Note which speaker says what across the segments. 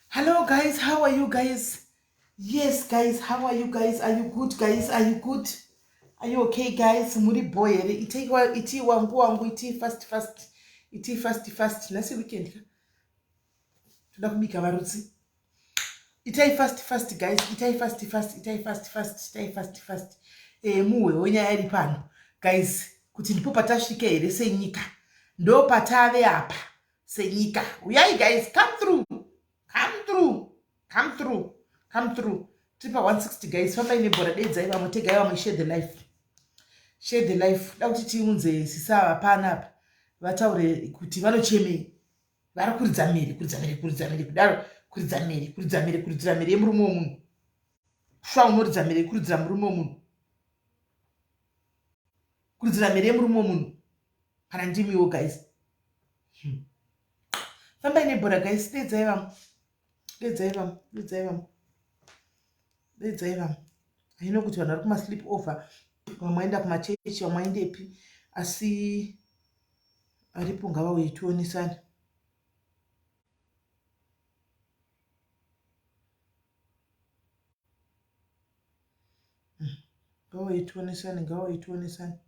Speaker 1: Hello guys, how are you guys? Yes guys, how are you guys? Are you good guys? Are you good? Are you okay guys? Muri boy here. Itai iti wangu wangu iti fast fast. Iti fast fast. Nhasi weekend ka. Toda kubika varutsi. Itai fast fast guys. Itai fast fast. Itai fast fast. Itai fast fast. Eh muwe wenyaya iri pano. Guys, kuti ndipo patasvika here senyika. Ndo patave apa senyika. Uyai guys, come through. Come through. Come through. Come through. Tiri pa 160 guys. Fambai nebhora dedzai vamwe tegai vamwe share the life. Share the life. Da kuti tiunze sisa ava panapa vataure kuti vanochemei. Vari kuridza mhere, kuridza mhere, kuridza mhere kudaro, kuridza mhere, kuridza mhere, kuridzira mhere yemurume wemunhu. Shuwa unoridza mhere kuridzira murume wemunhu. Kuridzira mhere yemurume wemunhu. Kana ndimiwo guys. Fambai nebhora guys, dedzai vamwe. Dedzai vamwe, dedzai vamwe. Dedzai vamwe. Haino kuti vanhu vari kuma sleep over, vamwe vaenda kumachechi, vamwe vaendepi, asi aripo ngavauye tionesane. Ngavauye tionesane, ngavauye tionesane.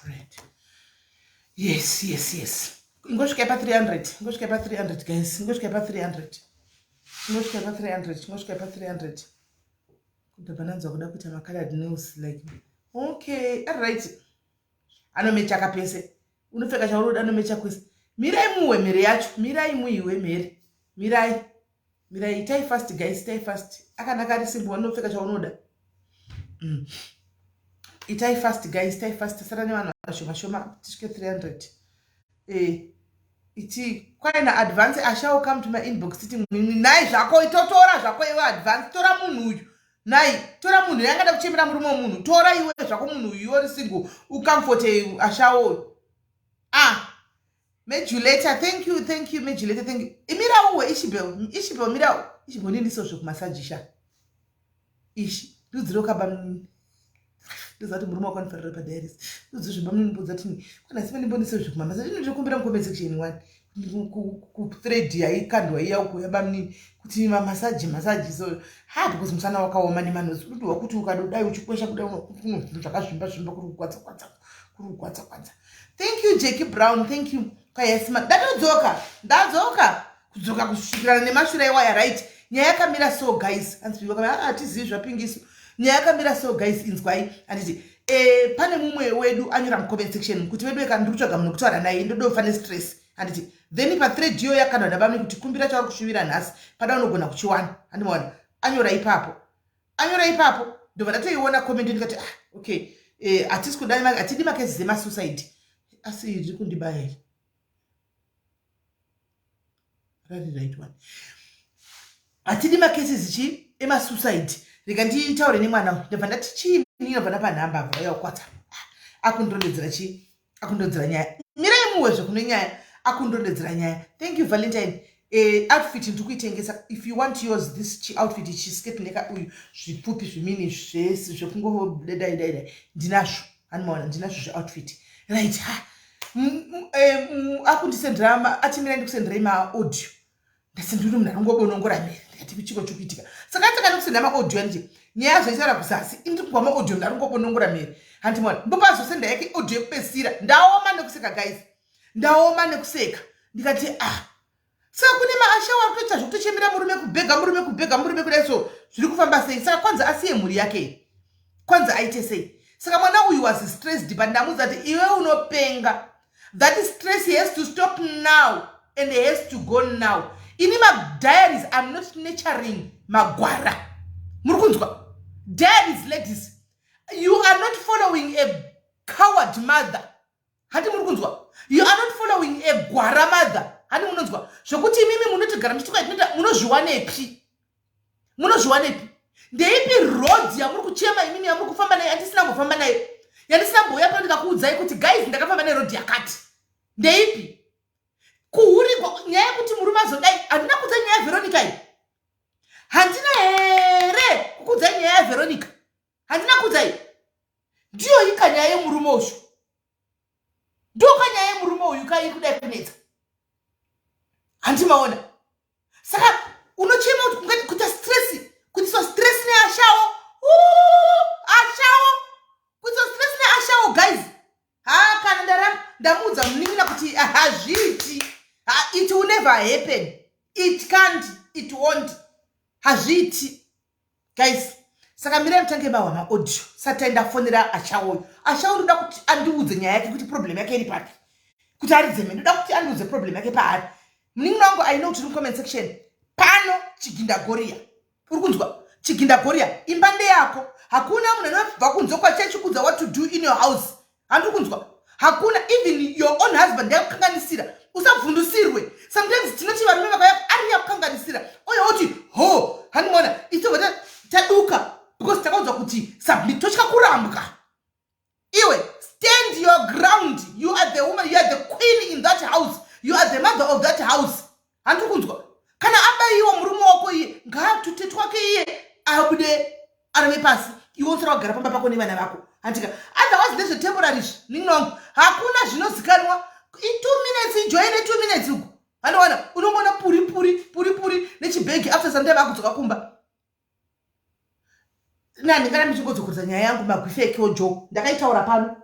Speaker 1: Right. Yes, yes, yes. Ingosvika pa 300. Ingosvika pa 300 guys. Ingosvika pa 300. Ingosvika pa 300. Ingosvika pa 300. Kudabva ndanzwa kuda kuita ma colored nails like. Okay, all right. Anomecha kapese. Unopfeka chaunoda anomecha kwese. Mirai muwe mhere yacho. Mirai muiwe mhere. Mirai. Mirai itai fast guys, itai fast. Akanaka ari simple unopfeka chaunoda. Itai fast guys, itai fast. Sara nevanhu vashoma shoma tisvike 300. Iti kwaina advance I shall come to my inbox titi mwimwi nai zvako itotora zvako iwe advance tora munhu uyu. Nai tora munhu yangada kuchemera murume wemunhu tora iwe zvako munhu uyu uri single ucomforte ashawo. Mejuleta, thank you, thank you, Mejuleta, thank you. Imira uwe, Ishibel, Ishibel, mira. Ishibel, nini so zvekumasajisha. Ishi, ndudziro kaba mnini. Ndozati murume wako anofarira pa diaries. Ndudziro zveba mnini mbudza tini. Kana sima ndimboniso zvekumamasaji. Ndinokumbira mu comment section one. Ku thread yaikandwa iya uko yaba mnini. Kuti mamasaji, masaji so. Ha, because musana wakaoma nemanozi. Unotohwa kuti ukadodai uchikwesha kudai uno zvakazvimba zvimba kuri kugwadza gwadza. Kuri kugwadza gwadza. Thank you Jackie Brown, thank you. Kwayesima ndatodzoka, ndadzoka kudzoka kusvikirana nemashura iwaya right. Nyaya yakamira so guys, hanzi vakamira hatizivi zvapingiso. Nyaya yakamira so guys, inzwai handiti pane mumwe wedu anyora mu comment section kuti vedu veka ndiri kutsvaga munhu kutaura naye ndodofa ne stress handiti. Then pa thread iyo yakandwa nabamwe kuti kumbira chauri kushuvira nhasi pada unogona kuchiwana handimaona anyora ipapo. Anyora ipapo ndobva ndatoiona comment ndikati okay hatisi kuda hatidi macases emasuicide asi riri kundibaya here rari right one hatidi macases chi emasuicide rega nditaure nemwana uyu ndobva ndati chii ndobva ndapa nhamba abva vauya kukwatsa akundondedzera chii akundonzera nyaya mirai muwe zvekune nyaya akundondedzera nyaya thank you Valentine outfit ndiri kuitengesa if you want yours this chi outfit ichi skirt neka uyu zvipfupi zvimini zvese zvekungodai dai dai ndinazvo handimaona ndinazvo zveoutfit right ha akundisendera atimira ndikusenderai maaudio ndasi ndiri munhu anongobonongora mhere ndikati kuchiko chikuitika saka ataka ndikusenda maaudio anditi nyaya zvaitaura kuzasi indiri kubva maaudio ndarongobonongora mhere handimaona ndopazosenda yake audio yekupedzisira ndaoma nekuseka guys ndaoma nekuseka ndikati saka kune maashawo ari kutoita zvekutochemera murume kubhega murume kubhega murume kudai so zviri kufamba sei saka kwanzi asiye mhuri yake kwanzi aite sei saka mwana uyu was stressed but ndamuudza kuti iwe unopenga that stress has to stop now and has to go now. Ini madiaries, I'm not nurturing magwara. Muri kunzwa? Diaries, ladies, you are not following a coward mother. Handi muri kunzwa? You are not following a gwara mother. Handi munonzwa zvokuti imimi munotigara muchituka tinoita, munozviwanepi? Munozviwanepi? Ndeipi road yamuri kuchema imimi yamuri kufamba nayo yandisina mbofamba nayo, yandisina mbouya pano ndikakuudzai kuti, "Guys, ndakafamba neroad yakati"? Ndeipi kuhurigwa? Nyaya yekuti murume azodai, handina kuudzai nyaya yaVeronica iyi? Handina here kukuudzai nyaya yaVeronica? Handina kuudzai? Ndiyo ika nyaya yemurume uyu, ndoka nyaya yemurume uyu kai kudai kunetsa. Handimaona. Saka unochema kuti ungati kuita stress, kuitiswa stress neashawo, ashawo, kuitiswa stress neashawo. Guys, ha, kana ndaramba ndamuudza munin'ina kuti hazviiti, it will never happen, it can't, it won't, hazviiti, guys. Saka mirai mutange mahwa maaudio sati ndafonera Ashawoyo. Ashawo ndoda kuti andiudze nyaya yake, kuti problem yake iri papi, kuti aridzeme. Ndoda kuti andiudze problem yake paari. Munin'ina wangu, I know kuti uri mucomment section pano. Chigindagoria, uri kunzwa? Chigindagoria, imba ndeyako. Hakuna munhu anobva kunze kwachachikudza what to do in your house. Handiri kunzwa? Hakuna, even your own husband yakukanganisira, usabvundusirwe. Sometimes tinoti varume vakauya ari yakukanganisira oyo oti ho, handimaona, isobva taduka because takaudzwa kuti submit, totya kurambwa. Iwe, stand your ground. You are the woman, you are the queen in that house, you are the mother of that house. Handiri kunzwa? Kana abayiwa murume wako iye, ngaatute twake iye, abude arove pasi. Iwe usara kugara pamba pako nevana vako, handika? Otherwise ndezvetemporary izvi, nin'ina wangu. Hakuna zvinozikanwa. I2 minutes, ijoine 2 minutes uku, handiwana unongoona puri puri puri puri nechibhegi. After some time akudzoka kumba. Nani kana ndichingodzokoresa nyaya yangu magwifekewo jo ndakaitaura pano,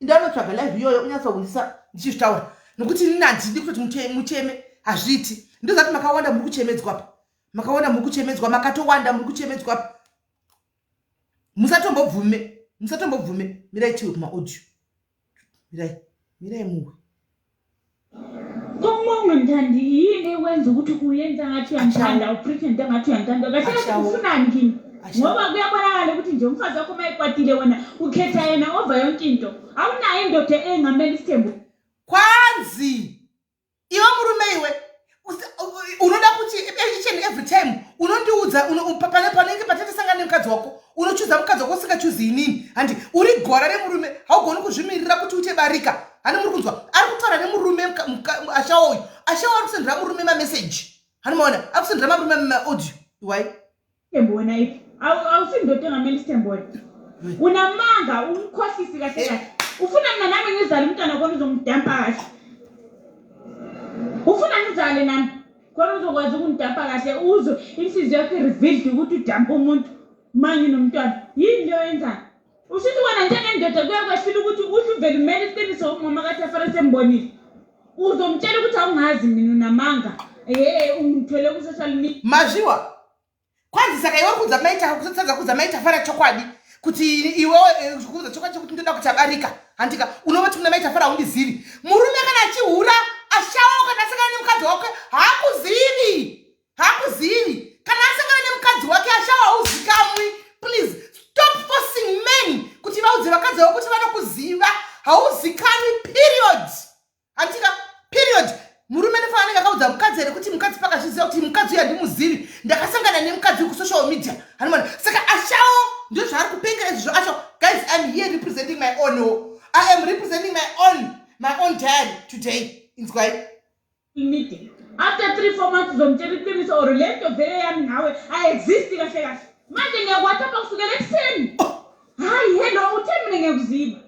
Speaker 1: ndanotsvaga live iyoyo unyatsohwisisa ndichizvitaura, nokuti inini handidi kutoti mucheme. Hazviiti. Ndozati makawanda muri kuchemedzwa pa, makawanda muri kuchemedzwa, makatowanda muri kuchemedzwa pa. Musatombobvume, musatombobvume. Mirai tiwe kumaaudio. Mirai, mirai muwe.
Speaker 2: Uma ungangithandi, yini ekwenza ukuthi uyenza ngathi uyangithanda, upretend ngathi uyangithanda? Kahle kahle ufunani kimi? Ngoba kuyabonakala ukuthi nje umfazi wakho uma ekwatile, wena ukhetha yena over yonke into. Awunayo indoda engamela isithembu.
Speaker 1: Kwanzi iwe murume, iwe unoda kuti each and every time unondiudza panenge patatasangana nemukadzi wako, unochuza mukadzi wako usingachuzi inini. Handi uri gwara remurume? Haugoni kuzvimirira kuti uite barika. Hani muri kunzwa? Ari kutaura nemurume Ashawo uyu. Ashawo ari kusendera murume mameseji. Hani maona ari kusendera marume maaudio iwai.
Speaker 2: Isithembu wena iphi? Awusindoda engamela isithembu wena. Unamanga, umkhohlisi kahle kahle. Ufuna mina nami ngizale umntwana khona uzongidampa kahle? Ufuna ngizale nami khona uzokwazi ukungidampa kahle, uzwe inhliziyo yakho i-revealed ukuthi udampa umuntu ma nginomntwana? Yini leyo yenzayo? Ushuthi wena njengendoda kuyakwehlula ukuthi uhle uvele umele iqiniso. Umama kaThafara sembonile, uzomtshela ukuthi awungazi mina, unamanga, ye ungithwele ku-social media.
Speaker 1: Mazviwa kwanzi saka iwe kudza maita kutadza kudza maitafara chokwadi kuti iwe kuudza chokwadi chekuti ndoda kuti abarika, handika? Unovati kuna Maitafara haundizivi. Murume kana achihura, ashawo, kana asangana nemukadzi wake, haakuzivi, haakuzivi. Kana asangana nemukadzi wake, ashawo, hauzikamwi. Please stop forcing men kuti vaudze vakadzi vavo kuti vanokuziva. Hauzikanwi, period. Handika? Period. Murume nefana anenge akaudza mukadzi here kuti mukadzi pakazviziva kuti mukadzi uyu handimuzivi, ndakasangana nemukadzi kusocial media? Hanimona. Saka ashawo ndo zvaari kupengera izvozvo. Ashawo, guys, I'm here representing my own. Oh. I am representing my own diary today. Inzwai.
Speaker 2: Media after 3-4 months uzomtshela iqiniso, or le nto vele yami nawe ayiexist kahle kahle. Manje ngiyakuwhatsappa kusukela ekuseni. Hayi, hello, uthe mina ngiyakuziba,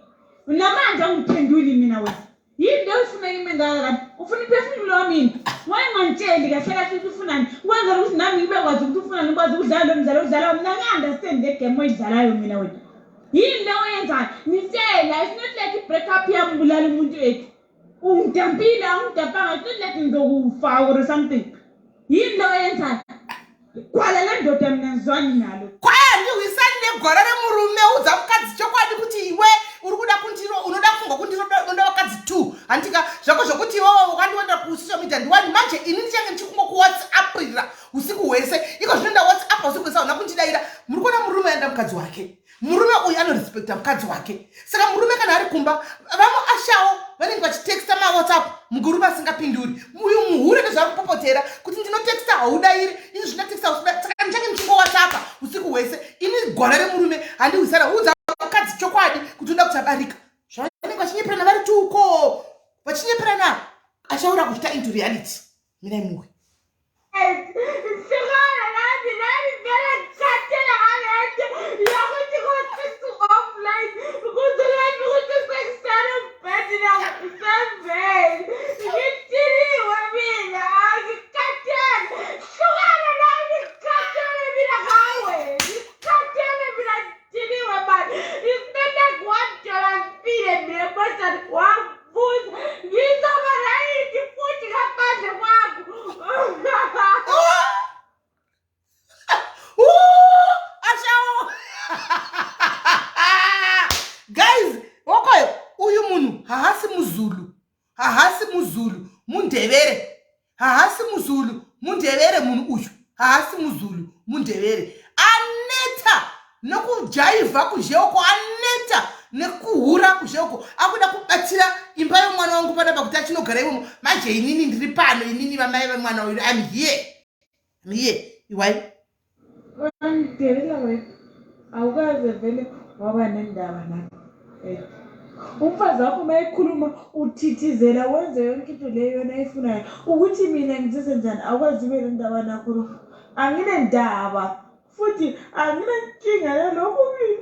Speaker 2: namanje awungiphenduli mina. Wena yini le ufuna kimi ngaka kanti? Ufuna iphefumulo wami yini? Wayengangitsheli kahle kahle ukuthi ufunani, ukwenzela ukuthi nami ngibe kwazi ukuthi ufunani, ngikwazi ukudlala lo mdlalo odlalayo. Mina ngi-understand le game oyidlalayo mina. Wena yini le oyenzayo? Ngitshela. It's not like i-break up yambulala umuntu ethu. Ungidampile, awungidampanga, it's not like ngizokufa or something. Yini le oyenzayo? Gwala le ndoda, mina ngizwani nalo.
Speaker 1: Kwaya ndihwisani negwara remurume. Udza mukadzi chokwadi kuti iwe uri kuda kundiro, unoda kufunga kundiro, unoda vakadzi two, handika? Zvako zvokuti iwewe wakandiwandira kusocial media ndiwani. Manje ini ndichange ndichikungokuwhatsapp. mukadzi wake. Saka murume kana ari kumba, vamuashawo vanenge vachitexta mawhatsapp, murume asingapinduri. Uyu muhure ndezvaari kupopotera kuti ndinotexta haudairi, ini zvindatexta, saka ndichange ndichingowhatsappa usiku hwese. Ini gwara remurume handihwisana. Udza mukadzi chokwadi kuti unoda kuti abarika. Zvavanenge vachinyeperana vari tuko, vachinyeperana, achaura kuchita into reality. Mirai muwe.
Speaker 2: Hlukana nami, nami vele ngikhathele ngale nto yokuthi ko-six offline kuze lami ukuthi sekusele umbhedi nakusevele. Ngidiniwe mina, angikhathele. Hlukana nami, ngikhathele mina ngawe. Ngikhathele mina, ngidiniwe mani. It's not like $1 ngifile mina kodwa wangibuza ngizoba right futhi ngaphandle kwakho.
Speaker 1: Ashawo guys, okoyo uyu munhu haasi muzulu, haasi muzulu, mundevere. Haasi muzulu, mundevere. Munhu uyu haasi muzulu, mundevere. Aneta nekujaivha kuzheuko, aneta nekuhura kuzheuko, akuda kubatsira imba yomwana wangu panapa kuti achinogara imomo. Manje inini ndiri pano, inini vamai vemwana uyu, I'm here, I'm here. Iwai.
Speaker 2: Wangidelela wena, awukaze vele waba nendaba nami. Umfazi wakho uma ekhuluma uthithizela, wenze yonke into leyo yona ayifunayo. Ukuthi mina ngizizwe njani, awukwazi ube nendaba nakho lokho. Anginendaba futhi anginankinga nalokho mina,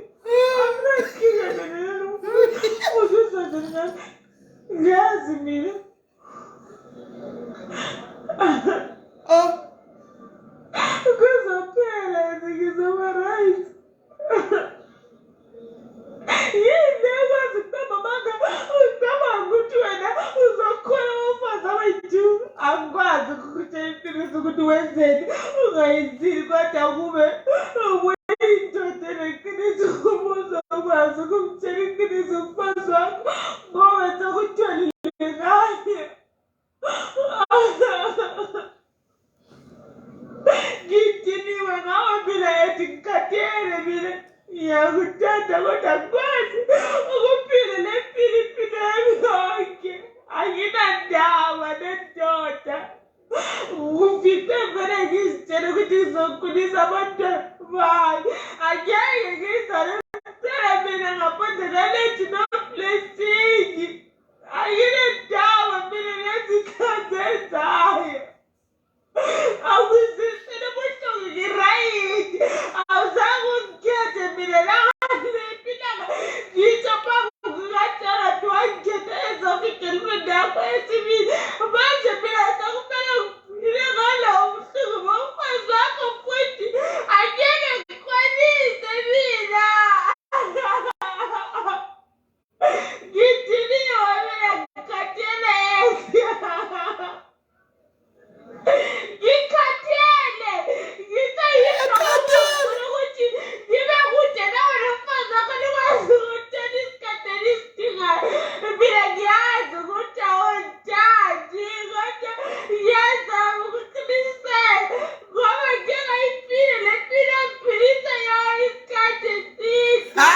Speaker 2: anginankinga nalokho. Uzizwa njani ngami ngiyazi mina.
Speaker 1: Oh.
Speaker 2: Kuzophela, ngizoba right. Yini ekwazi ukuqamba amanga, ucabanga ukuthi wena uzokhola abafazi abayi-two? Angikwazi ukukutshela iqiniso ukuthi wenzeni ungayenzini, kodwa kube ubuyindoda eneqiniso ubuzokwazi ukumtshela iqiniso umfazi wakho ngoba sekutholile ngaye. Ngidiniwe ngawe mina ethi, ngikhathele mina. Ngiyakuthanda kodwa angikwazi ukuphila le mpilo, impilo yami yonke. Anginandaba nendoda. Ufice vele ngizitshele ukuthi ngizokhulisa abantwana bami, angeke ngizale mntwana mina ngaphandle kalethi no-blessing. Anginendaba mina nezinto azenzayo, awuzisele ubuhlungu. Ngi-right, awuzange ungikhethe mina langaliphi ilanga. Ngitsho phambi kukatshela wangikhetha ezonke i-girlfriend yakho esibili. Manje mina sekumele ngiphile ngalowo buhlungu bomfazi wakho futhi angeke ngikwanise mina. Ngidiniwe mina, ngikhathele, ngikhathele. Ngiseyifuna ukuthi ngibe kude nawe nomfazi wakho, nikwazi ukuthola isikhathi enisidingayo. Mina ngiyazi ukuthi awungithandi kodwa ngiyazama ukuqinisela ngoba ngike ngayiphila le mpilo engiphilisa yona isikhathi eside.
Speaker 1: Ha!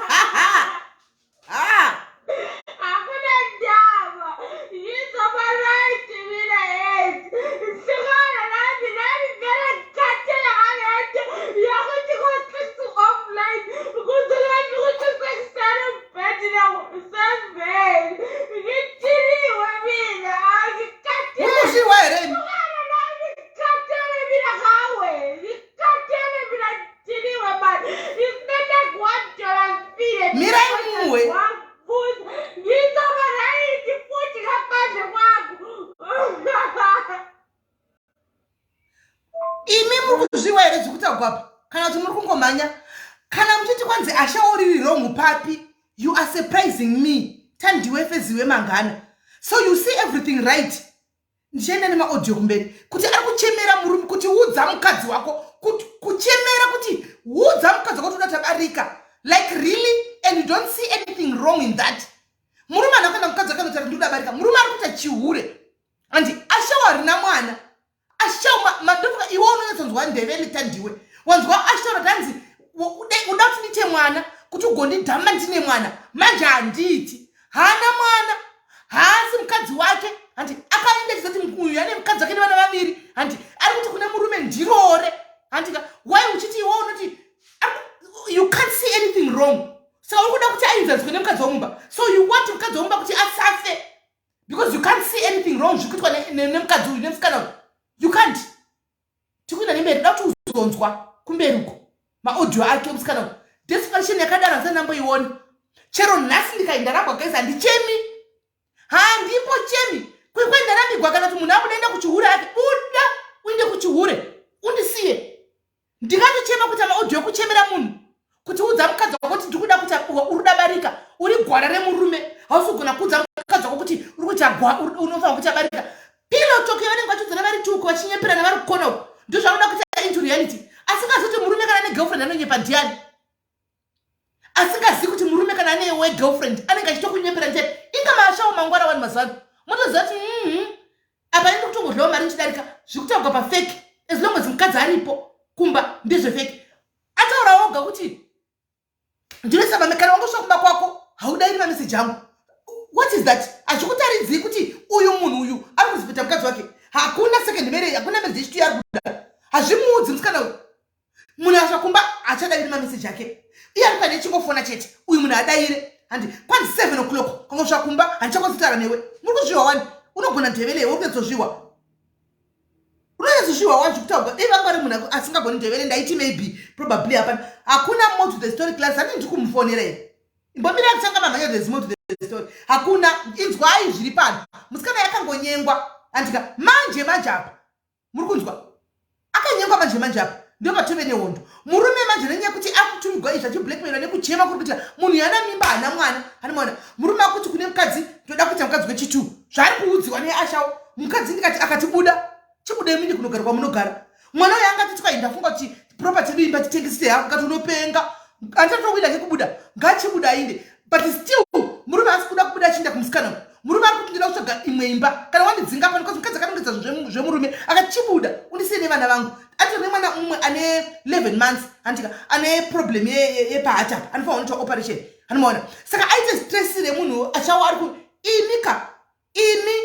Speaker 1: Ha ha! Ha!
Speaker 2: Akunandaba, ngizoba right mina. Yes, hlukana nami, nami vele ngikhathele ngale nto yokuthi ko-six offline kuze lami ukuthi sekusele umbhedi naku-seven. Ngidiniwe mina, angikhathele.
Speaker 1: Umushiwa here imi?
Speaker 2: Hlukana nami, ngikhathele mina ngawe, ngikhathele mina, ngidiniwe mani. It's not like $1 ngifile.
Speaker 1: Mirai mumwe.
Speaker 2: Wangibuza ngizoba right futhi ngaphandle kwakho.
Speaker 1: Imi muri kuzviwa here zviri kutaurwa apa, kana kuti muri kungomhanya? Kana muchiti kwanzi ashawo riri wrong papi? You are surprising me, Tandiwe Feziwe Mangana. So you see everything right. Ndichaenda nemaaudio kumberi kuti ari kuchemera murume kuti udza mukadzi wako kuti, kuchemera kuti udza mukadzi wako kuti uda tabarika. Like really? And you don't see anything wrong in that? Murume ana kuenda mukadzi wake anotaura ndikuda barika, murume ari kuita chihure. Andi ashawo harina mwana ashawo mandofuka. Iwe unonyatsonzwa ndevele, Tandiwe, wanzwa ashaura tanzi uda kuti ndiite mwana. Kuti ugondidhamba ndine mwana manje handiiti. Haana mwana, haasi mukadzi wake. Handi akaenda chizati uyu ane mukadzi wake nevana vaviri. Handi ari kuti kune murume ndiroore. Handika why uchiti iwe unoti you can't see anything wrong. Saka uri kuda kuti ainzaniswe nemukadzi womumba. So you want mukadzi womumba kuti asafe because you can't see anything wrong zviri kuitwa nemukadzi uyu, nemusikana uyu. You can't. Tikuenda nemberi, da kuti uzonzwa kumberi uko maaudio ake musikana uyu. Desperation yakadaro handisati ndamboiona. Chero nhasi ndikaenda rambwa guys, handichemi, handimbochemi. Kwekwe ndarambigwa kana kuti munhu abuda enda kuchihure ake, buda uinde kuchihure undisiye. Ndingatochema kuita maaudio ekuchemera munhu kuti udza mukadzi wako kuti ndikuda kuti uri kuda barika, uri gwara remurume, hausi kugona kuudza mukadzi wako kuti uri kuita unofanira kuita barika. Pillow talk yavanenge vachiudzana vari tuko, vachinyeperana vari kukona uko, ndozvanoda kuita into reality. Asingazivi kuti murume kana ane girlfriend anonyepa ndiani? Asingazivi kuti murume kana ane wegirlfriend anenge achitokunyepera ndiani? Inga maashawo mangwara wani mazuva ano, motoziva kuti apa indi kutongodlawo mari nchidarika zviri kutaurwa pafake. As long as mukadzi aripo kumba, ndezvefake. Ataura woga kuti ndinoisa kana wangosvika kumba kwako haudairi mameseji angu. What is that? Hazvikutaridzii kuti uyu munhu uyu ari kuzipita mukadzi wake? Hakuna second marriage, hakuna marriage yechitu yaari kuda. Hazvimuudzi musikana uyu. Munhu asvika kumba hachadairi mameseji ake, iye ari pane chingofona chete. Uyu munhu adaire handi kwanzi 7 o'clock kangosvika kumba handichakwanisi kutaura newe. Muri kuzviwa wani? Unogona ndevele, uri kunyatsozviwa, unonyatsozviwa wani zvekutaurwa. Dei vanga vari munhu asingagoni ndevele, ndaiti maybe probably hapana. Hakuna more to the story, class. Handi ndiri kumufonera here? Imbomira kutanga mamhanya. There's more to the story. Hakuna. Inzwai zviri pano. Musikana yakangonyengwa, andika manje manje apa muri kunzwa akanyengwa manje manje apa ndo patove nehondo. Murume manje nenyaya yekuti akutumigwa izvi, achiblackmailwa nekuchema kuri kuita munhu yana mimba, hana mwana, hana mwana. Murume akuti kune mukadzi, ndoda kuita mukadzi wechitu. Zvaari kuudziwa neashawo mukadzi ndikati akati buda, chibude mini kunogara kwamunogara. Mwana uyo angati twai, ndafunga kuti property yedu imba titengesise hako. Kati unopenga, anditotowida chekubuda, ngachibuda ainde. But still murume asi kuda kubuda achiinda kumusikana uyu. Murume ari kuti ndinoda kutsvaga imwe imba kana wandidzinga pano, because mukadzi akanongedza zvinhu zvemurume akati chibuda undisiye nevana vangu. Atori nemwana mumwe ane 11 months, handika ane problem yepaheart apa, anofanira kunoitwa operation, anomaona. Saka aite stress remunhu achawo ari ku imi ka imi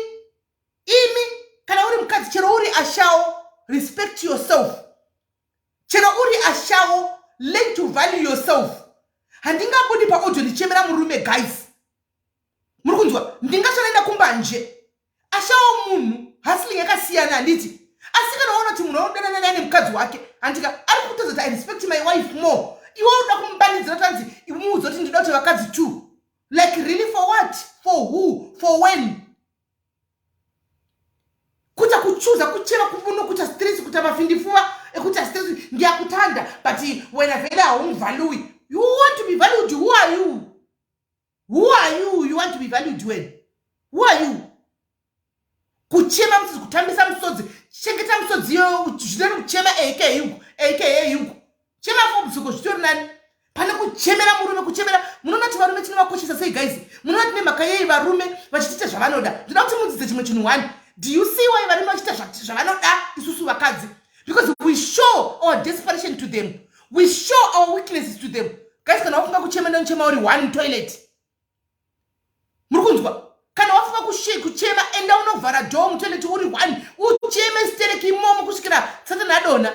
Speaker 1: imi. Kana uri mukadzi, chero uri ashawo, respect yourself. Chero uri ashawo, learn to value yourself. Handingabudi paaudio ndichemera murume, guys. Muri kunzwa? Ndingasvanoenda kumbanje. Ashawo munhu, hustling yakasiyana, handiti? Asi kana waona kuti munhu anodanana naye nemukadzi wake, handika ari kutodza kuti I respect my wife more, iwe unoda kumubanidzira tanzi muudza kuti ndinoda kuti vakadzi two. Like really, for what? For who? For when? Kuita kuchuza kuchera kubuno, kuita stress, kuita mafindifuva ekuita stress. Ngiyakutanda, but wena vele haungivalui. You want to be valued? Who are you? Who are you? You want to be valued when? Who are you? Kuchema musodzi, kutambisa musodzi, chengeta musodzi iyo. Zvinori kuchema aka uku, aka uku, chema fobsiko zvitori nani pane kuchemera murume. Kuchemera, munoona kuti varume tinovakoshesa sei, guys? Munoona tine mhaka yei varume vachitiita zvavanoda? Ndoda kuti mudzidze chimwe chinhu one. Do you see why varume vachiita zvavanoda isusu vakadzi? Because we show our desperation to them, we show our weaknesses to them. Guys, kana wafunga kuchema, ndanochema uri one toilet. Muri kunzwa? Kana wafunga kuchema, enda unovhara door mutoilet uri one, ucheme stereki imomo kusvikira Satani adonha.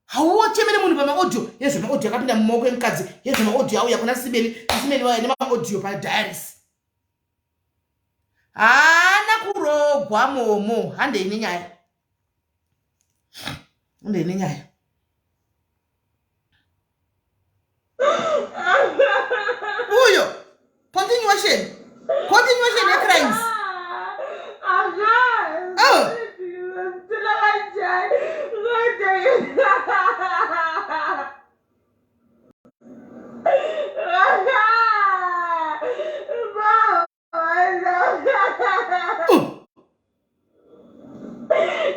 Speaker 1: Hauochemere munhu pamaaudio. Yezvemaaudio akapinda mumaoko emukadzi, yezvemaaudio auya kuna Simeli. Simeli vauya nemaaudio padiaries. Haana kurogwa momo. Handei nenyaya, handei nenyaya. Uyo continuation, continuation yecrimes. Oh.
Speaker 2: Ngithula kanjani kodwa?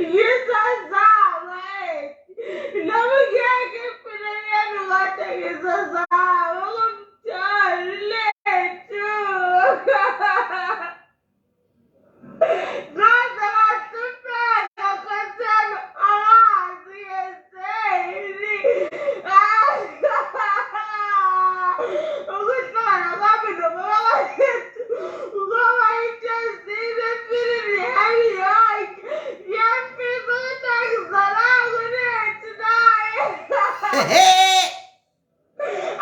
Speaker 2: Ngisazama noma ngeke empilweni yami, kodwa ngisazama ukumthola lethu. Ngaze ngahlupheka, Nkosi yami, angazi ngenzeni.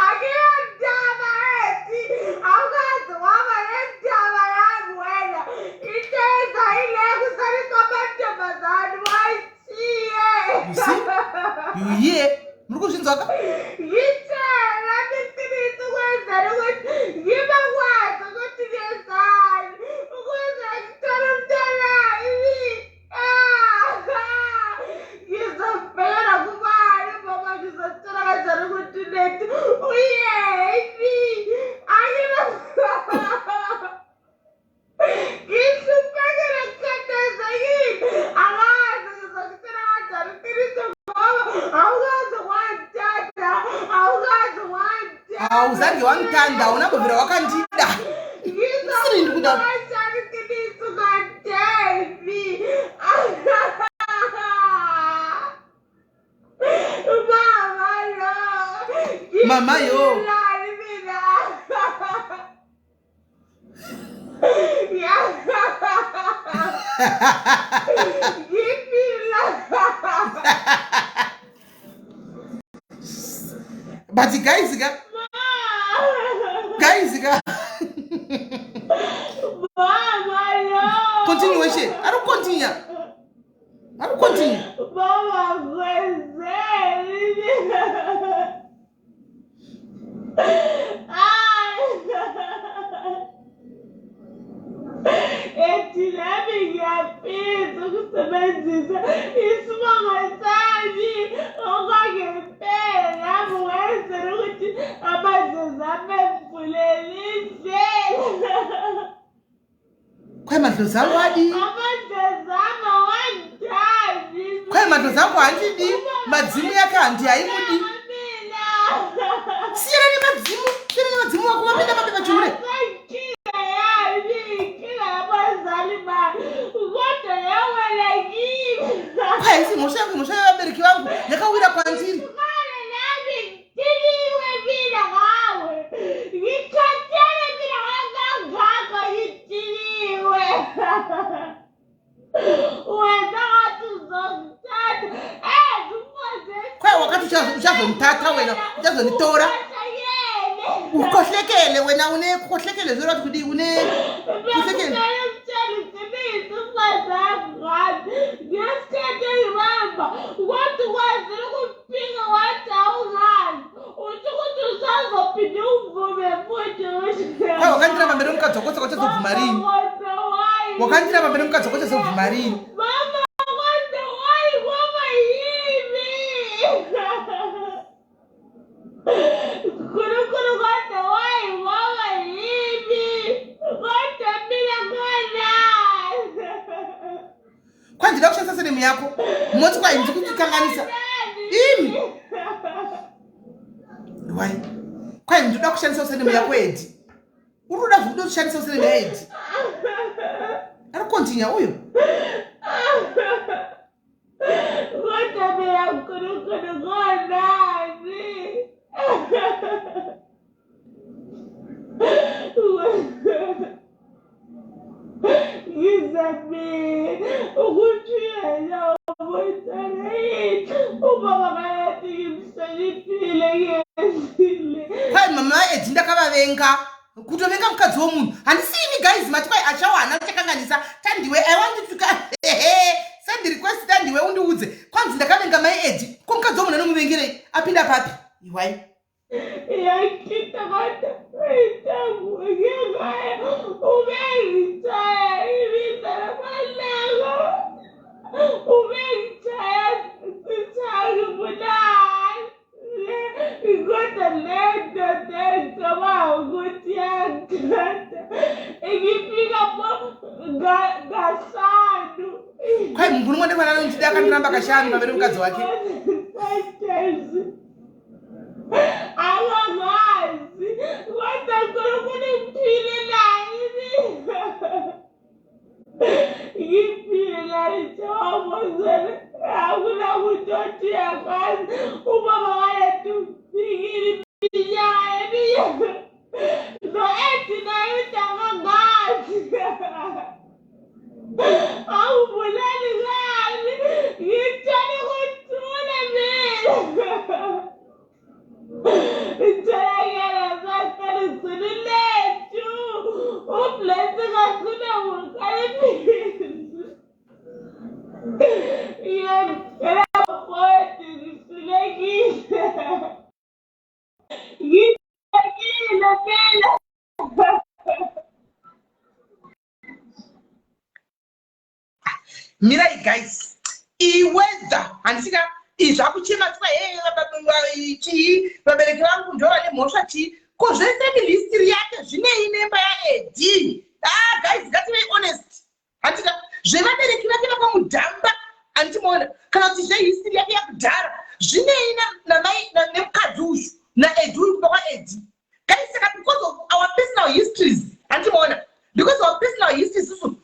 Speaker 2: Akuyondaba ethi awukaze waba nendaba yami wena. Into eyenza ile kusaliswa amantombazane wayishiye.
Speaker 1: You see? You hear? Muri kuzvinzwa ka?
Speaker 2: Ngitshela iqiniso ukwenzela ukuthi ngibakwazi ukuthi ngenzani ukuze ngithole umntwana. Ngizobhekana kubani mama ngizotshela kanjani ukuthi lethu uyephi? Angina ngihluphekile ngikhathazekile angazi ngizokutshela kanjani iqiniso ngoba awukaze wangithanda awukaze wangithanda
Speaker 1: Hauzange wangithanda, hauna kubvira wakandida. Siri ndikuda.
Speaker 2: Kanjani iqiniso kaDevi? Mama lo.
Speaker 1: Mama yo.
Speaker 2: Ngilani mina. Ya. Ngiphila.
Speaker 1: But guys ka, guys ka.
Speaker 2: Mama lo.
Speaker 1: Continuation. Ari kucontinue. Ari kucontinue.
Speaker 2: Mama kwenzeni? Ay. Ethi nami ngiyafisa ukusebenzisa isibongo sami okwangempela nami wenzela ukuthi amadlozi ami emvulele indlela.
Speaker 1: Kwai madlozi angu adii?
Speaker 2: Amadlozi ami awangithandi.
Speaker 1: Kwai madlozi angu handidi. Madzimu yake handi haimudi.
Speaker 2: Mina.
Speaker 1: Siyana nemadzimu. Siyana nemadzimu wako vapinda papi pachihure.
Speaker 2: Inkinga yami, inkinga yabazali bami, kodwa yawela kimi.
Speaker 1: Kwai isi mhosva yangu mhosva yevabereki vangu yakawira kwandiri.
Speaker 2: Ngale nami ngidiniwe mina ngawe. Ngikhathele mina kangaka ngidiniwe. Wena ngathi uzongithatha. Eh, ngikwazi.
Speaker 1: Kwai wakati uchazondithatha wena uchazonditora. Ukhohlekele wena une khohlekele zvoreva kuti kudii une khohlekele.
Speaker 2: Bekumele ngitshele iqiniso ungazange ngami. Ngesikhathi engibamba, kodwa ukwazile ukuphika wathi awungazi. Uthi ukuthi usazophinde uvume futhi ukuthi.
Speaker 1: Kwai wakandiramba mberi mukadzi wako saka uchazobvuma rini?
Speaker 2: Mama, why?
Speaker 1: Wakandiramba mberi mukadzi wako uchazobvuma rini?
Speaker 2: Mama, kodwa why kwaba yimi? Nkulunkulu kodwa why kwaba yimi? Kodwa mina nganazi.
Speaker 1: Kwai ndida kushandisa surname yako. Moti kwai ndiri kukanganisa. Imi. Why? Kwai ndinoda kushandisa surname yako Edi. Uri kuda zvekuda kushandisa surname yaEdi. Ari kucontinue uyo.
Speaker 2: Kodwa mina Nkulunkulu ngonazi. Ngizamile ukuthi yena ubuyisele yini ubaba kayathi ngimhloniphile ngiyenzile.
Speaker 1: Kwai mama vaEdi ndakavavenga. Kutovenga mukadzi womunhu. Handisini guys mati kwai achawana achakanganisa. Tandiwe I want you to send request Tandiwe undiudze. Kwanzi ndakavenga mai Edi. Ko mukadzi womunhu anomuvengerei? Apinda papi? Iwai.
Speaker 2: Iyangithinta kodwa intambo ngengayo ubengitshaya ibiza lamalanga ubengitshaya sithangibulala kodwa le ndoda engicabanga ukuthi yangithanda ingifika kahlanu.
Speaker 1: Kwai murume ndekwana anondida akandiramba kashanu pamberi mukadzi wake.
Speaker 2: Five times. Angangazi kodwa Nkulunkulu ngiphile naye mina. Ngiphile naye njengoba akunamuntu othi uyakwazi ubaba walethu ufikile iminyaka eminyaka lo ethi naye uthi akangazi. Awubulali ngani? Ngithole ukuthula mina. Yena mfowethu, ngihlulekile. Ngihlulekile mina.
Speaker 1: Mirai guys, iweather handisika izvakuchema twa hey chii, vabereki vangu ndo vane mhosva chii, ko zvefamily history yake zvinei nemba yaEddy? Ah guys, ngativei honest, handika zvevabereki vake vakamudhamba, handimoona kana kuti zvehistory yake yakudhara zvinei namai nemukadzi uyu naEddy uyu, kumba kwaEddy? Guys, saka because of our personal histories, handimoona, because of our personal histories isusu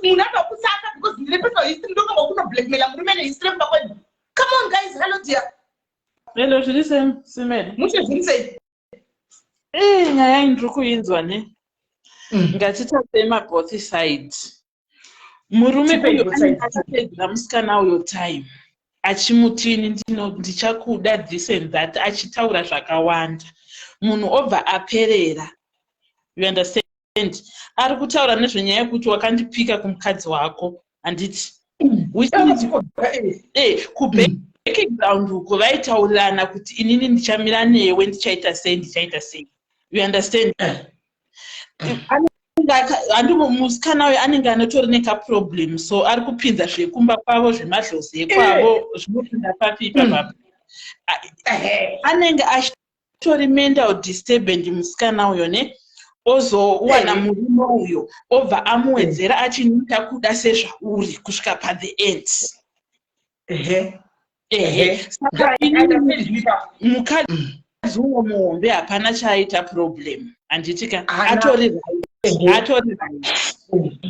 Speaker 1: munhu anoda kusaka because ndine personal history, ndokanga kuno blackmaila murume nehistory yekumba kwedu. Come on guys. Hello dear.
Speaker 3: Hello, zviri sei, Simele?
Speaker 1: Mushe, zviri sei?
Speaker 3: Eh, nyaya iyi ndiri kuinzwa ne. Ngatitarisei maboth side. Murume
Speaker 1: Tipei
Speaker 3: uyu
Speaker 1: both
Speaker 3: anenge
Speaker 1: sides.
Speaker 3: achipedzera musikana uyo time achimuti, "Ini ndichakuda," this and that, achitaura zvakawanda. Munhu obva aperera. You understand? Ari kutaura nezvenyaya yekuti wakandipika kumukadzi wako, handiti? Which means kubackground uko vaitaurirana kuti inini ndichamira newe, ndichaita sei, ndichaita sei. You understand? Handi musikana uyu anenge anotori nekaproblem, so ari kupinza zvekumba kwavo, zvemadhlozi ekwavo, zvinopinda papi ipapapa? Anenge achitori mental disturbed musikana uyo ne ozowana murume uyo, obva amuwedzera achinyita kuda sezvauri kusvika pathe end. Ehe, saka inini mukadzi uwo muhombe hapana chaaita problem, handiti ka?
Speaker 1: Hana.
Speaker 3: Atori right, atori right,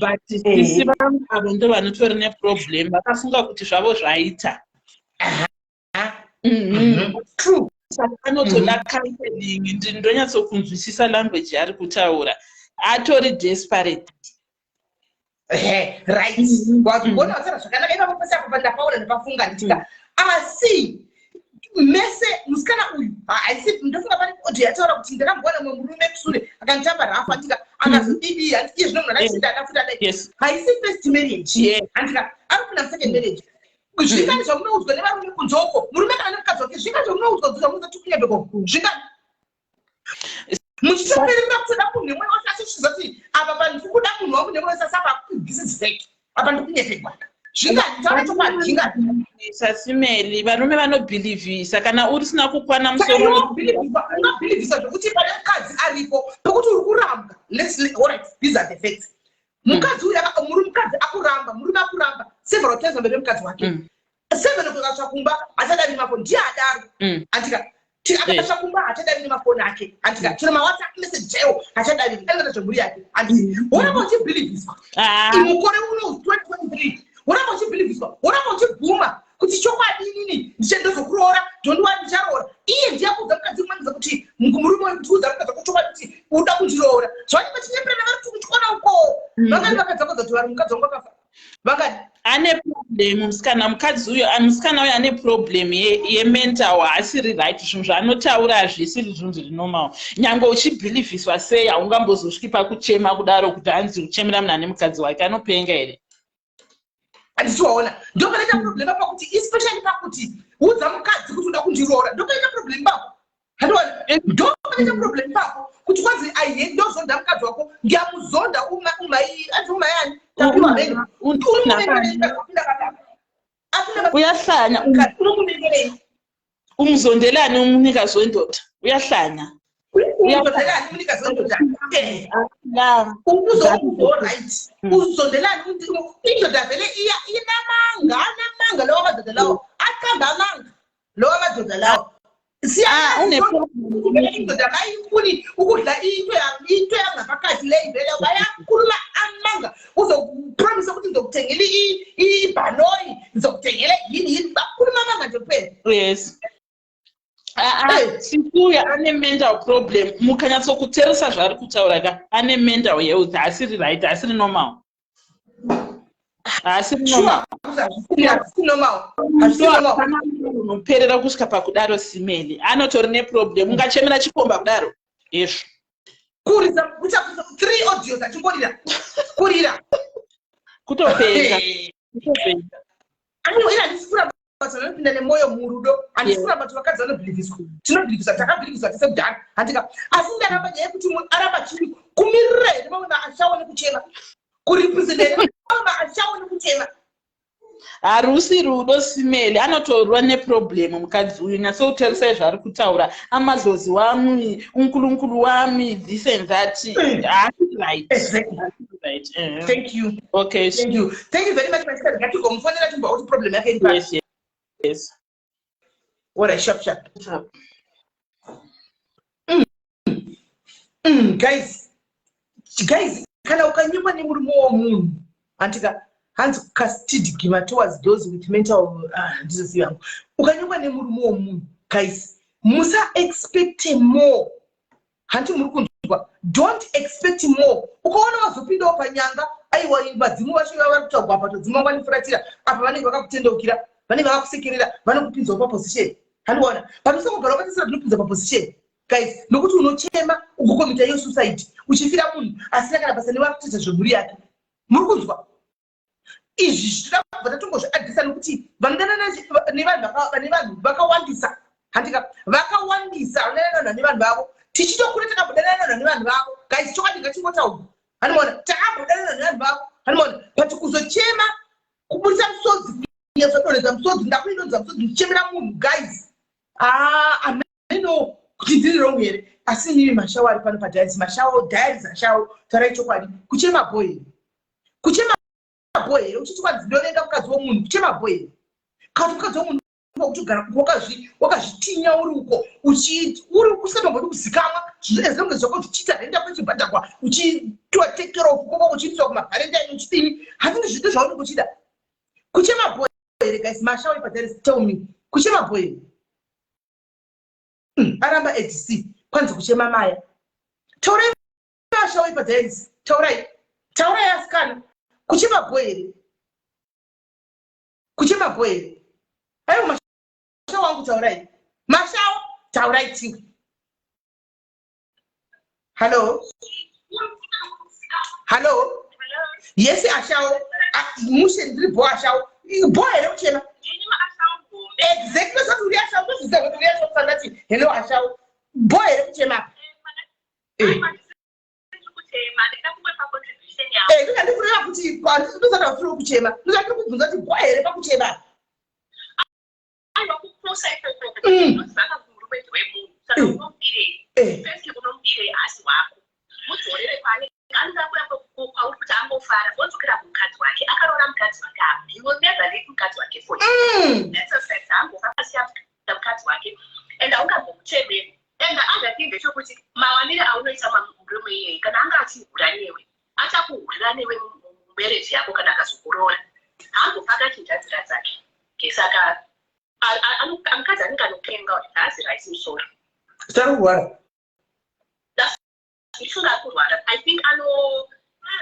Speaker 3: but sisi vangu avo ndo vanotori neproblem, vakafunga kuti zvavo zvaita.
Speaker 1: True.
Speaker 3: Saka anotoda counseling. Ndonyatsokunzwisisa language yaari kutaura, atori desperate.
Speaker 1: Ehe, right, wazvigona, wataura zvakanaka ipapo. Pese apo pandapaona, ndapafunga, nditika asi mese musikana uyu haisi, ndofunga pane audio yataura kuti ndakambowana mumwe murume kusure akanditamba rafu, andika akazodidi, handiti? Iye zvino munhu akachinda adafuti adai. Haisi first marriage, handika? Ari kupinda second marriage. Zvingani zvamunoudzwa nevarume kunze uko, murume kana nemukadzi wake, zvingani zvamunoudzwa zvamunozati kunyebeko? Zvingani muchitoperera kutoda munhu nemwoyo wose, asi uchizoti apa pandiri kuda munhu wangu nemwoyo wose, asi apa this is fake, apa ndiri kunyepegwa? Zvingani? Taura chokwadi, zvingani?
Speaker 3: Sasimeli, varume vanobhilivhisa kana urisina kukwana
Speaker 1: Saka
Speaker 3: musoro.
Speaker 1: Unobhilivhisa zvekuti pane mukadzi aripo pekuti uri kurambwa. Alright, these are the facts. Mukadzi uyu muri mukadzi akuramba, murume akuramba several times pamberi pemukadzi wake. 7 kukasva kumba hachadaviri mafoni, ndiye adaro, andika? Akasva kumba hachadaviri mafoni ake, andika? Chero maWhatsApp message chaiwo hachadaviri, anoita zvemhuri yake, handiti? Woramba uchibhilivhiswa. Mukore uno 2023, woramba uchibhilivhiswa, woramba uchibvuma kuti chokwadi inini ndichendozokuroora, don't worry, ndicharoora. Iye ndiye akuudza mukadzi umwe kuti murume uyu kuti udza mukadzi wako chokwadi kuti uda kundiroora. Zvavanenge vachinyeperana vari kutyona uko, vangani vakadzi vakodza kuti vari mukadzi wangu akafa? Vangani?
Speaker 3: Ane problem musikana, mukadzi uyo, musikana uyo ane problem yemental, haasiri right. Zvinhu zvaanotaura hazvisiri zvinhu zviri normal. Nyange uchibhilivhiswa sei, haungambozosviki pakuchema kudaro kuti hanzi uchemera munhu ane mukadzi wake. Anopenga here?
Speaker 1: Handisi waona, ndopanoita problem pakuti, especially pakuti udza mukadzi kuti uda kundiroora, ndopanoita problem papo, handiwana? Ndopanoita problem papo kuti kwanzi aihe ndozonda mukadzi wako, ndiyamuzonda umai, anzi umai ani, Tapiwa mhene.
Speaker 3: Uyahlanya.
Speaker 1: Unomuvengerei?
Speaker 3: Umzondelani umnikazi wendoda? Uyahlanya.
Speaker 1: Umzondelani umnikazi wendoda? Right, uzondelani indoda vele inamanga, anamanga lawo amadoda lawo, aqamba amanga lawo amadoda lawo. Indoda kayifuni ukudla into yangaphakathi leyi, vele bayakhuluma amanga, uzokupromisa ukuthi ngizokuthengela ibhanoyi, ngizokuthengela yini yini, bakhuluma amanga nje kuphela.
Speaker 3: Yes, sikuya ane mental problem. Mukanyatsokuteresa zvaari kutaura ka, ane mental health, haasiri right, haasiri normal, haasiri normal. Unoperera kusvika pakudaro, Simeli, anotori neproblem. Ungachemera chikomba kudaro izvo?
Speaker 1: Kurisa kuita three audios achingorira kurira.
Speaker 3: Kutopenga, kutopenga.
Speaker 1: Aiwa, ini handisi kuramba kuti vanopinda nemwoyo murudo. Handisi kuramba kuti vakadzi vanobhilivhiswa. Tinobhilivhiswa, takabhilivhiswa tese kudhara, handika? Asi ndaramba nyaya yekuti munhu aramba achiri kumirira here mamwe maashawo nekuchema, kurepresenta here mamwe maashawo nekuchema?
Speaker 3: Harusi rudo, Simeli. Anotorwa neproblem mukadzi uyu. Nyatsotarisai zvaari kutaura: amadlozi wami, unkulunkulu wami, this and that. Haasi right.
Speaker 1: Exactly.
Speaker 3: Right.
Speaker 1: Thank you.
Speaker 3: Okay.
Speaker 1: Thank you, thank you very much, my sister. Ngatigomufonera timbwa kuti problem yake iri papi.
Speaker 3: Yes.
Speaker 1: Alright, sharp sharp. Guys, guys, kana ukanyimwa nemurume womunhu, handika? Hanzi kastigma towards those with mental, ah, ndizoziva yangu. Ukanyimwa nemurume womunhu, guys, musa expect more. Hanti muri kunzwa? Don't expect more. Ukaona wazopindawo panyanga, aiwa, vadzimu vacho vava vari kutaurwa apa, todzimu vanifuratira apa, vanenge vakakutendeukira, vanenge vakakusekerera, vanokupinzawo paposition, handiona? But usangogara wakatasira tinopinza paposition, guys, nokuti unochema ugocommita iyo suicide uchifira munhu asina kana basa newakutoita zvemhuri yake. Muri kunzwa? Izvi zvinoda kubva tatongozviaddressa, nokuti vanodanana nevanhu vane vanhu vakawandisa, handika? Vakawandisa vanodanana nevanhu vavo. Tichitokura takambodanana nevanhu vavo, guys. Chokwadi ngatingotaura, handimaona? Takambodanana nevanhu vavo, handimaona? But kuzochema, kubudisa musodzi, kunyatsodonhedza musodzi, ndakuidonhedza musodzi ndichemera munhu, guys, ah, ameno kuti ndiri wrong here. Asi inini mashawo ari pano padiaries, mashawo diaries, ashawo, tarai chokwadi. Kuchema bho here? Kuchema bho here uchiti kwanzi ndovenga mukadzi womunhu? Kuchema bho here? Kana kuti mukadzi womunhu wakutogara wakazvitinya uri uko, uri usingatombodi kuzikamwa, as long as zvako zvichiita, renda kwechibhadhagwa, uchitiwa take care of koko, uchiiswa kumavalentine, uchidini, hatindi zvinhu zvaunenge uchida. Kuchema bho here, guys? Mashawo padiaries, tell me, kuchema bho here? Aramba adc kwanzi kuchema maya. Taurai, mashawo padiaries, taurai, taurai asikana. Kuchema bho here? Kuchema bho here? Aiwa, mashawo wangu, taurai, mashawo, taurai tiwe. Hallo, hallo. Yes, ashawo. Mushe, ndiri bho, ashawo. Bho here kuchema? Exactly, sati uri ashawo, tozviziva kuti uri ashawo. Sandati hello, ashawo. Bho here kuchema? Ndinga ndikureva kuti ndosati uri kuchema, ndosati ndiri kubvunza kuti bho here pakuchema?
Speaker 4: Aiwa, kupusa ikoko. Unozivaka murume wemunhu, saka unomubirei? Firstly, unomubirei? Asi wako mudzorere kwaanenge anoda kuya kwauri kuti ambofara, odzokera kumukadzi wake. Akaroora mukadzi wake, he will never leave mukadzi wake for you. That's a fact. Haambofa akasiya mukadzi wake and haungambomuchemeri. And the other thing ndechekuti mawanire aunoita murume iyeye, kana anga achihura newe, achakuhurira newe mumarriage yako. Kana akazokuroora, haambofa akachinja nzira dzake. Saka mukadzi anenge anopenga, haasi right musoro.
Speaker 1: Sari kurwara.
Speaker 4: Ndifunga kurwara. I think ano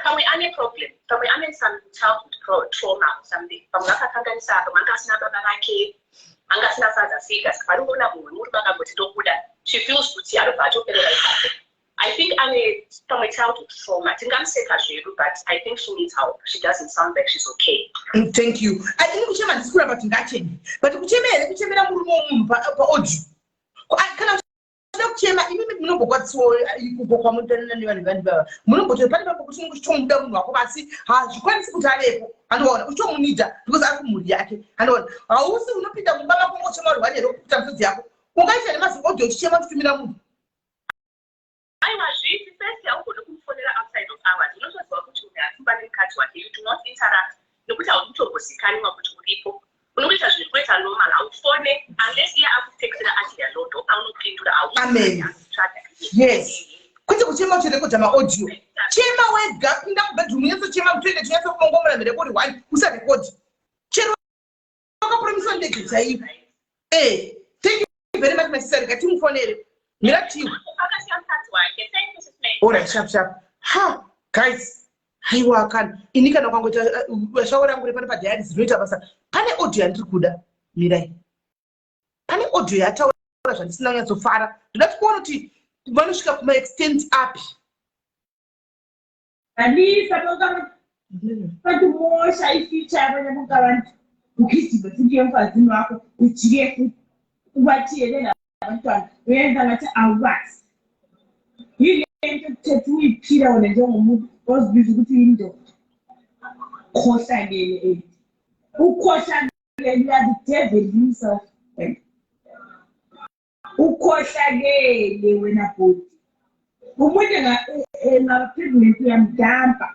Speaker 4: pamwe ane problem, pamwe ane some childhood trauma or something. Pamwe akakanganisa, pamwe anga asina baba vake, anga asina father figure. Saka panongoona munhu wemurume akangoti ndokuda, she feels kuti anobva atoperera ipapo. I think ane pamwe childhood trauma. Tingamuseka zvedu, but I think she needs help. She doesn't sound like she's okay.
Speaker 1: Thank you. Ini kuchema ndisi kuramba kuti ngacheme, but kuchema here kuchemera murume womunhu paaudio? Kana uchida kuchema, imimi munombokwadzisiwawo ikoko kwamudanana nevanhu vanhu vava, munombotori pane papo kuti unenge uchitomuda munhu wako, asi hazvikwanisi kuti avepo, handiwaona? Uchitomunida because ari kumhuri yake, handiwaona? Hausi unopinda mumba mako ngochema uri one here, wokuputa misodzi yako? Ungaita nemazi audio uchichema uchitumira munhu?
Speaker 4: Aiwa, zviti first haugoni kumufonera outside of hours. Unotoziva kuti munhu ari nemukadzi wake. You do not interrupt, nekuti haudi kutombozikanwa kuti uripo. Unongoita zviri kuita normal. Haufone unless iye akutextira ati hello, ndo paunopindura.
Speaker 1: Amen. Yes, kwete kuchema uchirekodha maaudio. Chema wega, pinda mubedroom, unyatsochema mutoilet, unyatsokumongomora mherekori one, usarekodhi. Chero wakapromisa ndege chaiyo. Thank you very much, my sister. Rega timufonere, mira tiwe.
Speaker 4: Akasiya mukadzi wake. Thank you, Sis May.
Speaker 1: Alright, sharp sharp. Ha, guys, haiwa kana ini kana ukangoita shawo rangu repano padiaries rinoita basa. Pane audio yandiri kuda, mirai. Pane audio yataura zvandisina kunyatsofara. Ndoda kuona kuti vanosvika kumaextent api.
Speaker 2: Alisa, patimosha ifuture yabanye bonke abantu. Ugijime futhi uye emfazini wakho, ujike futhi ubathiyele labantwana, uyenza ngathi awubazi. Yini lento okuthethe uyiphila wena njengomuntu ozibiza ukuthi uyindoda? Khohlakele eli. Ukhohlakele, you are the devil himself. Ukhohlakele wena bhuti. Umuntu enga-pregnant uyamdampa,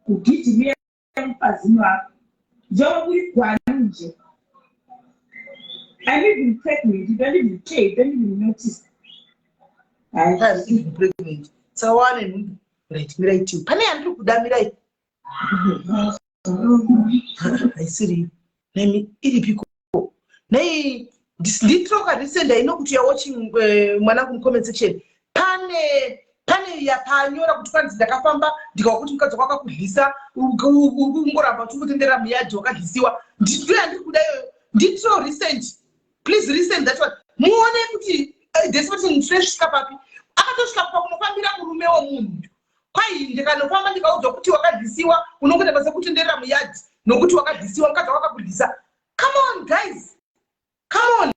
Speaker 2: ugijima uye emfazini wakho njengoba uyigwala nje. I'm even pregnant, you don't even care, you don't even notice.
Speaker 1: Hayi, I'm even pregnant. Saka wane nhumbu. Right, mirai tiwe. Pane yandiri kuda, mirai. Haisiri. Nemi iripiko? Nei nditroka resenda ino kuti you're watching, mwanangu, mucomment section. Pane yapanyora kuti kwanzi ndakafamba ndikawa kuti mukadzi wako akakudlisa, uri kungoramba uchingotenderera muyadhi wakadlisiwa. Ndiyo yandiri kuda iyoyo. Nditro recent. Please resend that one. Muone kuti desperation tinosvika papi. Akatosvika pakunofambira murume wemunhu. Kwai ndikanofamba ndikaudzwa kuti wakadlisiwa, unongoita basa kutenderera muyadhi nokuti wakadlisiwa, mukadzi wako akakudlisa. Come on guys. Come on.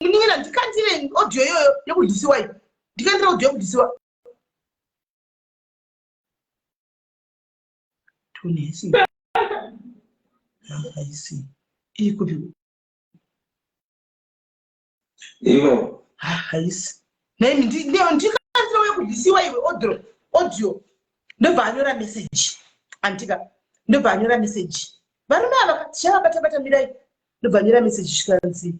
Speaker 1: Munin'ina, ndikandire audio iyoyo yekudlisiwa iyi. Ndikandire audio yekudlisiwa. Tunesi. Haisi. Iri kupi?
Speaker 5: Ivo.
Speaker 1: Haisi. Nei ndikandire yekudlisiwa iwe audio. Audio. Ndobva anyora message. Andika. Ndobva anyora message. Varume ava tichavabata bata, mirai. Ndobva anyora message zvikanzi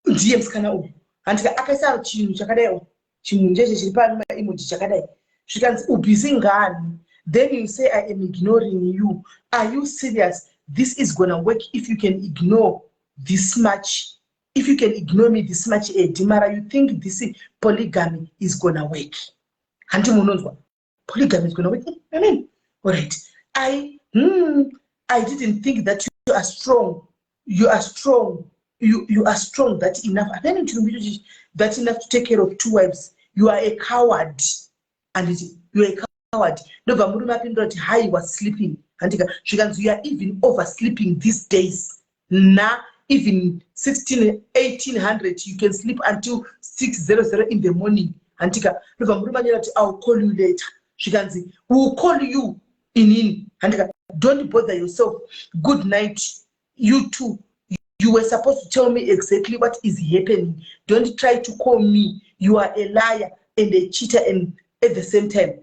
Speaker 1: ndiye musikana uyu, handika? Akaisa chinhu chakadai, chinhu cheche chiri pamaemoji chakadai, zvikanzi, "Ubusy ngani? Then you say I am ignoring you. Are you serious? This is gonna work if you can ignore this much. If you can ignore me this much, Edimara, you think this polygamy is gonna work?" Handi munonzwa, polygamy is gonna work. I mean, all right, I didn't think that you are strong. You are strong. You are strong that enough, apene chirungu ichochi, that enough to take care of two wives. You are a coward. Anditi you are a coward? Ndobva murume apindura kuti, "Hi, was sleeping." Handika zvikanzi, "You are even oversleeping these days. Na even 16 1800 you can sleep until 6:00 in the morning." Handika ndobva murume anyora kuti, "I will call you later." Zvikanzi, "We will call you inini." Handika, "Don't bother yourself. Good night, you too. You were supposed to tell me exactly what is happening. Don't try to call me. You are a liar and a cheater and at the same time.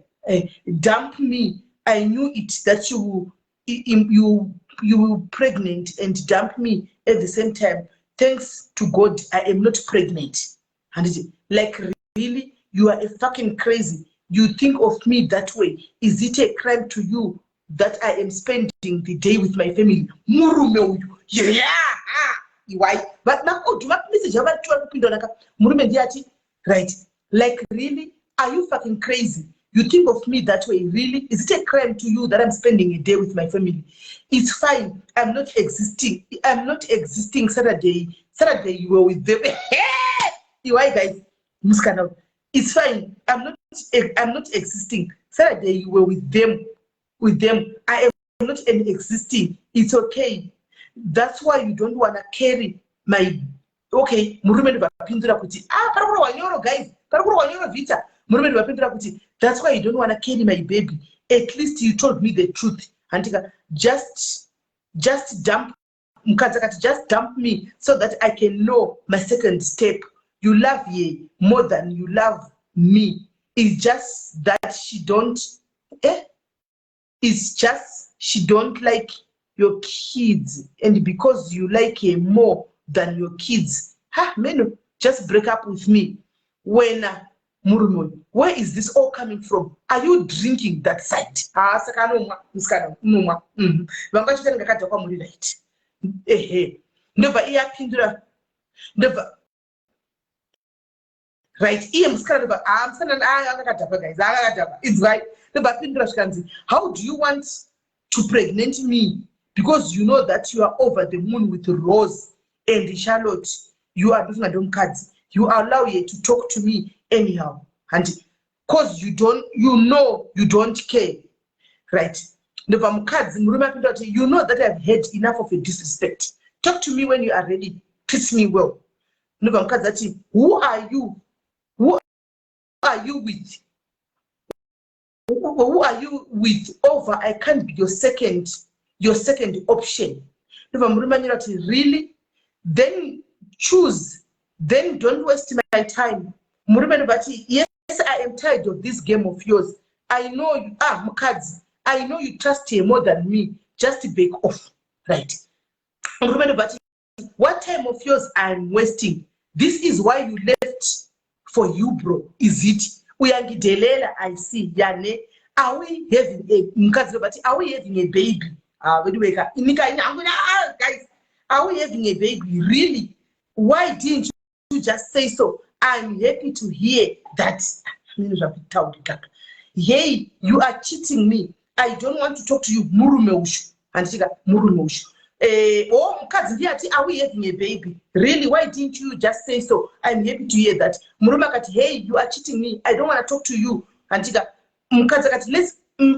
Speaker 1: Dump me. I knew it that you will pregnant and dump me at the same time. Thanks to God I am not pregnant." And it, "Like, really, you are a fucking crazy. You think of me that way? Is it a crime to you that I am spending the day with my family?" Murume uyu, yeah, iwai, but maaudio, mameseji avatiwa kupinda naka. Murume ndiye ati, "Right, like, really, are you fucking crazy? You think of me that way? Really? Is it a crime to you that I'm spending a day with my family? It's fine. I'm not existing. I'm not existing. Saturday, Saturday you were with them." Iwai guys, musikana, "It's fine. I'm not existing. Saturday you were with them. With them. I am not an existing. It's okay. That's why you don't wanna carry my..." Okay, murume ndobva apindura kuti, ah, pari kurohwa nyoro guys, pari kurohwa nyoro vita. Murume ndobva apindura kuti, "That's why you don't wanna carry my baby. At least you told me the truth." Handika, Just dump," mukadzi akati, "Just dump me so that I can know my second step. You love ye more than you love me. It's just that she don't, eh? It's just she don't like your kids, and because you like her more than your kids." Ha, meno, "Just break up with me." Wena murume uyu, where is this all coming from? Are you drinking that side? Ha, saka anomwa musikana, unomwa. Vanga vachita ndingakadhakwa kwamuri, right? Ehe, ndobva iye apindura, ndobva, right, iye musikana ndobva, ah, musikana akakadhakwa guys, akakadhakwa. Inzwai, ndobva apindura zvikanzi, "How do you want to pregnant me? Because you know that you are over the moon with Rose and Charlotte. You are," ndofunga ndomukadzi, "you allow her to talk to me anyhow." Handi, "Cause you don't, you know you don't care, right? Ndobva mukadzi, murume apindura kuti, "You know that I've had enough of a disrespect. Talk to me when you are ready. Treat me well." Ndobva mukadzi ati, "Who are you? Who are you with? Who are you with? Over, I can't be your second option." Ndobva murume anyora kuti, "Really? Then choose. Then don't waste my time." Murume ndobva ati, "Yes, I am tired of this game of yours. I know you." Ah, mukadzi, "I know you trust her more than me. Just back off." Right. Murume ndobva ati, "What time of yours I'm wasting? This is why you left for you, bro, is it? Uyangidelela, I see. Yane, are we having a..." Mukadzi ndobva ati, "Are we having a baby?" Ah, weduweka, inika hangu. Ah, guys, "Are we having a baby? Really? Why didn't you just say so? I'm happy to hear that." Zvinhu zvakutaurika. "Hey, you are cheating me. I don't want to talk to you." Murume ushu, handitika? Murume ushu, oh, mukadzi ndiye ati, "Are we having a baby? Really? Why didn't you just say so? I'm happy to hear that." Murume akati, "Hey, you are cheating me. I don't want to talk to you." Handitika? Mukadzi akati,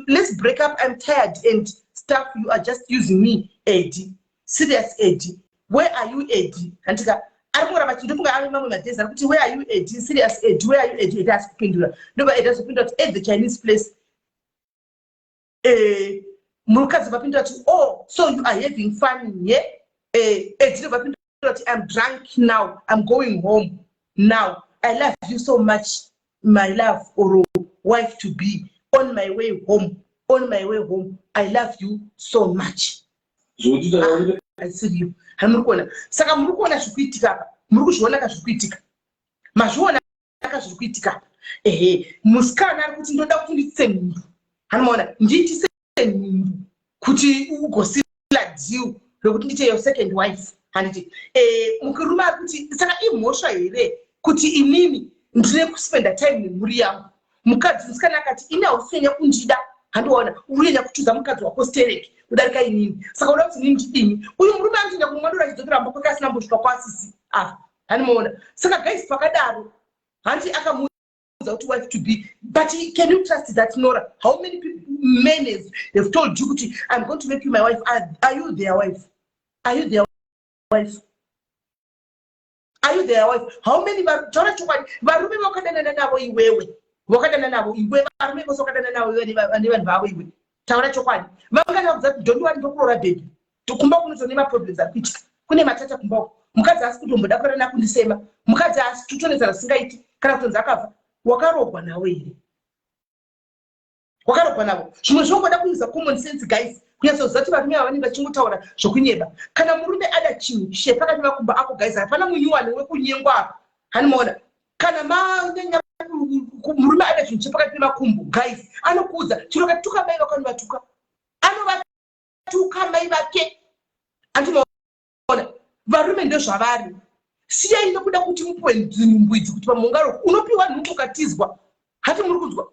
Speaker 1: Let's break up. I'm tired and stuff. You are just using me, Eddie. Serious, Eddie. Where are you, Eddie?" Handitika? Ari kungoramba, chindofunga ari mamwe madhezi ari kuti, "Where are you, Eddie? Serious, Eddie. Where are you, Eddie?" Eddie asi kupindura. Ndobva Eddie azopindura kuti, "At the Chinese place." Mukadzi vapindura kuti, "Oh, so you are having fun, ye?" Eddie ndobva apindura kuti, "I'm drunk now. I'm going home now. I love you so much, my love or wife to be. On my way home, on my way home. I love you so much."
Speaker 5: Zvokuti
Speaker 1: Asiriyo. Hamuri kuona? Saka muri kuona zviri kuitika apa? Muri kuzviona ka zviri kuitika? Mazviona ka zviri kuitika apa? Ehe, musikana ari kuti, "Ndoda kuti ndiitise nhumbu." Hanomaona? "Ndiitise nhumbu kuti ugosila deal rekuti ndiite your second wife." Handiti? Murume ari kuti, "Saka imhosva here kuti inini ndine kuspenda time nemhuri yangu?" Mukadzi, musikana akati, "Ini hausinyanya kundida. Handiona uri kuchuza mukadzi wako stereki kudarika inini. Saka uda kuti inini ndidini?" Uyu murume anotoenda kumwa doro achidzokera mumba kwake asina mbosvika kwasisi apa. Hanimaona? Saka guys, pakadaro, hanti akamuudza kuti wife to be? But can you trust that, Nora? How many people, men have told you kuti, "I'm going to make you my wife"? Are you their wife? Are you their wife? Are you their wife? How many? Taura chokwadi, varume vakadanana navo iwewe, wakadanana navo iwe, varume vose wakadanana navo iwe nevanhu vavo iwe, taura chokwadi, vangana vakudza kuti, "Don't worry, ndokuroora baby. Kumba kunotone maproblems ari kuitika, kune matata kumba uko. Mukadzi asi kutomboda kurana kundisema. Mukadzi asi totonetsana zvisingaiti kana kutonzi akabva." Wakarogwa navo here? Wakarogwa navo? Zvimwe zvinongoda kuuza common sense, guys, kunyatsoziva kuti varume ava vanenge vachingotaura zvokunyeba. Kana murume ada chinhu shepakati makumbo ako, guys, hapana munyuwani wekunyengwa apa. Hanimaona? Kana manyanya, murume ada chinhu chepakati pemakumbo, guys, anokuudza. Chiro katuka mai vako, anovatuka, anovatuka mai vake. Andimaona? Varume ndezvavari. Siyai nokuda kuti mupiwe nhumbu idzi, kuti pamwe unopiwa nhumbu ukatizwa. Hati muri kunzwa?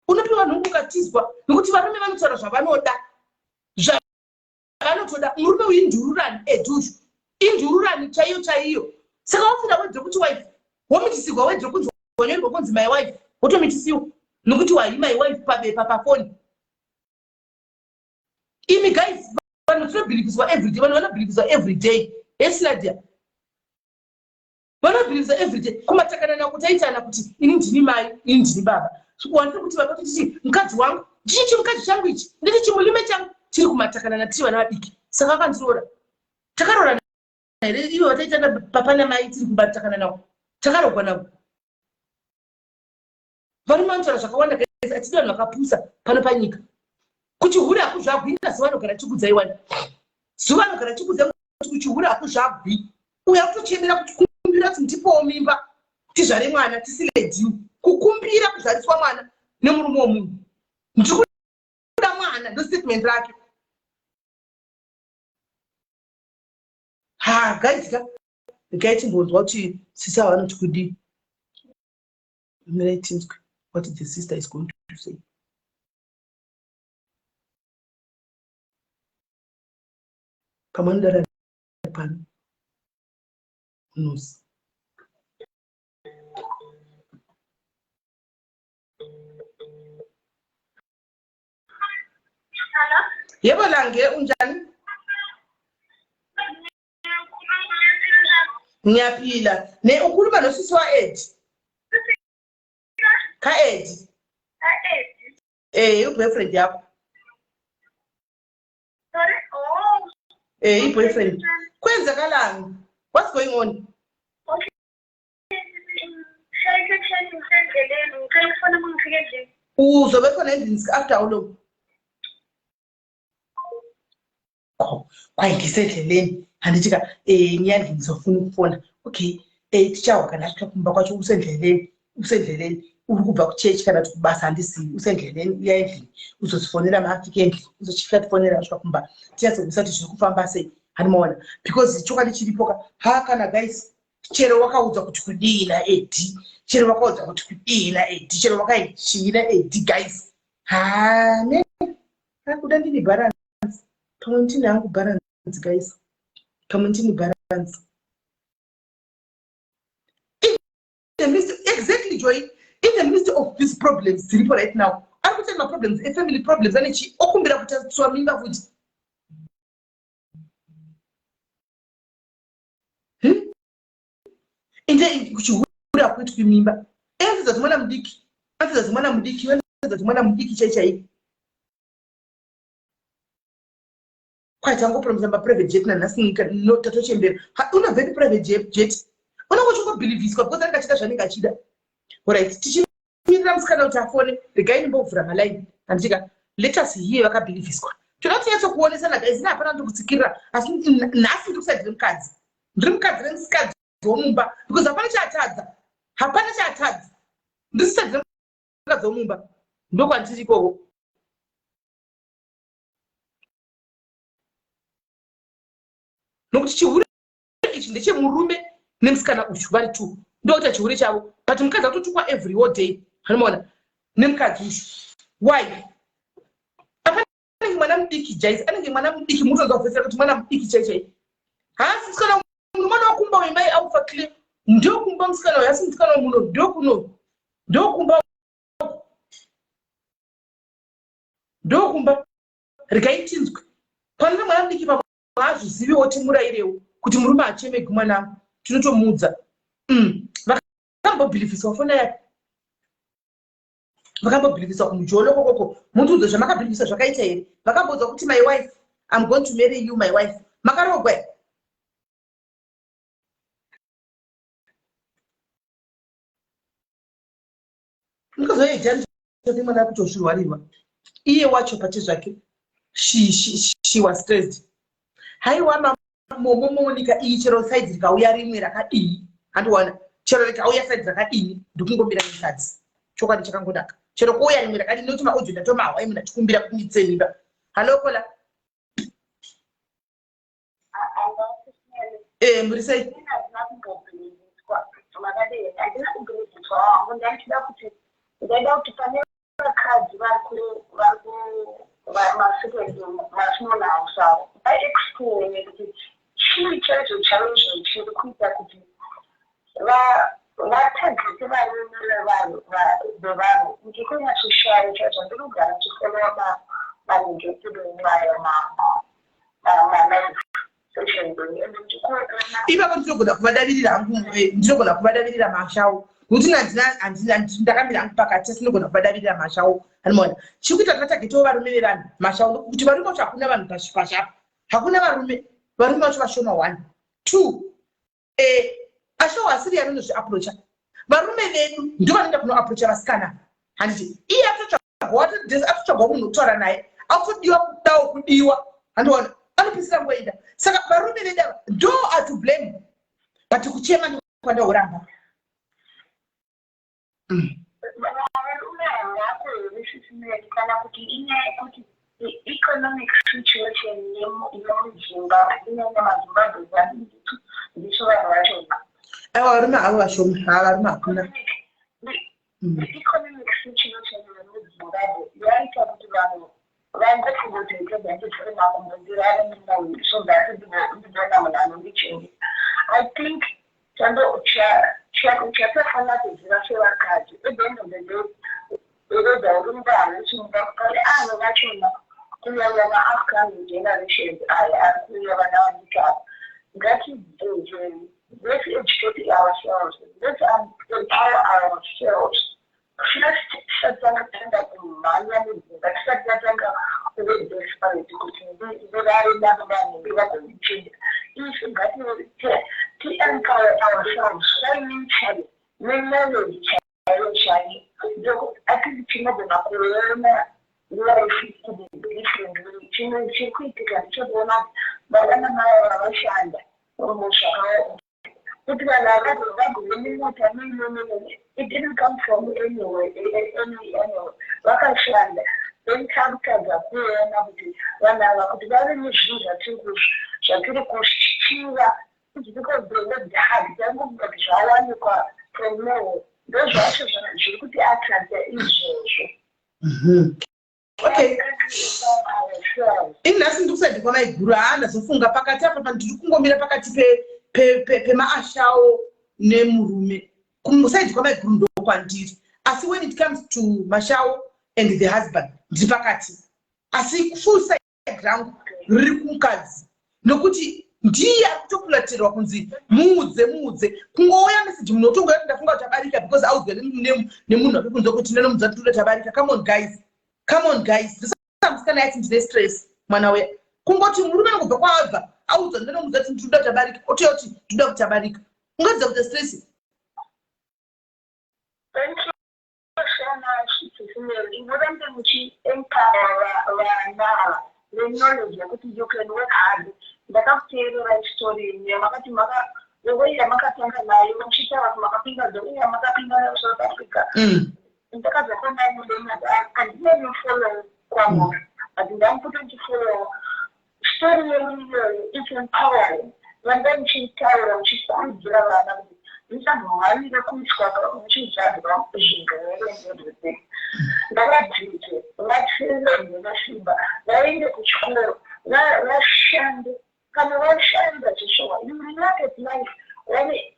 Speaker 1: Unopiwa nhumbu ukatizwa, nekuti varume vanotaura zvavanoda, zvavanotoda. Murume uyu indururani, edhuzhu indururani chaiyo chaiyo. Saka wafira word rekuti wife, womitisirwa word rekunzi wanyorerwa kunzi my wife, wotomitisiwa nokuti wai my wife pabepa pafoni. Imi guys, vanhu tinobhilivhiswa everyday. Vanhu vanobhilivhiswa everyday. Esinadia, vanobhilivhisa everyday. Kumatakanana kutaitana kuti ini ndini mai, ini ndini baba. Wandiri kuti baba, kuti mukadzi wangu, ndichi chimukadzi changu ichi, nditi chimurume changu. Tiri kumatakanana tiri vana vadiki. Saka akandiroora, takaroorana here? Ivo vataitana papa namai, tiri kubatakana navo, takarogwa navo. Varume vanotaura zvakawanda, guys. Atidi vanhu vakapusa pano panyika. Kuti hure hakuzvagwi, inga zuva anogara chikudzai wani, zuva anogara chikudzai kuti kuchihure hakuzvagwi. Uyo akutochemera kuti kumbira kuti ndipowo mimba tizvare mwana, tisile deal, kukumbira kuzvariswa mwana nemurume womunhu. "Ndiri kuda mwana," ndo statement rake. Ha, guys ka, regai timbonzwa kuti sisi ava vanoti kudii. Mirai tinzwe what the sister is going to say. Pamwe anodara pano unozi.
Speaker 4: Hello?
Speaker 1: Yebo Lange, unjani? Ngiyaphila. Ne ukhuluma nosisi wa Ed. Ka Ed.
Speaker 4: Ka Ed.
Speaker 1: Eh, u-boyfriend yakho.
Speaker 4: Sorry? Oh.
Speaker 1: Eh, i-boyfriend. Kwenzakalani? What's going on?
Speaker 4: Okay.
Speaker 1: Uzobe khona endlini after how long? Kwaye ngisendleleni handithi ka um ngiya endlini ngizofuna ukufona. Okay, um tichawa kana asvika kumba kwacho usendleleni, usendleleni uri kubva kuchechi kana kuti kubasa handizivi, usendleleni uya endlini uzotifonera maafika endlini uzochifika tifonera asvika kumba tinyatsokuisa kuti zviri kufamba sei handimaona because chokwadi chiripo ka ha kana guys chero wakaudzwa kuti kudii naedi chero wakaudzwa kuti kudii naedi chero wakaichii naedi guys hane akuda ndini balance pamwe ndini hangu balance guys pamwe ndini balance in the midst exactly joy in the midst of these problems dziripo right now ari kuita maproblems efamily problems ane chii okumbira kuti atswa mimba futi hmm? Ende kuchihure hakuitwi mimba. Enzi dzati mwana mudiki. Enzi dzati mwana mudiki. Enzi dzati mwana mudiki chai chai. Kwai tangopromisa ma private jet nanhasi no tatochembera. Unobvepi private jet? Unongo chingobhilivhiswa because anenge achida zvanenge achida. Alright, tichimirira musikana kuti afone, regai ndimbovhura maline. Handitika let us hear vakabhilivhiswa. Toda kuti nyatsokuonesana guys, ini hapana ndikutsikirira asi nhasi ndiri kusaidhi remukadzi. Ndiri mukadzi remusikadzi womumba because hapana chaatadza. Hapana chaatadza. Ndiri kusaidhi remukadzi womumba. Ndokwandiri ikoko. Nokuti chihure ichi ndechemurume nemusikana uyu vari two ndokuita chihure chavo but mukadzi akutotukwa every whole day anomaona nemukadzi uyu why apa anenge mwana mudiki jais anenge mwana mudiki mutonzwa kuvhesera kuti mwana mudiki chai chai haasi musikana munhu mwana wakumba uyu mai aufa clear ndokumba musikana uyu asi musikana muno ndokuno ndokumba ndokumba regai tinzwe panenge mwana mudiki pamwe haazviziviwo timurairewo kuti murume achemegi mwanangu tinotomuudza mm. vakambobhilivhiswa fona yake vakambobhilivhiswa kumujolo kokoko mundiudze zvamakabhilivhiswa zvakaita here vakamboudzwa kuti my wife im going to marry you my wife makaroogwa here Mukazoita mwana akutozvirwarirwa iye wacho pache zvake she, she, she was stressed haiwa momo monika iyi chero size rikauya rimwe rakadii handiwana chero rikauya size rakadini ndikungomira nemukadzi chokwadi chakangonaka chero kuuya rimwe rakadini nokuti maaudio ndatomahwa imi ndachikumbira kuti nditse mimba hallo kola Eh, muri sei?
Speaker 4: Handina kubhilivhiswa hangu ndaichida kuti ndaida kuti pane vakadzi vari masmall house avo vaexplaine kuti chii chaizvo chaizvo chiri kuita kuti vatagete varume vevanhu vevanhu ndikunyatsoshaya chaizvo ndiri kugara ndichifolowa maningekudemwayo
Speaker 1: ipapa ndinogona kuvadavirira hangu eh, ndinogona kuvadavirira mashawo nokuti ndakamira hangu pakati asi ndinogona kuvadavirira mashawo anomaona chiri kuita tatagetewo varume vevanhu mashawo kuti varume vacho hakuna vanhu pashapo hakuna varume varume vacho vashoma one two Eh, ashawo asiri anonozviaprocha varume vedu ndovanoenda kunoaprocha vasikana handiti iye atotsvagwa atotsvagwa munhu wekutaura naye akutodiwa kudawo kudiwa handiona anopisira ngoenda saka varume vedu ava ndo are to blame but kuchema ndokwandauramba
Speaker 4: Varume havako here sisi Mary kana kuti inyaya yekuti economic situation yemuZimbabwe kunyanya maZimbabwe ndisu vanhu vacho.
Speaker 1: Aiwa varume havo vashoma haa varume hakuna.
Speaker 4: Economic situation yemuZimbabwe yaita kuti vanhu vangofunga kuti nditadza ndivhure makumbo ndirare nemunhu so that ndigoona munhu anondichengeta. I think Chatafanira kuziva sevakadzi at the end of the day whether uri mumba hausi mumba pane avo vachona Kunyanya maupcoming generations aya ari kuuya vana vadiki ava, ngatidzidzei. Let's educate ourselves. Let's empower ourselves. First tisati tatanga kumhanya nedzimba, tisati tatanga kuve desperate kuti ndirare navanhu vagondichinja. Isu ngati ti-empower ourselves financially neknowledge chaiyo chaiyo. Ndokuti I think tinogona kuona life in a different way. Chimwe chiri kuitika ndechekuona kuti baba namai ava vashanda zvakaoma kuti vanhu ava vagove nemota nei it didn't come from anywhere, anywhere. Vakashanda, then takutadza kuona kuti vanhu ava kuti vave nezvinhu zvatiri kuchiva. It's because they worked hard. Tangofunga kuti zvawanikwa from nowhere. Ndozvacho zviri kuti attracta izvozvo.
Speaker 1: Okay, ini nhasi ndiri kuside kwamaiguru. Haa, ndazofunga pakati apa, ndiri kungomira pakati pemaashawo nemurume. Kuside kwamaiguru ndokwandiri, asi when it comes to mashawo and the husband, ndiri pakati, asi full side rangu riri kumukadzi, nokuti ndiye ari kutokulatirwa kunzi muudze, muudze. Kungouya meseji, munhu otongoya kuti ndafunga kuti abarika because audzwa nemunhu wake kunze kuti nenomudza kuti toda tabarika. Come on guys, come on guys. Musikana yati ndine stress, mwana uya kungoti murume anongobva kwaabva audzwa, ndenomudza kuti ndinoda tabarika, otoya kuti ndoda kuti abarika, ungadza kuita stress.
Speaker 4: Thank you so much, Cecily. Murambe muchiempower vana ava neknowledge yekuti you can work hard. Ndakakuteerera story yenyu yamakati maka the way yamakatanga nayo muchitaura kuti makapinda, the way yamakapinda nayo South Africa. Ndakabva kwanai mudenga, handinyanyofollow kwamuri, but ndamupota ndichifollow story yenyu iyoyo. It's empowering. Vanga muchitaura muchikurudzira vana kuti musamhanyire kuiswa muchizvarwa zvirwere and everything. Ngavadzidze, vatsirwe nesimba, vaende kuchikoro, vashande. Kana vashanda zveshuwa, you look at life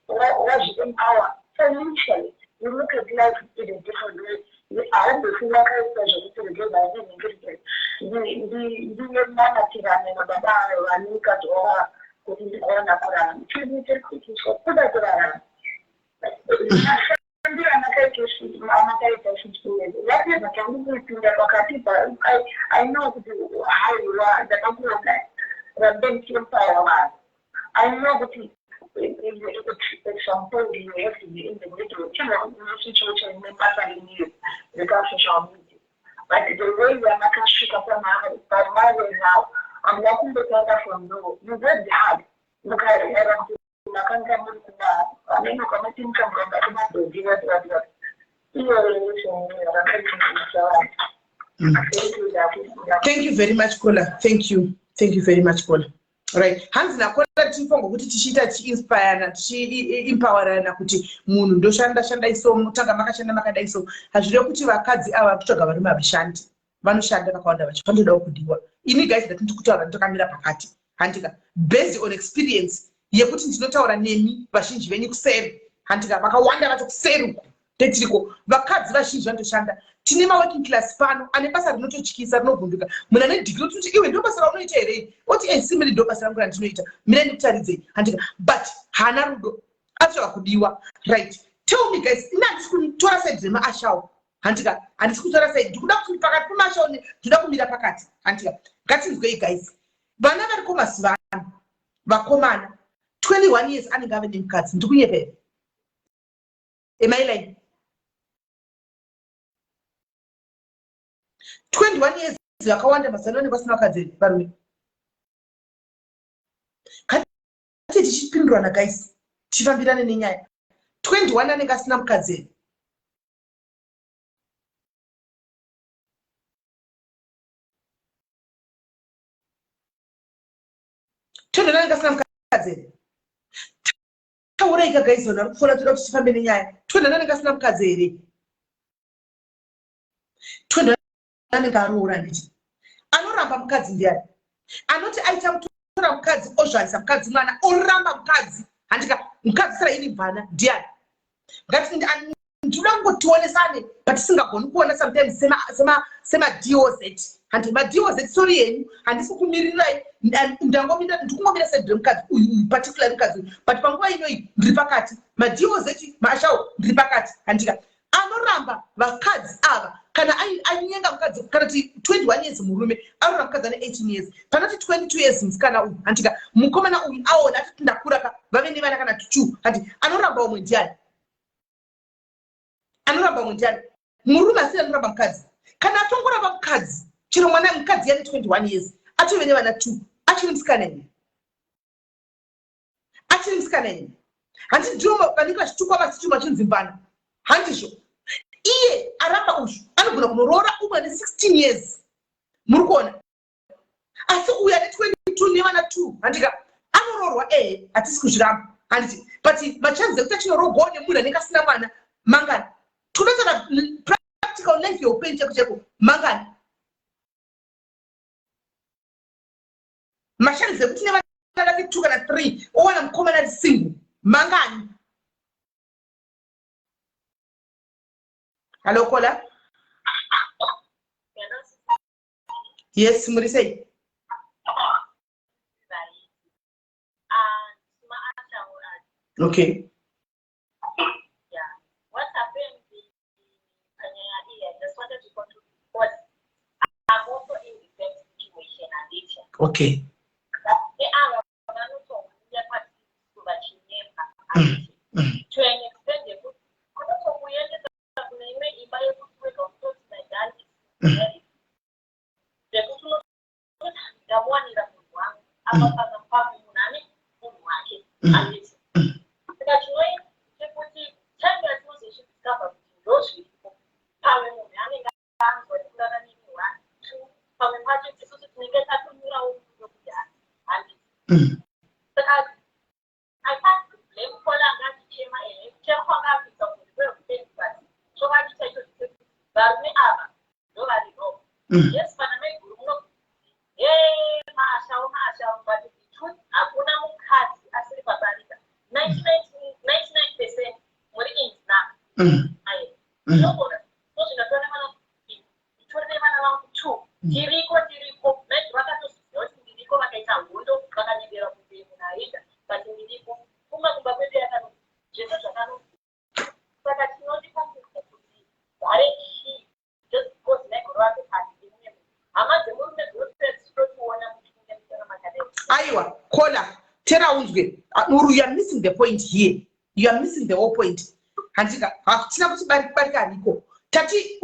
Speaker 4: wazviempower financially, you look at life in a different way. Haumbofi wakaita zvekuti regedza ndinhingirike ndinenamatirane nababa avo vane mukadzi wavo kuti ndigoona kurarama. Chinhu chiri kuitiswa kuda kurarama. Mashandiro amakaita 50 years whatever, tangu kuipinda pakati, I know kuti haiwa, ndakakuona rambe ndichiempower vanhu. I know kuti at some point you have to be in the middle situation nebasa renyu rekasocial media, but the way yamakasvika pamave now, hamuna kumbotanga from no. You worked hard, mukareva kuti makanga muri kuma vanenge kwamati mukamuramba kumadhodhi vati vati vati iyo relation rakaiisa vanhu.
Speaker 1: Thank you very much, Kola. Thank you, thank you very much, Kola. Right, hanzi naKola tinofanirwa kuti tichiita tichiinspirana, tichiempowerana kuti munhu ndoshanda, shandai so, mutanga makashanda makadai so. Hazvirevi kuti vakadzi ava kutsvaga varume havashandi. Vanoshanda vakawanda vacho, vanotodawo kudiwa. Ini guys, ndati ndiri kutaura nditokamira pakati, handika, based on experience yekuti ndinotaura nemi vazhinji venyu kuseri, handika, vakawanda vacho kuseri uku ndetiriko. Vakadzi vazhinji vanotoshanda. Tine maworking class pano ane basa rinototyisa, rinovhunduka munhu ane dhigiri, ototi iwe ndo basa raunoita here? Oti esimiri ndo basa rangu randinoita, mira ndikutaridzei, handika, but haana rudo, atsvaka kudiwa. Right, tell me guys, ini handisi kutora side remaashawo, handika, handisi kutora side. Ndikuda kuti pakati pemashawo ndinoda kumira pakati, handika. Ngatinzwei guys, vana variko mazuva ano, vakomana 21 years anenge ave nemukadzi. Ndikunyepa here? Am I lying? 21 years, vakawanda mazuva ano vanenge vasina vakadzi varume. Kati tichipindurana guys, tichifambirane nenyaya. 21 anenge asina mukadzi here? 21 anenge asina mukadzi here? Tauraika guys, vanhu vari kufona, toda kuti tifambe nenyaya. 21 anenge asina mukadzi here? 21 anenge aroora, handiti? Anoramba mukadzi ndiani? Anoti aita mutora mukadzi, ozvarisa mukadzi mwana, oramba mukadzi, handika, mukadzi sara iri mvana, ndiani? Ngati ndiri Ndinoda kungotionesane patisingagoni kuona sometimes semadoz handi madoz. Sorry yenyu, handisi kumirirai, ndangomira, ndikungomira side remukadzi uyu, uyu particular mukadzi uyu, but panguva inoyi ndiri pakati madoz maashawo, ndiri pakati, handika? Anoramba vakadzi ava kana anyenga mukadzi, kana kuti 21 years murume arora mukadzi ane 18 years, panoti 22 years musikana uyu, handika? Mukomana uyu aona atoti ndakura ka, vave nevana kana 2, handi? Anoramba umwe ndiani? Anoramba umwe ndiani? Murume asiri anoramba mukadzi. Kana atongoramba mukadzi, chero mwana mukadzi yane 21 years, atove nevana 2, achiri musikana ine, achiri musikana ine, handi? Ndiwo vanenge vachitukwa vasichuma chinzimbana, handizvo? Iye aramba uyu anogona kunoroora umwe ane 16 years, muri kuona? Asi uyu ane 22 nevana 2, handika? Anoroorwa, ehe, hatisi kuzviramba, handiti? But machances ekuti achinoroorwawo nemunhu anenge asina mwana mangani? Tonotaura practical life yeupenyu cheko cheko, mangani machances ekuti nevana vake 2 kana 3 owana mukomana ari single? Mangani? Hallo, caller. Yes, muri sei? Okay.
Speaker 4: Yeah. What happened panyaya iyi, I just wanted to contribute because I'm also in the same situation, handiti?
Speaker 1: Okay.
Speaker 4: Ava vanotouya kwatiri vachinyemba, handiti? To an extent yekuti vanotokuendesa kune imwe imba yekuti wega unototi, "My dad is married," zvekuti unototi, "Ndamuwanira munhu wangu apa." Pamwe pamwe munhu ane munhu wake, handiti? Saka chinoita chekuti time yatinozozvidiscover kuti ndo zviripo, pamwe munhu anenge anzwa nekurara nemi one two, pamwe pacho isusu tinenge tatonyurawo murudo kudhara, handiti? Saka I can't blame caller anga achichema. Ehe, kuchema kwanga akuita kunzi kweupenyu, but chokwadi chaicho ndechekuti varume ava ndo vari wrong. Yes, pana maiguru muno he maashawo maashawo, but the truth, hakuna mukadzi asiri pabarika. 99% muri in denial. Aye, ndinogona tozvinotora vana, nditori nevana vangu two, tiriko, tiriko. Maybe vakatoziva kuti ndiriko, vakaita hondo, vakanyengera kunge munhu aida, but ndiriko. Kumwe kumba kwedu yakano zvese zvakano. Saka tinondifungira kuti hare chii just because maiguru vake handidi mumwe munhu, hama dzemurume dzinotouya dzichitotiona kuti munge musana makadai.
Speaker 1: Aiwa, caller, tera unzwe. Uru, you are missing the point here, you are missing the whole point, handika? Hatina kuti barika hariko. Tati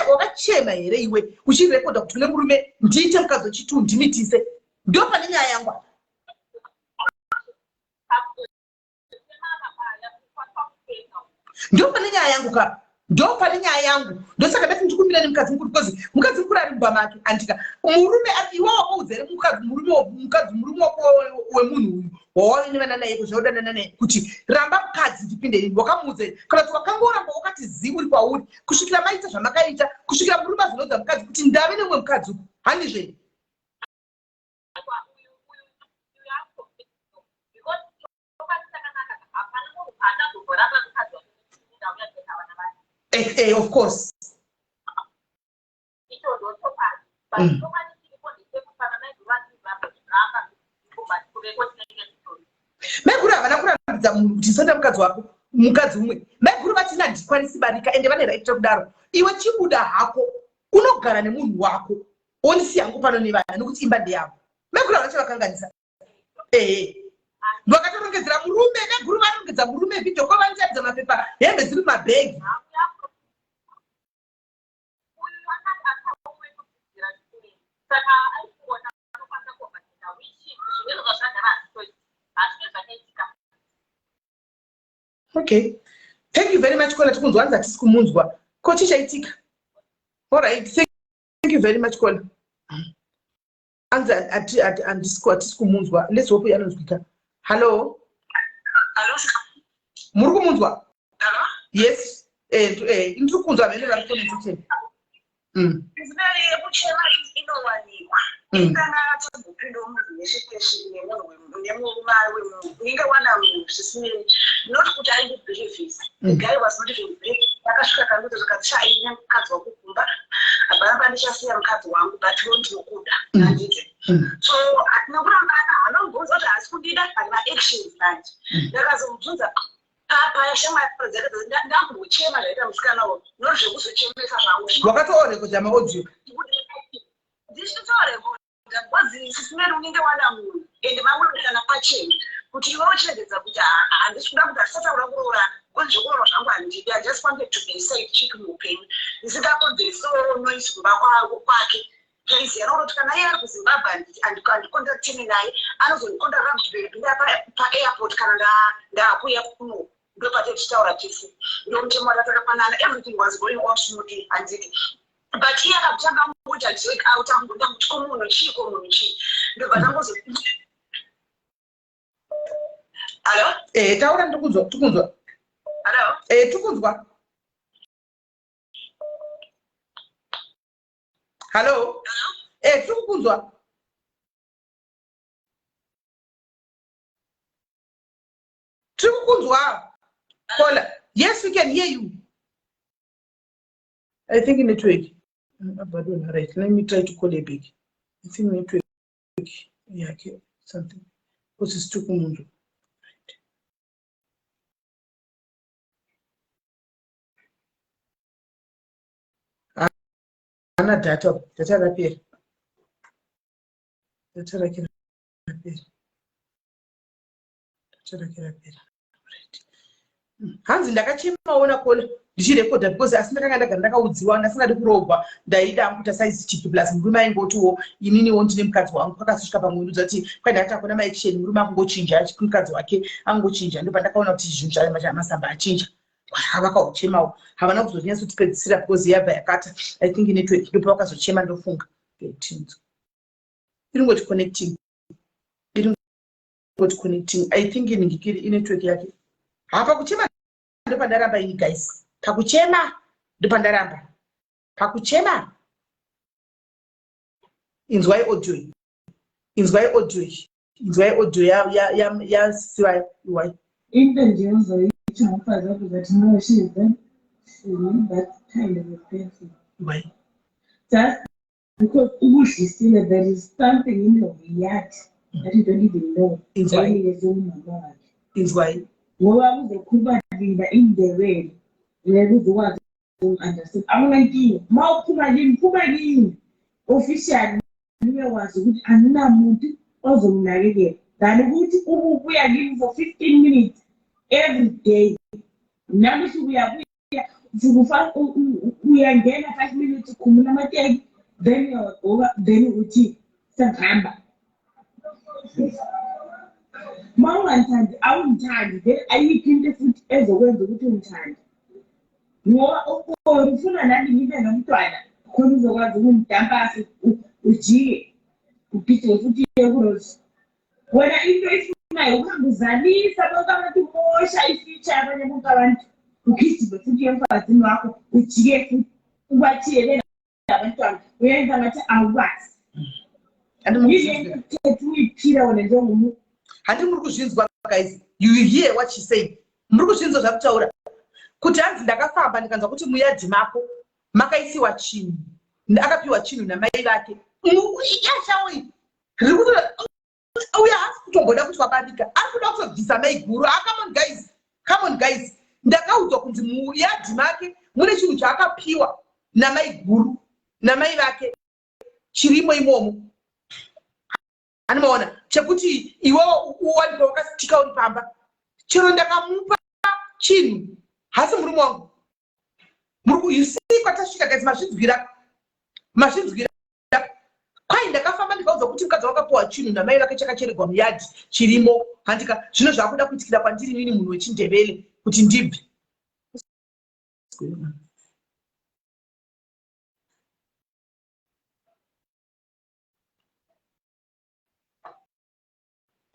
Speaker 1: wakachema here iwe uchirekodha kuti une murume, ndiite mukadzi wechitu, ndimitise? Ndo pane nyaya yangu apa. Ndo pane nyaya yangu ka, ndo pane nyaya yangu. Ndosaka ndati ndikumira nemukadzi mukuru, because mukadzi mukuru ari mumba make, andika? Murume iwe wakaudza here mukadzi, murume, mukadzi, murume wako wemunhu uyu wawave nevana naye, kuzvaudanana naye, kuti ramba mukadzi ndipinde ini? Wakamuudza here, kana kuti wakangoramba wakati zi uri kwauri kusvikira maita zvamakaita, kusvikira murume azonoudza mukadzi kuti ndave nemumwe mukadzi uku, handizvei?
Speaker 4: Aiwa, uyu uyu uyu because chokwadi chakanaka, hapana munhu paanazomboramba mukadzi wake ndauya kuita vana vake.
Speaker 1: Of course.
Speaker 4: Icho ndo chokwadi, but chokwadi chiripo ndechekuti pana maiguru vachiramba kuveko tinenge titori.
Speaker 1: Maiguru havana kurambidza munhu kuti isonda mukadzi wako, mukadzi umwe. Maiguru vatina handikwanisi barika, ende vane right kudaro. Iwe chibuda hako, unogara nemunhu wako, ondisiya hangu pano nevana, nekuti imba ndeyavo. Maiguru havana chavakanganisa. Ehe, vakatorongedzera murume. Maiguru varongedza murume video call, vanotaridza mapepa, hembe dziri mumabhegi.
Speaker 4: Uyu akati akaumwe kudzidzira chikuru, saka aifunga anokwanisa kuovateka, which zvinenge zvagara hazvitoiti, hazvine zvakaitika.
Speaker 1: Okay, thank you very much, caller. Tikunzwa, hanzi hatisi kumunzwa. Ko chichaitika? Alright, thank you very much, caller. Anzi hatisi kumunzwa. Let's hope anonzwika. Hallo?
Speaker 4: Hello?
Speaker 1: Muri kumunzwa?
Speaker 4: Hello?
Speaker 1: Yes, ndiri kunzwa vene vari comment section.
Speaker 6: Nzira yekuchema inowanikwa. Kana atambopindawo murelationship nemunhu, nemurume wemunhu, unenge wana munhu zvisinei, not kuti aindibhilivhisa. The guy was not even ready. Akasvika kandiudza zvakanzi sha ini mukadzi wangu kumba hapana pandichasiya mukadzi wangu but iwe ndinokuda handiti. So hatina kurambana hanomubvunza kuti haasi kundida but maactions manje. Ndakazomubvunza paya shamwari dzake ndambochema zvaita musikana uyu not zvekuzochemesa zvangu.
Speaker 1: Wakatorekodha maaudio?
Speaker 6: Ndichitorekodha because sisimeri unenge wada munhu ende mamunodirana pachena kuti iwe uchiregedza kuti handisi kuda kuti hatisataura kuroorana because zvekuroorwa zvangu handidi. I just wanted to be side chick muupenyu ndisingakonzeresewo noise kumba kwake. Taiziva kuti kana iye ari kuZimbabwe handikondaktini naye, anozondikondarira kuti baby paairport kana ndaakuuya kuno ndopatetichitaura tese, ndomutemo watakapanana. Everything was going on smoothly handiti, but iye akatanga kungoita drag out akungoita kuti ko munhu chii, ko munhu chii, ndobva tangozo hallo.
Speaker 1: Eh, taura, ndikunzwa, tikunzwa.
Speaker 6: Hallo.
Speaker 1: Eh, tikunzwa. Hallo, eh, tiri kukunzwa. Tiri kukunzwa. Caller. Yes, we can hear you. I think network. Abadona, right. Let me try to call her back. I think network yake something. Because it's too kumunzwa. Right. Haana data, data rapera. Data rake rapera. Data rake rapera. Right. Hanzi ndakachemaona caller ndichirekodha because asi ndakanga ndagara ndakaudziwa ndasingadi kuroogwa, ndaida kuita side chick plus murume aingotiwo ininiwo ndine mukadzi wangu. Pakazosvika pamwe ndudza kuti kwai ndakati akuna maaction, murume akungochinja, mukadzi wake angochinja, ndopandakaona kuti zvinhu zvamasamba achinja. Vakauchemawo, havana kuzonyatsotipedzisira because yabva yakata. I think network, ndopa vakazochema ndofunga. Tinzwa iringoti connecting, iringoti connecting. I think iningikiri inetwork yake. Hapa kuchema ndopandaramba ini guys, pakuchema ndopandaramba pakuchema. Inzwai audio iyi, inzwai audio iyi, inzwai audio yasivayo iwai.
Speaker 7: Into nje ozoyitsho ngomfazi wakho that no, she is not, she's not that kind of a person.
Speaker 1: Iwai.
Speaker 7: Just because ukudlisile, there is something in your yard that you don't even know.
Speaker 1: Inzwai.
Speaker 7: Ayinikeze umama wakhe.
Speaker 1: Inzwai.
Speaker 7: Ngoba kuzokhuluma lina indebele ngeke uze ukwazi uku-understand. Akunankinga. Uma uphuma kimi, phuma kimi. Officially niyokwazi ukuthi anginamuntu ozomnakekela than ukuthi ububuya kimi for 15 minutes every day. Nami usuke uyabuya ufike uyangena 5 minutes, ukhumula amateki, then uyawagqoka, then uthi sengihamba. Uma ungangithandi awungithandi, then ayikho into futhi ezokwenza ukuthi ungithande ngoba or ufuna nami ngibe nomntwana khona uzokwazi ukungidampa ujike ugijime futhi uye kuRose. Wena into oyifunayo ukuhamba uzalisa bonke abantu, umosha i-future yabanye bonke abantu, ugijime futhi uye emfazini wakho, ujike futhi ubatshiyele abantwana, uyenza ngathi awubazi. Yile nto khetha uyiphila wena njengomuntu.
Speaker 1: Handi muri kuzvinzwa guys? You hear what she said? Muri kuzvinzwa zvakutaura kuti hanzi ndakafamba ndikanzwa kuti muyadhi mako makaisiwa chinhu, akapiwa chinhu namai vake. Yashawo iyi riri kuti uyo haasi kutomboda kuti wabarika, ari kuda kutobvisa mai guru. Ah, come on guys, come on guys. Ndakaudzwa kunzi muyadhi make mune chinhu chaakapiwa namai guru, namai vake, chirimo imomo. Anomaona chekuti iwewo uwanikwa wakasitika uri pamba. Chero ndakamupa chinhu, hasi murume wangu. You see kwatasvika guys? Mazvinzwira, mazvinzwira. Kwai ndakafamba ndikaudzwa kuti mukadzi wakapiwa chinhu namai vake chakacheregwa muyadhi chirimo. Handika zvino zvaakuda kuitikira kwandiri nini munhu wechindevele kuti ndibve.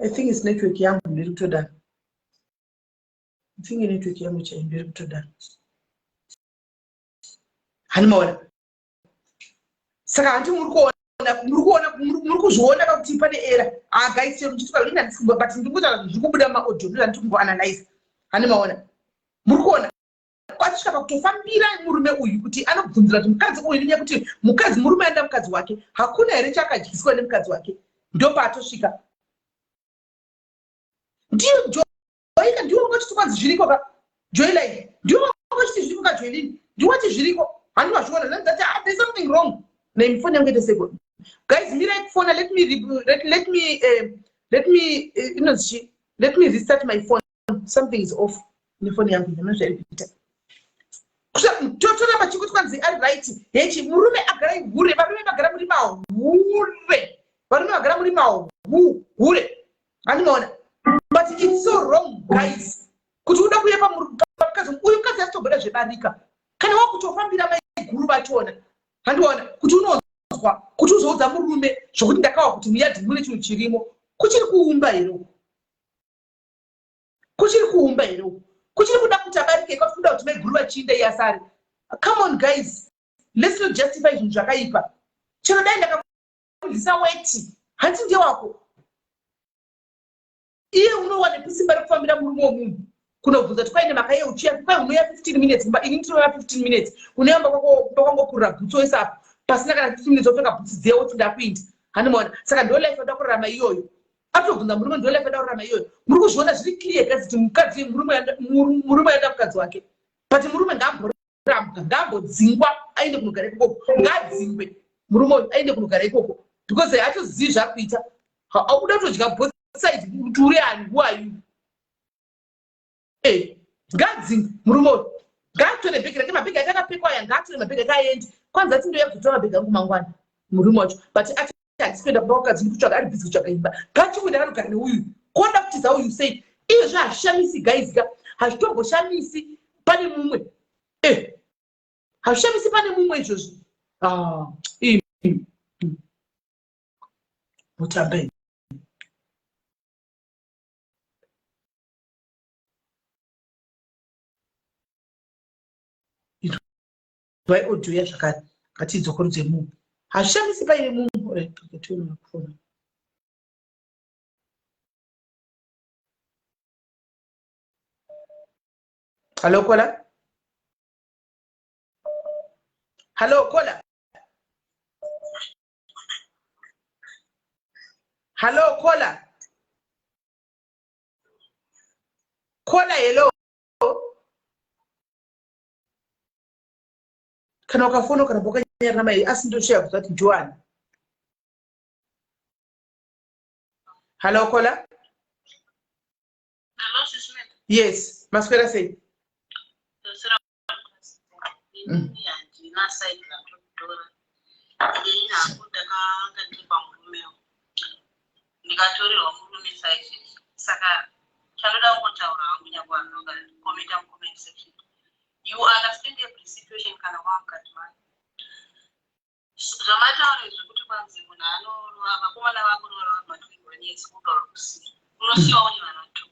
Speaker 1: I think it's network yangu ndiri kutodana. I think network yangu chaiyo ndiri kutodana. Hani maona? Saka handi muri kuona, muri kuona, muri kuzviona kakuti pane error. Ah guys, chero muchituka ini handisi, but ndiri kutaura zviri kubuda mumaaudio, ndozvandiri kumboanalyze. Hani maona? Muri kuona? Atisvika pakutofambira murume uyu kuti anobvunzira kuti mukadzi uyu nenyaya yekuti mukadzi murume anoda mukadzi wake hakuna here chaakadyiswa nemukadzi wake ndopaatosvika ndiyo joika ndiwo wanga uchiti kwanzi zviriko ka joyline ndiwo wanga uchiti zviriko ka joyline ndiwo wati zviriko handi wazviona ndati ah, there's something wrong naimfoni yangu ite seko guys mirai kufona let me let, let me uh, let me uh, inonzi chi let me restart my phone something is off nefoni yangu ndamana zvairi kuita totoramba chikuti kwanzi ari right hechi murume agara ihure varume vagara muri mahure varume vagara muri mahure andimaona but it's so wrong guys kuti uda kuyepa mukadzi uyu mukadzi asitobuda zvebarika kana wakutofambira maiguru vachona handiona kuti unonzwa kuti uzoudza murume zvokuti ndakawa kuti muyadhi mune chinhu chirimo kuchiri kuumba here uku kuchiri kuumba here uku kuchiri kuda kuti abarike kwakuti kuda kuti maiguru vachiinde iyasare come on guys let's not justify zvinhu zvakaipa chero dai ndakakudlisa weti hanti ndewako iye unowanepi simba rekufambira murume wemunhu kunobvunza kuti kwaine maka yeuchiya kwai unoya 15 minutes kumba ini ndinoya 15 minutes unoyamba kwako kwangokurira bhutsu wese apo pasina kana 15 minutes wopfeka bhutsu dziya woti ndakuinda handimaona saka ndo life yoda kurarama iyoyo atobvunza murume ndo life yoda kurarama iyoyo muri kuzviona zviri clear guys kuti mukadzi murume yoda mukadzi wake but murume ngaamborambwa ngaambodzingwa aende kunogara ikoko ngaadzingwe murume uyu aende kunogara ikoko because haatozivi zvaari kuita auda kutodya both side kuti uri ani who are you eh ngadzingwe murume uyu ngaatore bhegi rake mabhegi ake akapekwa aya ngaatore mabhegi ake aende kwanzi ati ndoya kuzotora mabhegi angu mangwana murume wacho but ati handisi kuenda kumba kwakadzi ndikutsvaga ari bhizi kutsvaga imba ngachikuenda anogara neuyu koda kutiza uyu sei izvozvo hazvishamisi guys ka hazvitomboshamisi pane mumwe eh hazvishamisi pane mumwe izvozvo ah, mutambe Vai audio yazvakare ngatiidzokorudze mumwe hazvishamisi paine mumwe kufona hallo kola hallo kola hallo kola kola hello kana ukafona ukaramba wakanyarara mai asi ndosheya kuziva kuti ndiwani hallo kola yes maswera sei
Speaker 8: Handina side randotora ini hangu ndakanga ndiri pamurumewo ndikatorerwa murume saizvezvi saka chandoda kungotaura hangu nyangwe vanhu vakakomenta mucomment section you understand every situation kana wamukati mayo Zvamataura izvi zvekuti kwanzi munhu anorova vakomana vakuroora vari ma 21 years wobva vakusiya unosiwa une vana two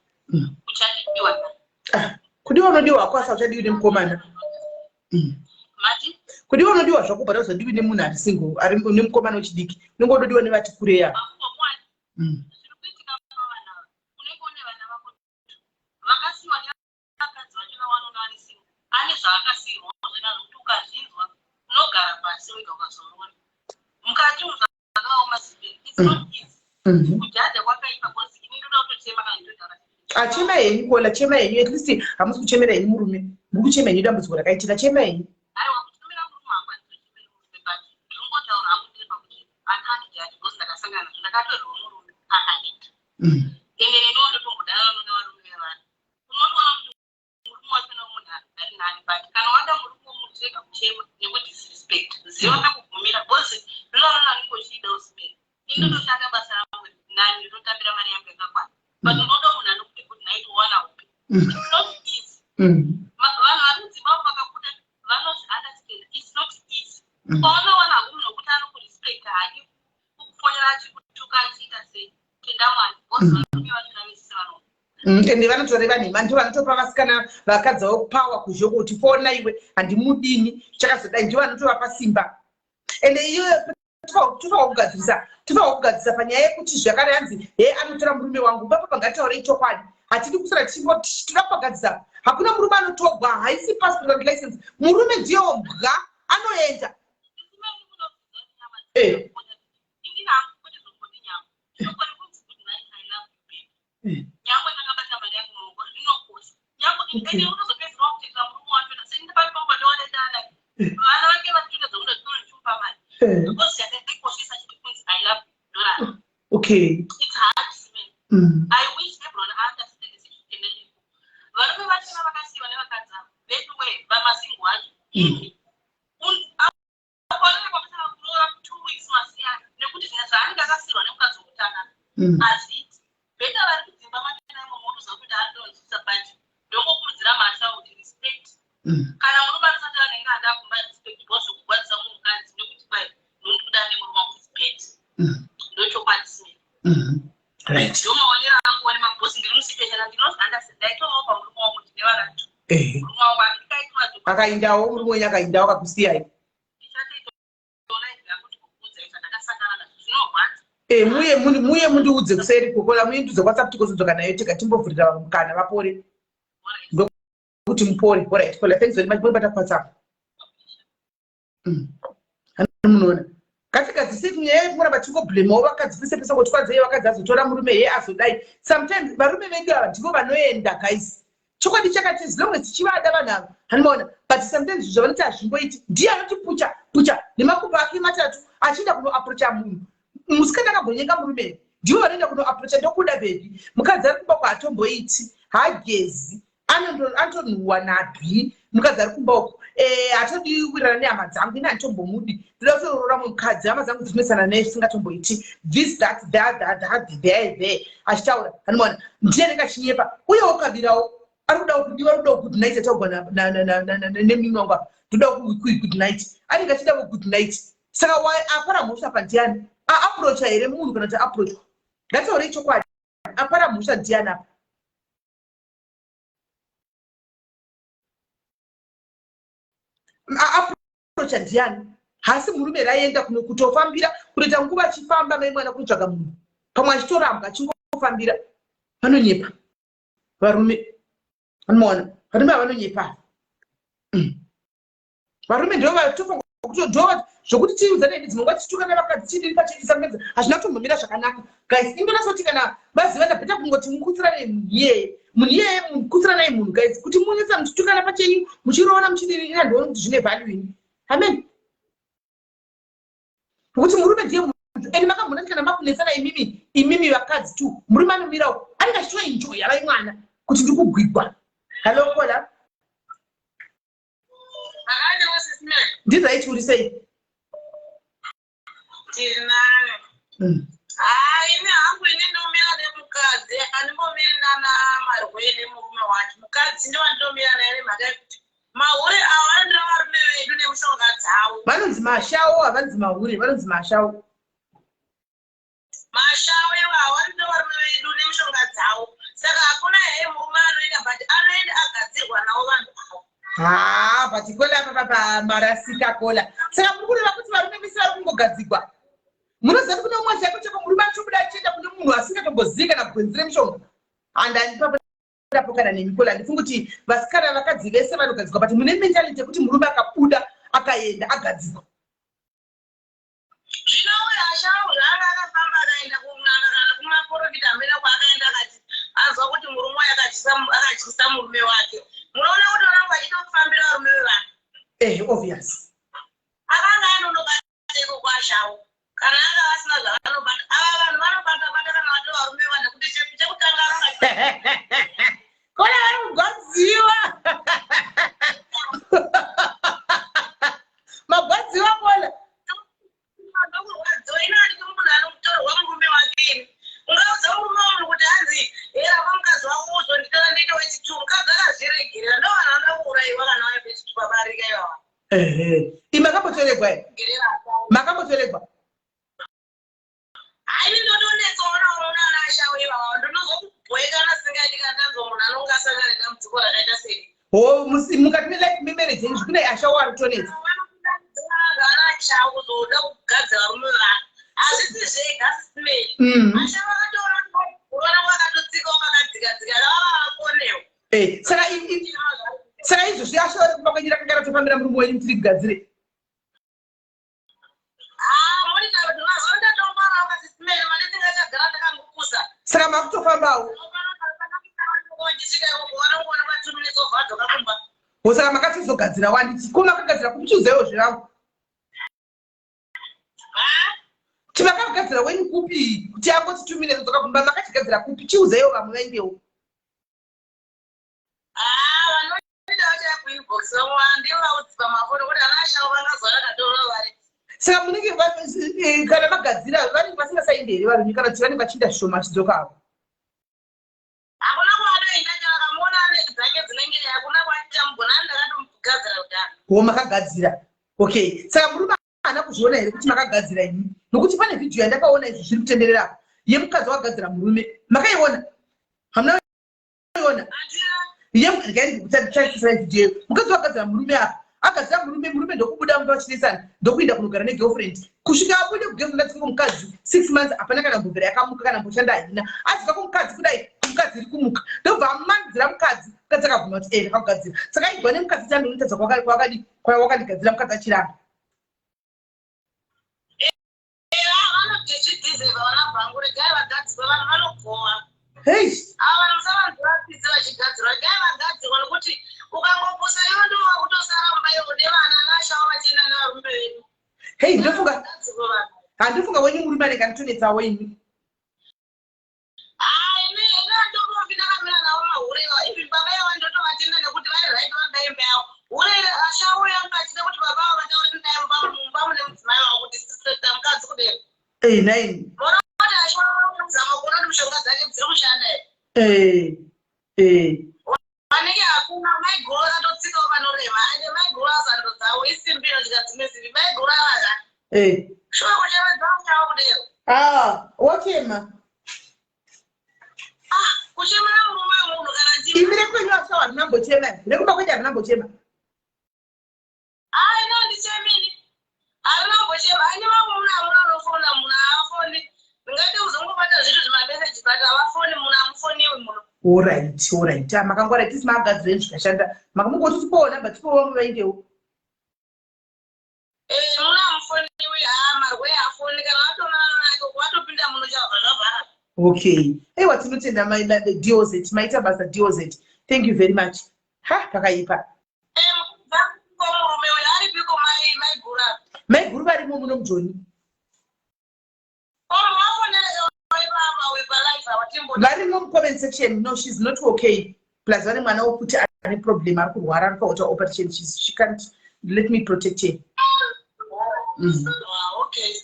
Speaker 8: uchadiwa na
Speaker 1: Ah, kudiwa unodiwa hako asi hauchadiwi nemukomana
Speaker 8: mati
Speaker 1: kudiwa unodiwa zvako but hauzodiwi nemunhu ari single ari nemukomana wechidiki unenge wododiwa nevati kurei ava
Speaker 8: hakumbomuwani zviri kuitika pavana ava unenge une vana vako two vakasiwa vakadzi vacho vawanoona vari single ane zvaakasiirwawo zvena zvekuti ukazvinzwa unogara pasi wega ukazorora mukati umu zvakaoma ziviri it's not easy kujadha kwakaipa because ini ndoda kutochema kana nditotaura
Speaker 1: Achema henyu kola chema henyu at least hamusi kuchemera henyu murume muri kuchema henyu dambudziko rakaitika chema henyu
Speaker 8: aiwa kuchemera murume hangu handitochemeri murume but ndinongotaura hangu ndiri pakuti I can't judge because ndakasangana nazvo ndakatorerwa murume akaneta ende neniwo ndotombodanana nevarume vevanhu unotoona kuti murume wacho nemunhu ari nani but kana wada murume wemunhu chirega kuchema nekudisrespect ziva pekugumira because rinoona unenge uchiida usimeri ini ndotoshanda basa rangu nani ndototambira mari yangu yakakwana but unoda munhu anokuti good night wowana hope it's not easy vanhu vari mudzimba umu vakabuda vanozviunderstand it's not easy paunowana hako munhu wekuti anokurespecta hake kukufonera achikutuka achiita sei tenda mwari because varume vacho navese vanoda
Speaker 1: Ende vanotoreva nhema ndivo vanotopa vasikana vakadzi vavo power kuzhe kuti fona iwe handimudini chakazodai ndivo vanotovapa simba ende iyoyo tofanwa kugadzirisa tofanwa kugadzirisa panyaya yekuti zvakare hanzi he anotora murume wangu baba pangatitaurei chokwadi hatidi kusara tichingoti toda kupagadzisa Hakuna murume anotogwa, haisi passport and license. Murume ndiyo mbwa anoenda. Eh. Eh. Okay. Eh. Eh. Okay.
Speaker 8: I wish everyone understand the situation. Varume vachona vakasiyiwa nevakadzi avo veduwe vamasingo acho. Apanenge pamusana kuroora 2 weeks masiyana nekuti zvine zvaanenge akasiyirwa nemukadzi wekutanga hazviiti. Better vari kudzimba machena imomo unoziva kuti andonzwisa, but ndongokurudzira masha kuti respect. Kana murume anosati anenge ada kumba respect because zvekugwadzisa mumukadzi nekuti kwai ndonikuda nemurume wangu is bad. Ndochokwadi simene. Ndomaonero angu one mabhosi ndiri musituation andinounderstand. Ndaitovawo pamurume wangu, ndine vana two. Murume wangu andikaitwa.
Speaker 1: Akaindawo murume wenyu, akaindawo akakusiyai.
Speaker 8: Ndichatoona izvi kuti kukuudza izvo ndakasangana nazvo zvinorwadza.
Speaker 1: Eh, muye mundiudze kuseri kokola, muye ndiudze WhatsApp, tikozodzoka nayo tega, timbovhurira vamwe mukana vapore ndokuti mupore. Alright Kola, thanks very much. Munobata WhatsApp. Hani munoona ngatigadzise nyaya yekuramba tingoblamewo vakadzi pese pese kuti kwadzei vakadzi azotora murume ye azodai. Sometimes varume vedu ava ndivo vanoenda, guys. Chokwadi chakati as long as tichivada vanhu ava, hanimaona, but sometimes zvinhu zvavanoti hazvimboiti. Ndiye anoti pucha pucha nemakumbo ake matatu achienda kunoapproacha munhu musikana akambonyenga murume. Ndivo vanoenda kunoapproacha, "Ndokuda baby." Mukadzi ari kumba kwaatomboiti, hagezi, anotonhuwa nabhi. Mukadzi ari kumba uko, eh, hatodi wirirana nehama dzangu, ini handitombomudi, ndoda kutoroora mukadzi, hama dzangu dzinonesana naye zvisingatomboiti, this, that, that, that, that, there, there, achitaura, anomaona ndiye anenge achinyepa. Uyewo kabirawo ari kudawo kudiwa, ari kudawo good night. Ataugwa nemumwe wangu apa, ndoda good night, anenge achidawo good night. Saka apara mhosva pa ndiani? Aapproacha here munhu kana kuti aapproachwa? Ngataurei chokwadi, apara mhosva ndiani apa? Aapproacha ndiani? Hasi murume here aenda kutofambira, kutoita nguva achifamba mai mwana kunotsvaga munhu, pamwe achitorambwa, achingofambira? Vanonyepa varume, anomaona varume havanonyepa. Varume ndo vatofangotodova zvokuti tiudzane idi dzimwe nguva tichituka navakadzi chidiri pachidisa hazvina kutombomira zvakanaka, guys. Indonasoti kana vazivana, better kungoti mukutsirane munhu iyeye, munhu iyeye mukutsiranai munhu, guys. Kuti munetsa muchitukana pachenyu, muchiroona, muchidiri, ina ndioni kuti zvine value ini. Amen. Nokuti murume ndiye munhu and makambona kuti kana makunetsana imimi, imimi vakadzi tu, murume anomirawo anenge achitoenjoya vai mwana kuti ndikugwigwa. Hallo caller. Ndizvaiti uri sei?
Speaker 6: Tinani. Hai, ini hangu ini ndomira nemukadzi, andimbomiri nana marwei nemurume wacho. Mukadzi ndovandinomira naye nemhaka yekuti mahure avo vanotora varume vedu nemishonga dzavo.
Speaker 1: Vanonzi mashawo, havanzi mahure, vanonzi mashawo.
Speaker 6: Mashawo iwawo vanotora varume vedu nemishonga dzavo, saka hakuna hee murume anoenda, but anoenda agadzirwa navo vanhu avo.
Speaker 1: Ha, but caller, apa papa marasika caller. Saka muri kureva kuti varume vese vari kungogadzigwa? Munoziva kuti kune umwe chaiko chako murume achobuda achienda kune munhu asingatombozivi kana gwenzi remushonga? Handandipapo ndapokana nemi caller. Handifungi kuti vasikana, vakadzi vese vanogadzigwa, but mune mentality yekuti murume akabuda akaenda agadzigwa.
Speaker 6: Zvino uyo ashawo zvaanga akafamba akaenda kun'anga kana kumaprofita, amene kwaakaenda, akati anzwa kuti murume uyu akatyisa murume wake. Munoona kuti vanenge vachitofambira varume vevanhu.
Speaker 1: Eh, obvious.
Speaker 6: Akanga anonobata iko kwashawo kana anga vasina zvavanobata. Ava vanhu vanobata bata kana vato varume vanhu nekuti chekutanga vanga
Speaker 1: Caller, vari kugwadziwa, magwadziwa caller.
Speaker 6: Ndokurwadziwa ino anditi munhu anomutorwa murume wake. Ini ungaudza murume wamunhu kuti hanzi erapa mukadzi wako uzonditora ndiite wechitu, mukadzi akazviregerera. Ndo vanhu vanoda kuurayiwa kana vaya vechitu pabarika ivava.
Speaker 1: Ehe, imi makambotoregwa here?
Speaker 6: Gerera.
Speaker 1: Makambotoregwa?
Speaker 6: Haini, ndodonetsaonawo munhu ana ashawo ivava, ndinozokubhoekana singaiti kana ndanzwa munhu anonge asangana nedambudziko rakaita sei.
Speaker 1: Ho, mukati melife, memarriage yenyu, kune ashawo ari kutonetsa?
Speaker 6: Ana ashawo kuzoda kugadzira varume vevanhu hazvisi zvega, sisimei. Ashawo akatoona vana vakatotsikawo vakadzikadzika vava vakonewo.
Speaker 1: Eh, saka saka izvozvi ashaure kumba kwenyu rakanga ratofambira murume wenyu tiri kugadzire. Saka makutofambawo. Saka makatizogadzira wani ko makagadzira kuchiuzewo zvevangu. Kuti makagadzira wenyu kupi kuti angoti tumire kudzoka kumba makachigadzira kupi chiuzewo vamwe vaindewo. Saka munenge eh, kana magadzira vanenge vasingasaindi here varume kana kuti vanenge vachiinda zvishoma vachidzoka avo.
Speaker 6: Hakuna kwaanoenda chero akamuona ane dzake dzinenge hakuna kwaachamugona ani ndakatomugadzira kudhara.
Speaker 1: Ho makagadzira. Okay. Saka murume haana kuzviona here kuti makagadzira imi? Nokuti pane vhidhiyo yandakaona izvi zviri kutenderera apa yemukadzi wakagadzira murume. Makaiona? Hamuna kuiona? Yemukadzi vhidhiyo mukadzi wakagadzira murume apa. Agadzira murume, murume ndokubuda mumba vachinetsana ndokuinda kunogara negirlfriend. Kusvika abude kugirlfriend adzika kumukadzi 6 months hapana kana mbovera yakamuka kana mboshanda haina. Adzika kumukadzi kudai mukadzi iri kumuka ndobva amanidzira mukadzi mukadzi akabvuma kuti eh ndakakugadzira. Saka aigwa nemukadzi kuti andonotadza kwakadi kwawakandigadzira mukadzi achiramba.
Speaker 6: Hey. Ava musavanzwapidze vachigadzirwa regai vagadzirwa nokuti ukangopusa iwe ndiwo wakutosara mumba iwo nevana nashawo vachienda nevarume vedu.
Speaker 1: Hey, ndofunga handifunga wenyu murume anenge anotonetsawo imi. Eh, nine. Eh, eh.
Speaker 6: Vanenge hakuna maiguru vakatotsikawo panorema ende maiguru azando dzavo isimbi inodya dzimwe simbi maiguru avaka.
Speaker 1: Eh.
Speaker 6: Shuwa kuchemedza munyaya kudero.
Speaker 1: Ah, wachema.
Speaker 6: Ah, kuchemera murume wemunhu kana
Speaker 1: ndimi. Imi rekwenyu ashawa harina mbochema. Rekumba kwenyu harina mbochema.
Speaker 6: Ah, ino ndichemini. Harina mbochema. Ani vangu muna hamuna unofona munhu haafoni. Ndingati uzongobata zvinhu zvimameseji but havafoni munhu hamufoniwi muno.
Speaker 1: Alright, alright. Ah, makangwara tisi magadzira zvikashanda. Makamungoti tipowo number tipowo vamwe vaendewo.
Speaker 6: Eh, muno hamufoniwi haa marwe hafoni kana vatonana nake watopinda muno chabva zvavhara.
Speaker 1: Okay. Aiwa tinotenda mai DOZ maita basa DOZ. Thank you very much. Ha, pakaipa.
Speaker 6: Eh, murume uyo aripiko mai maiguru apa?
Speaker 1: Maiguru varimo muno mujoni. Varimo mucomment section. No, she's not okay. Plus vane mwana wokuti ane problem ari kurwara ari kuita operation. She can't let me protect her.
Speaker 6: Ah, okay.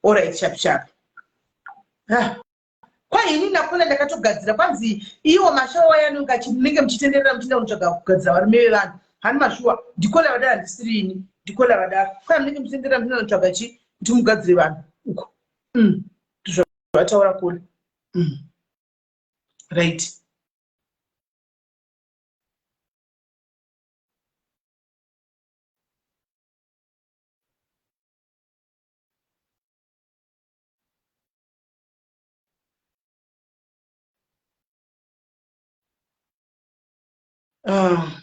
Speaker 1: All right, sharp sharp. Ah. Kwa ini nakona ndakatogadzira kwanzi iwo mashawa aya anonge munenge muchitenderera muchienda kunotsvaga kugadzira varume vevanhu hani mashuwa ndikola vadaro handisiri ini ndikola vadaro kwai munenge muchitenderera muchienda kunotsvaga chi kuti mugadzire vanhu uko ndizvavataura kule Right. Ah.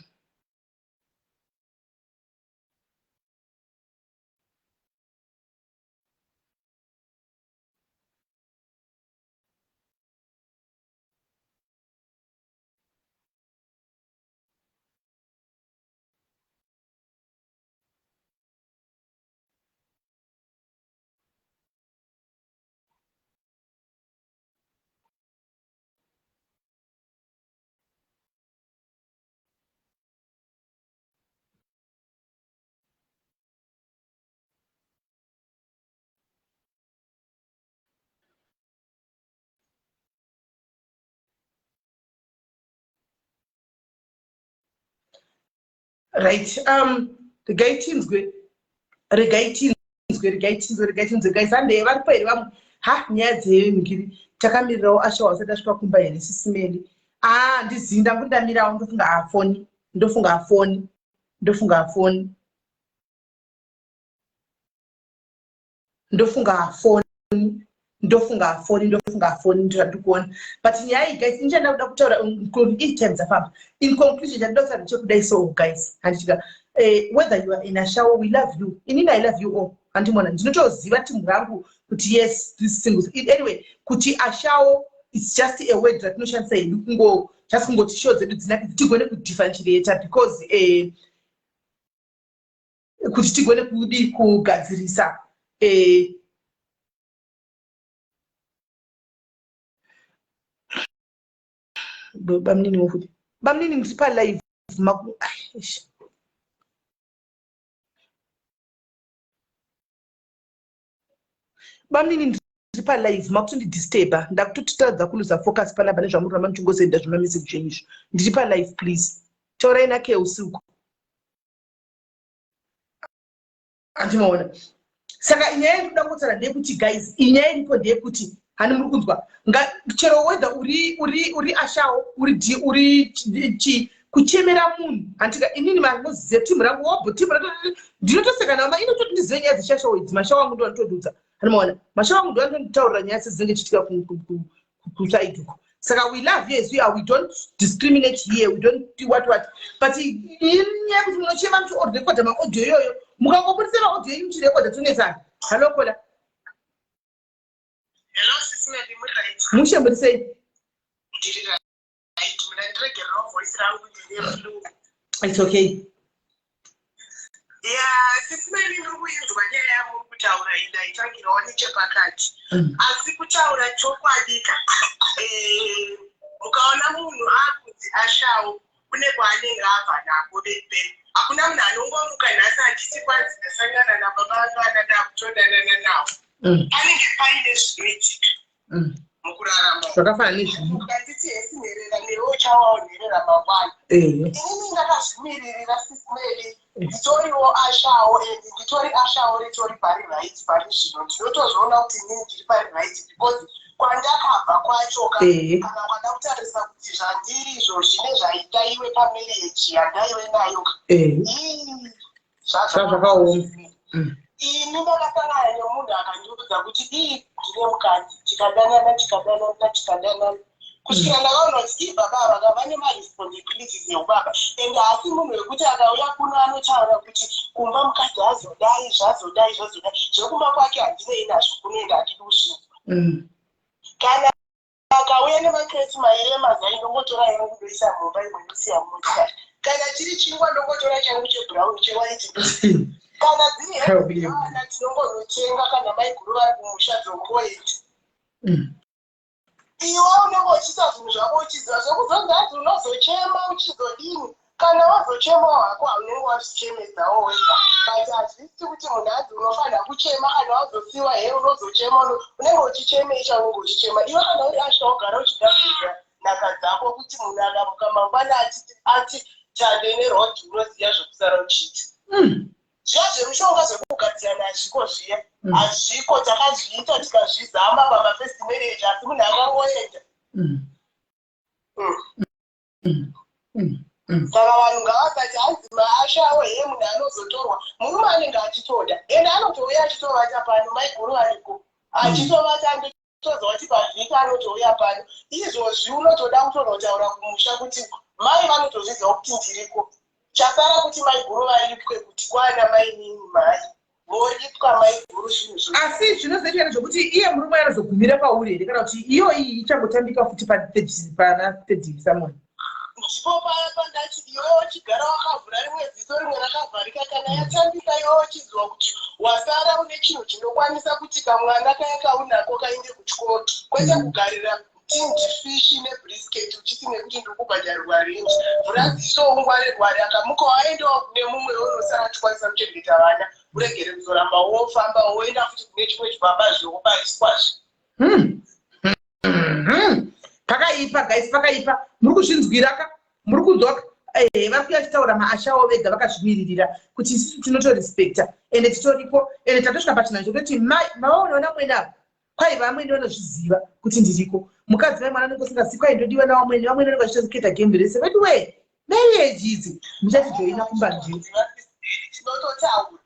Speaker 1: Right, regai tinzwe, regai tinzwe, regai tinzwe, regai tinzwe guys. Hande varipo here vamwe? Ha, nyaya dzengiri takamirirawo Asha wasati asvika kumba here sisimeli? Ah, ndizivi, ndangu ndamirawo, ndofunga afoni, ndofunga afoni, ndofunga afoni, ndofunga afoni. Ndofunga afoni, ndofunga afoni, ndikuona. But nyaya iyi guys, inchanda kuda kutaura each time dzafamba. In conclusion, chandoda kutaura ndechekudai so guys, handitika whether you are in a shower, we love you. Inini I love you all. Handimona, ndinotoziva timu rangu kuti yes, this singles. Anyway, kuti ashawo it's just a word ratinoshandisa hedu kungo just kungoti show dzedu dzinake tigone kudifferentiate because kuti tigone kudi kugadzirisa bamnini wofuti bamnini ndiri palive maku bamnini ndiri palive makutondidisturba, ndakutotadza kuluza focus panapa nezvamuri ramba muchingosenda zvimamessage zvenyu izvo. Ndiri palive, please taurai nake usiku, handimaona. Saka inyaya yendinoda kungotaura ndeyekuti guys, inyaya iripo ndeyekuti hani muri kunzwa, chero whether uri ashawo, uri d uri chi kuchemera munhu, handika inini manoziva timu rangu wobho timu ndinotoseka navo inototi ndizive nyaya dzeshashawo idzi. Mashawo angu ndo anotodudza, handimaona, mashawo angu ndo anotonditaurira nyaya sedzinenge chiitika kuside uko. Saka we love you as we are, we don't discriminate here, we don't do what what, but inyaya yekuti munochema muchiorekodha maaudio iyoyo, mukangobudisa maaudio enyu muchirekodha, tonetsana. Hallo caller.
Speaker 6: Hello, Sis Melly, muri right?
Speaker 1: Mushe, muri sei?
Speaker 6: Ndiri right. Munandiregererawo voice rangu, ndine flu.
Speaker 1: It's okay.
Speaker 6: Yeah, Sis Melly, ndiri kuinzwa nyaya yamuri kutaura iyi, ndaitangirawo nechepakati. Asi kutaura chokwadi ka, mukaona munhu akunzi ashawo, kune kwaanenge abva nako bebe. Hakuna munhu anongomuka nhasi achiti kwanzi ndasangana nababa vana ndakutodanana navo. Panenge paine zvinoitika mukurarama.
Speaker 1: Zvakafanana nezvino.
Speaker 6: Ngatiti hesi nherera, newe uchawawo nherera mangwana. Inini ndakazvimiririra, Sis Melly, nditoriwo ashawo and nditori ashawo ritori pari right pari zvino. Ndinotozviona kuti inini ndiri pari right because kwandakabva kwacho ka, kana kwada kutarisa kuti zvandiri izvozvi nezvaitaiwe pamarriage yandaive nayo ka, ii,
Speaker 1: Zvakaoma.
Speaker 6: Ini ndakasangana nemunhu akandiudza kuti ii ndine mukadzi, tikadanana, tikadanana, tikadanana kusvikira ndakaona kuti ii baba ava kava nemaresponsibilities eubaba and haasi munhu wekuti akauya kuno anotaura kuti kumba mukadzi azodai, zvazodai, zvazodai. Zvekumba kwake handinei nazvo, kunoenda handidi kuzvinzwa. Kana akauya nemakreti mairi emazai, ndongotora yangu ndoisa mumba, imwe ndosiya mumotikari. Kana chiri chingwa, ndongotora changu chebrown, chewhite. Kana dziri hembe dzevana, tinongonotenga kana maiguru vari kumusha, dzongoenda. Iwe unenge uchiita zvinhu zvako uchiziva zvekuzonzi hanzi unozochema uchizodini. Kana wazochemawo hako, haunenge wazvichemedzawo wega, but hazvisi kuti munhu hanzi unofanira kuchema kana wazosiwa he unozochema. Unenge uchichemei chaunenge uchichema iwe? Kana uri asha, wogara uchigadzirira nhaka dzako kuti munhu akamuka mangwana ati tande neroad, unoziva zvekusara uchiita. Zviya zvemishonga zvekugadzirana hazviko zviya. Hazviko, takazviita tikazvizama pamafirst marriage, asi munhu akangoenda. Saka vanhu ngavasati hanzi maashawo he munhu anozotorwa. Murume anenge achitoda ende anotouya achitovata pano, maiguru variko, achitovata. Andotoziva kuti pavhiki anotouya pano. Izvozvi unotoda kutonotaura kumusha kuti mai vanotozviziva kuti ndiriko. Chasara kuti maiguru varipwe, kuti kwana mainini mai voripwa maiguru, zvinhu zvo.
Speaker 1: Asi zvinozoitika ndezvekuti iye murume anozogumira pauri here, kana kuti iyo iyi ichangotambika futi pana third someone?
Speaker 6: Ndipo paya pandati iwe uchigara wakavhura rimwe ziso, rimwe rakavharika. Kana yatambika, iwe uchiziva kuti wasara une chinhu chinokwanisa kuti kamwana kaya kaunako kaende kuchikoro, kwete kugarira tinned fish nebrisket uchiti nekuti ndiri kubhadharirwa rent. Vhura ziso, ungware ngware. Akamuka waendawo kune mumwe, unosara uchikwanisa kuchengeta vana, uregere kuzoramba wofamba woenda futi kune chimwe chibaba zvewobariswazve.
Speaker 1: Pakaipa guys, pakaipa. Muri kuzvinzwira ka? Muri kunzwa ka? Vari kuya vachitaura maashawo vega vakazvimiririra kuti isusu tinotorespekta ende titoripo ende tatosvika pachinhanho chekutoti mai mavaonaona mwene ava, kwai vamwene vanozviziva kuti ndiriko. Mukadzi mai mwana anenge usingazivi, kwai ndodiwa navamwene, vamwene vanenge vachitoketa game rese. Veduwe, marriage idzi muchatijoina kumba ndiro.
Speaker 6: Tinototaura.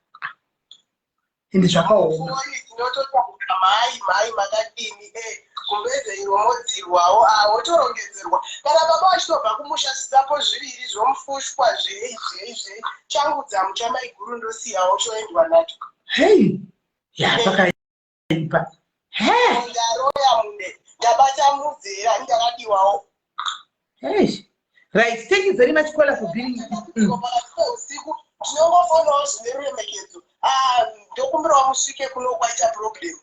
Speaker 1: Ende zvakaoma.
Speaker 9: Tinototaura mhai mhai makadini e eh, gumbeze iro modzirwawo ah, wotorongedzerwa kana baba vachitobva kumusha zvisapo zviviri zvomufushwa zvei zvei zvei changu dzamu chamaiguru ndosiyawo choendwa nacho.
Speaker 1: Hei ya eh. pakaipa.
Speaker 9: He. Ndaroya mune ndabata mudzi here ani ndakadiwawo.
Speaker 1: Hey. Right. Thank you very much Kola for being
Speaker 9: pakati peusiku ndinongofonawo zvine ruremekedzo ah, ndokumbirawo musvike kuno kwaita problem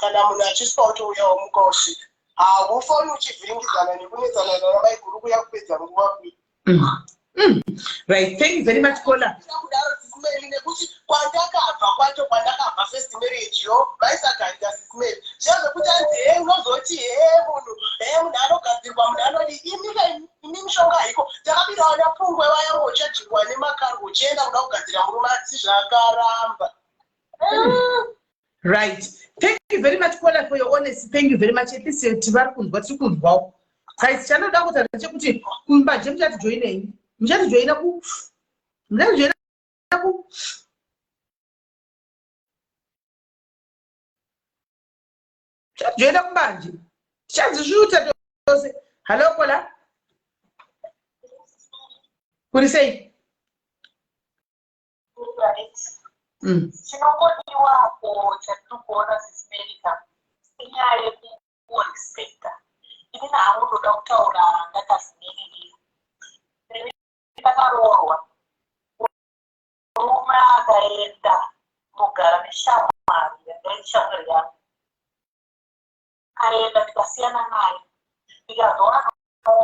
Speaker 9: kana munhu achisvika otouyawo muka osvika haufoni uchivhiringidzana nekunetsana nana maiguru kuya kupedza nguva kuya
Speaker 1: Right, thank you very much Kola.
Speaker 9: Kudaro sisimeli nekuti kwandakabva kwacho kwandakabva first marriage yo vaisagarika sisimeli zviya zvekuti anzi he unozoti he munhu he munhu anogadzirwa munhu anodi imika imi mishonga haiko takabirawo napungwe vaya ngochajirwa nemakargo uchienda kuda kugadzira murume asi zvakaramba.
Speaker 1: Right, thank you very much Kola for your honesty. Thank you very much. At least tivari kunzwa tiri kunzwawo. Guys, chanoda kutaura chekuti kumbaje muchatijoinei? Muchatijoina ku muchatijoina ku muchatijoina kumbanje. Tichadzisvuta tose. Hello Kola. Kuri sei?
Speaker 8: Chinongodiwapo chatiri kuona sisimerika inyaya yekungorespecta. Inini hangu ndoda kutaura ndakazvimiririra. Ini ndakaroorwa, murume akaenda kunogara neshamwari yanga iri shamwari yangu. Akaenda ndikasiyana naye ndikazowana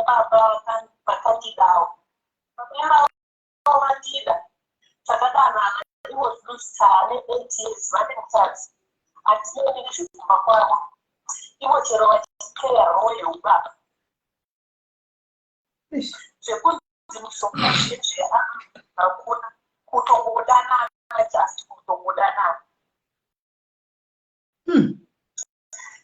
Speaker 8: baba vakandidawo. Baba ivavo Vandida takadanana ivo zvino tane 8 years vane mukadzi handioni nezvekumba kwavo ivo chero vachiplaya role yeubaba zvekunzi mushonga zvezve hakuna kutongodanana just kutongodanana.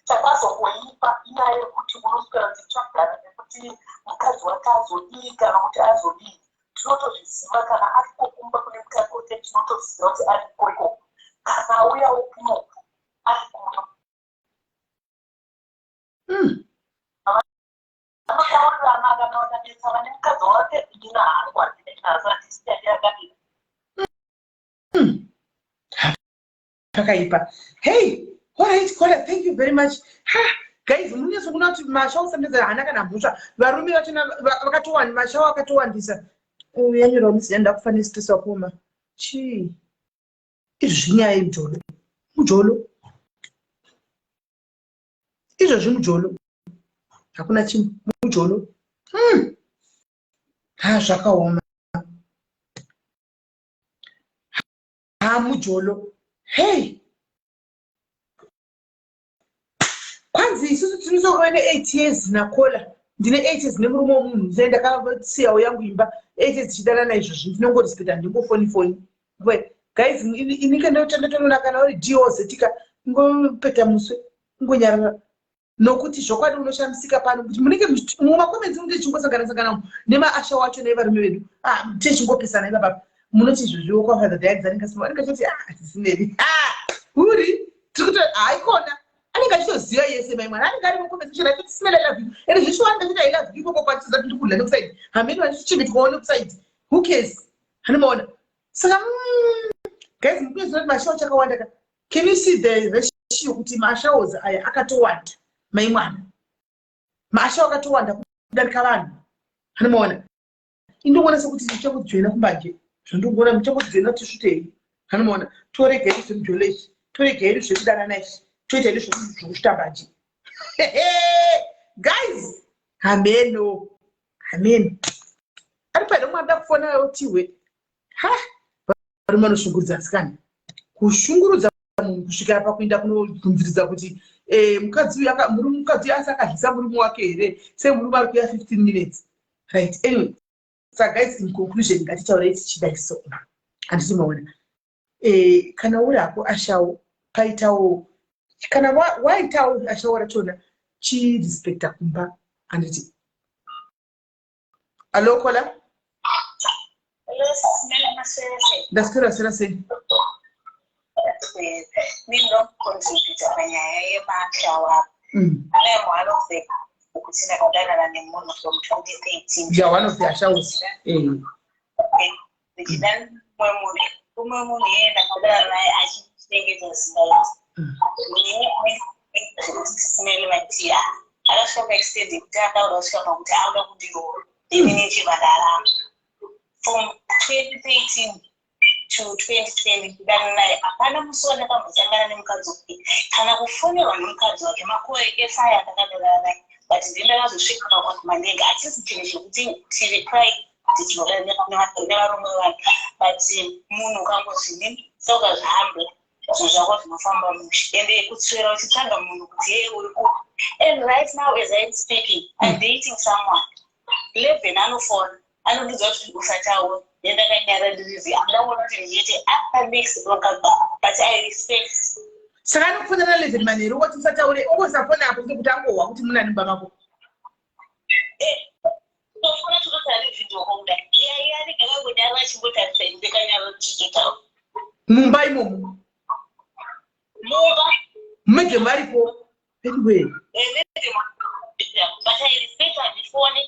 Speaker 8: Chakazongoipa inyaya yekuti unoswera uchitsvagana nekuti mukadzi wake azodii kana kuti azodii. Tinotozviziva kana ariko kumba kune mukadzi wake tinotoziva kuti ariko ikoko. Kana auyawo kunoku ari kuno. Vanotaurirana kana vakanetsana nemukadzi wake inini hangu handine nazvo handisi yandiyakadii.
Speaker 1: Pakaipa. Hey, alright Kola, thank you very much. Ha, guys, munonyatso kuona kuti mashawo sometimes haana kana mhosva. Varume vachona vakatowanda, mashawo akatowandisa. Yanyora misi yanda kufa nestress wakoma. Chii? Izvi zvinyaya yemujolo. Mujolo. Izvozvi mujolo. Hakuna chimwe. Mujolo. Ha, zvakaoma. Ha, mujolo. Hey. Kwanzi isusu tinosokova ne8 years naKola. Ndine 8 years nemurume wemunhu. Ndine ndakasiyawo yangu imba 8 years tichidanana izvozvi. Ndinongorespecta ndingofoni foni. We, guys, ini kana ndatoona kana uri DOZ ka ingopeta muswe ingonyarara. Nokuti zvokwadi unoshamisika pano kuti munenge mumacomments munenge tichingosangana sangana nemaasha wacho nevarume vedu. Ah, tichingopesana ipapa. Munoti izvozviwo kwaFather Diane anenge asina anenge achiti ah sisimeri. Ah, uri tiri kuto haikona. Anenge achitoziva yese mai mwana anenge ari mucomment section achiti simela I love you. Ende zvishuwa anenge achiti I love you ikoko kwatiza kuti ndikudla nekuside. Hameno vachichengetwawo nekuside. Who cares? Hanomaona. Saka guys mukuziva kuti mashawo chakawanda ka. Can you see the ratio kuti mashaws aya akatowanda mai mwana? Mashawo akatowanda kudarika vanhu. Hanomaona. Indoona sekuti tichakujoina kumbanje. Zvandikuona muchakujoina tisvutei. Hanomaona. Torega hedu zvemujolo izvi. Torega hedu zvekudanana izvi. Toita hedu zvekusvuta mbanje. Guys, hameno. Hameno. Ari paida mwana kufona otihwe. Ha! Varume vanoshungurudza asikana. Kushungurudza munhu kusvika pakuenda kunobvunziridza kuti eh, mukadzi uyu murume mukadzi uyu asi akadlisa murume wake here sei murume ari kuya 15 minutes. Right, anyway, so guys, in conclusion ngatitaurei tichidai so. Handiti maona. Eh, kana uri hako ashawo paitawo kana waitawo ashawo rachona chirespecta kumba handiti. Hello Kola. Ndaswera swera sei?
Speaker 8: Ndoswera. Ini ndocontributa panyaya yemashawa. I am one of the kuti ndakadanana nemunhu from 2013.
Speaker 1: You are one of the ashaus.
Speaker 8: Ndichida mumwe munhu, mumwe munhu iye ndakadanana naye achichengeta zimba. Zvekuti tisimele matiya. Akasvika paextend yekuti akauda kusvika pakuti akuda kundiroora. Ini nechibva ndaramba. From 2013 to 2020 kudana naye hapana musi wandakambosangana nemukadzi wake kana kufonerwa nemukadzi wake makore ese aya andakadanana naye, but ndini ndakazosvika pakwaguma ndega. Hachisi chinhu chekuti tiri pride kuti tinoda nevarume vanhu, but munhu ukangozvininipisa, ukazvihambla, zvinhu zvako zvinofamba mushe. Ende kuswera uchitsvaga munhu kuti yeye uri kupi? And right now as I'm speaking, I'm dating someone. 11 anofona, anondiudza kuti usataura, nendakanyara ndirizi anoda kuona kuti ndichiti after next broke up, but I respect.
Speaker 1: Saka anokufonera 11 manheru woti usataure, ongosafona apo ndekuti angohwa kuti munani mumba mako?
Speaker 8: Tofona, tototari video call kudai. Iye anenge akangonyarara achingotarisa ini ndakanyarara tichitotaura.
Speaker 1: Mumba imomo?
Speaker 8: Mumba.
Speaker 1: Madam varipo anyway?
Speaker 8: But I respect. Handifoni,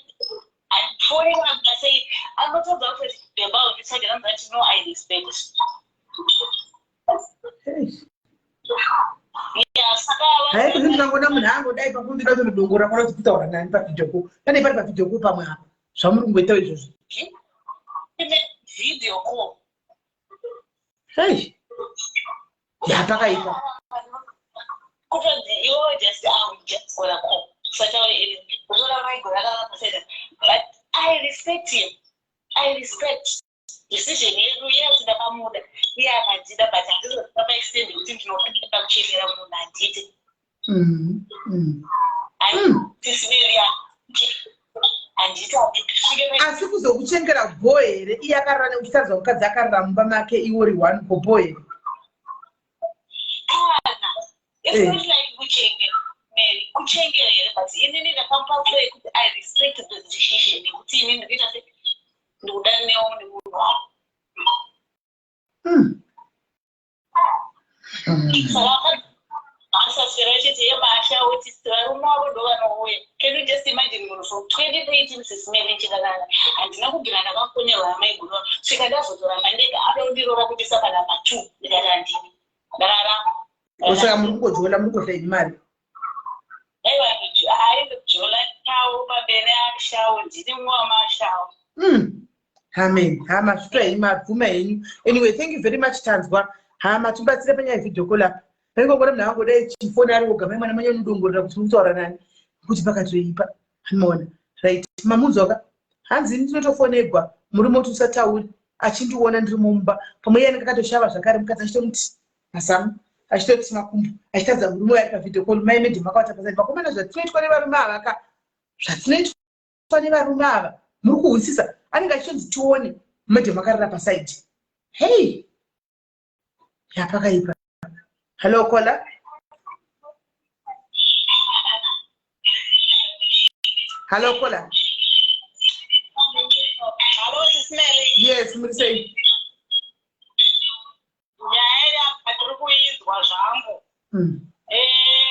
Speaker 8: handifoni sei anotodza kuti beba unditsvage namzati. No, I respect.
Speaker 1: Hey.
Speaker 8: Yeah, saka
Speaker 1: Hai, kuti ndingangoona munhu angodai pafoni, ndoda kutodongora kuona kuti kutaura nani pavideo call. Pane pari pavideo call pamwe apa zvamuri kungoitawo izvozvo?
Speaker 8: Video call.
Speaker 1: Hei, ya, pakaipa.
Speaker 8: Kutonzi iwo just I'm just gonna call, usataure anything, unoona maigora akavakuseta, but I respect him. I respect decision yedu. Yes, ndakamuda, iye akandida, but handizosvika paextend kuti ndinopinda kuchemera munhu, handiti. Handisimeria, handiti, handisvike.
Speaker 1: Asi kuzokuchengera bho here, iye akarara nekuchitaridza mukadzi akarara mumba make, iwe uri one ko, bho here?
Speaker 8: Kana it's not like kuchengera, Mary, kuchengera here, but inini ndakamupa clear kuti I respect the decision nekuti inini ndikuita se ndikuda newo nemunhu wangu. Saka asaswera achiti yemasha uti varume vavo ndo vanouya. Can you just imagine, munhu from 2013, sisimene chidakana, handina kubvira ndakafonerwa namaiguru, svika ndazotoramba ndega, ada kundirora kundisa panumber 2, ndikati handini, ndararama.
Speaker 1: Saka muri kungodyola, muri kudla ini mari?
Speaker 8: Aiwa, aindodyola tawo pamberi ashawo, ndini mumwe wamashawo.
Speaker 1: Amen. Hama, zvitwa henyu, mabvuma henyu. Anyway, thank you very much, tanzwa. Hama, tibatsire panyaya yevideo call apa. Paingongona munhu angodai chifoni ari woga, mai mwana manya unodongorera kuti muri kutaura nani, kuti pakatoipa anoona. Right, mamunzwaka. Hanzi ini ndinotofonegwa murume kuti usatauri achindiona ndiri mumba. Pamwe iye anenge akatoshava zvakare, mukadzi achitomuti mazamu, achitoti makumbo, achitadza murume uyo ari pavideo call. Mai medhi makavata paside. Vakomana, zvatinoitwa nevarume ava ka, zvatinoitwa nevarume ava, muri kuhwisisa? Anenge achitonzi tione, medhi makarara paside. Hei, yapakaipa. Hello caller, hello caller.
Speaker 8: Hello, Sis Mary.
Speaker 1: Yes, muri sei?
Speaker 8: Nyaya iri apa tiri kuinzwa zvangu.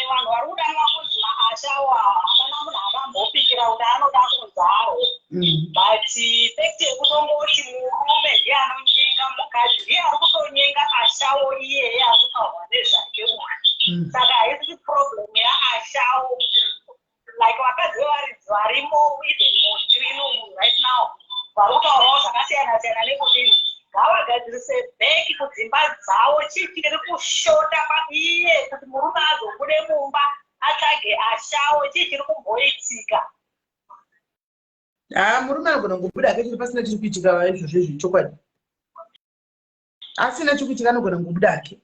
Speaker 8: Vanhu vari kudanwa kunzi maashawa, hapana munhu akambopikira kuti anoda kunzaro, but fact yekutongoti murume ndiye anonyenga mukadzi, ndiye ari kutonyenga ashawo iyeye ari kutaurwa nezvake uyu. Saka haisi problem yaashawo. Like vakadzi vevaridzi varimo, even mundirino munhu right now vari kutaurawo zvakasiyana siyana nekudini, ngavagadzirise back kudzimba dzavo. Chii chiri kushota paiye kuti murume azobude mumba atsvage ashawo? Chii chiri kumboitika?
Speaker 1: Ha, murume anogona kungobuda hake chiri pasina chiri kuitika izvozvo izvi, chokwadi. Asina chiri kuitika anogona kungobuda hake.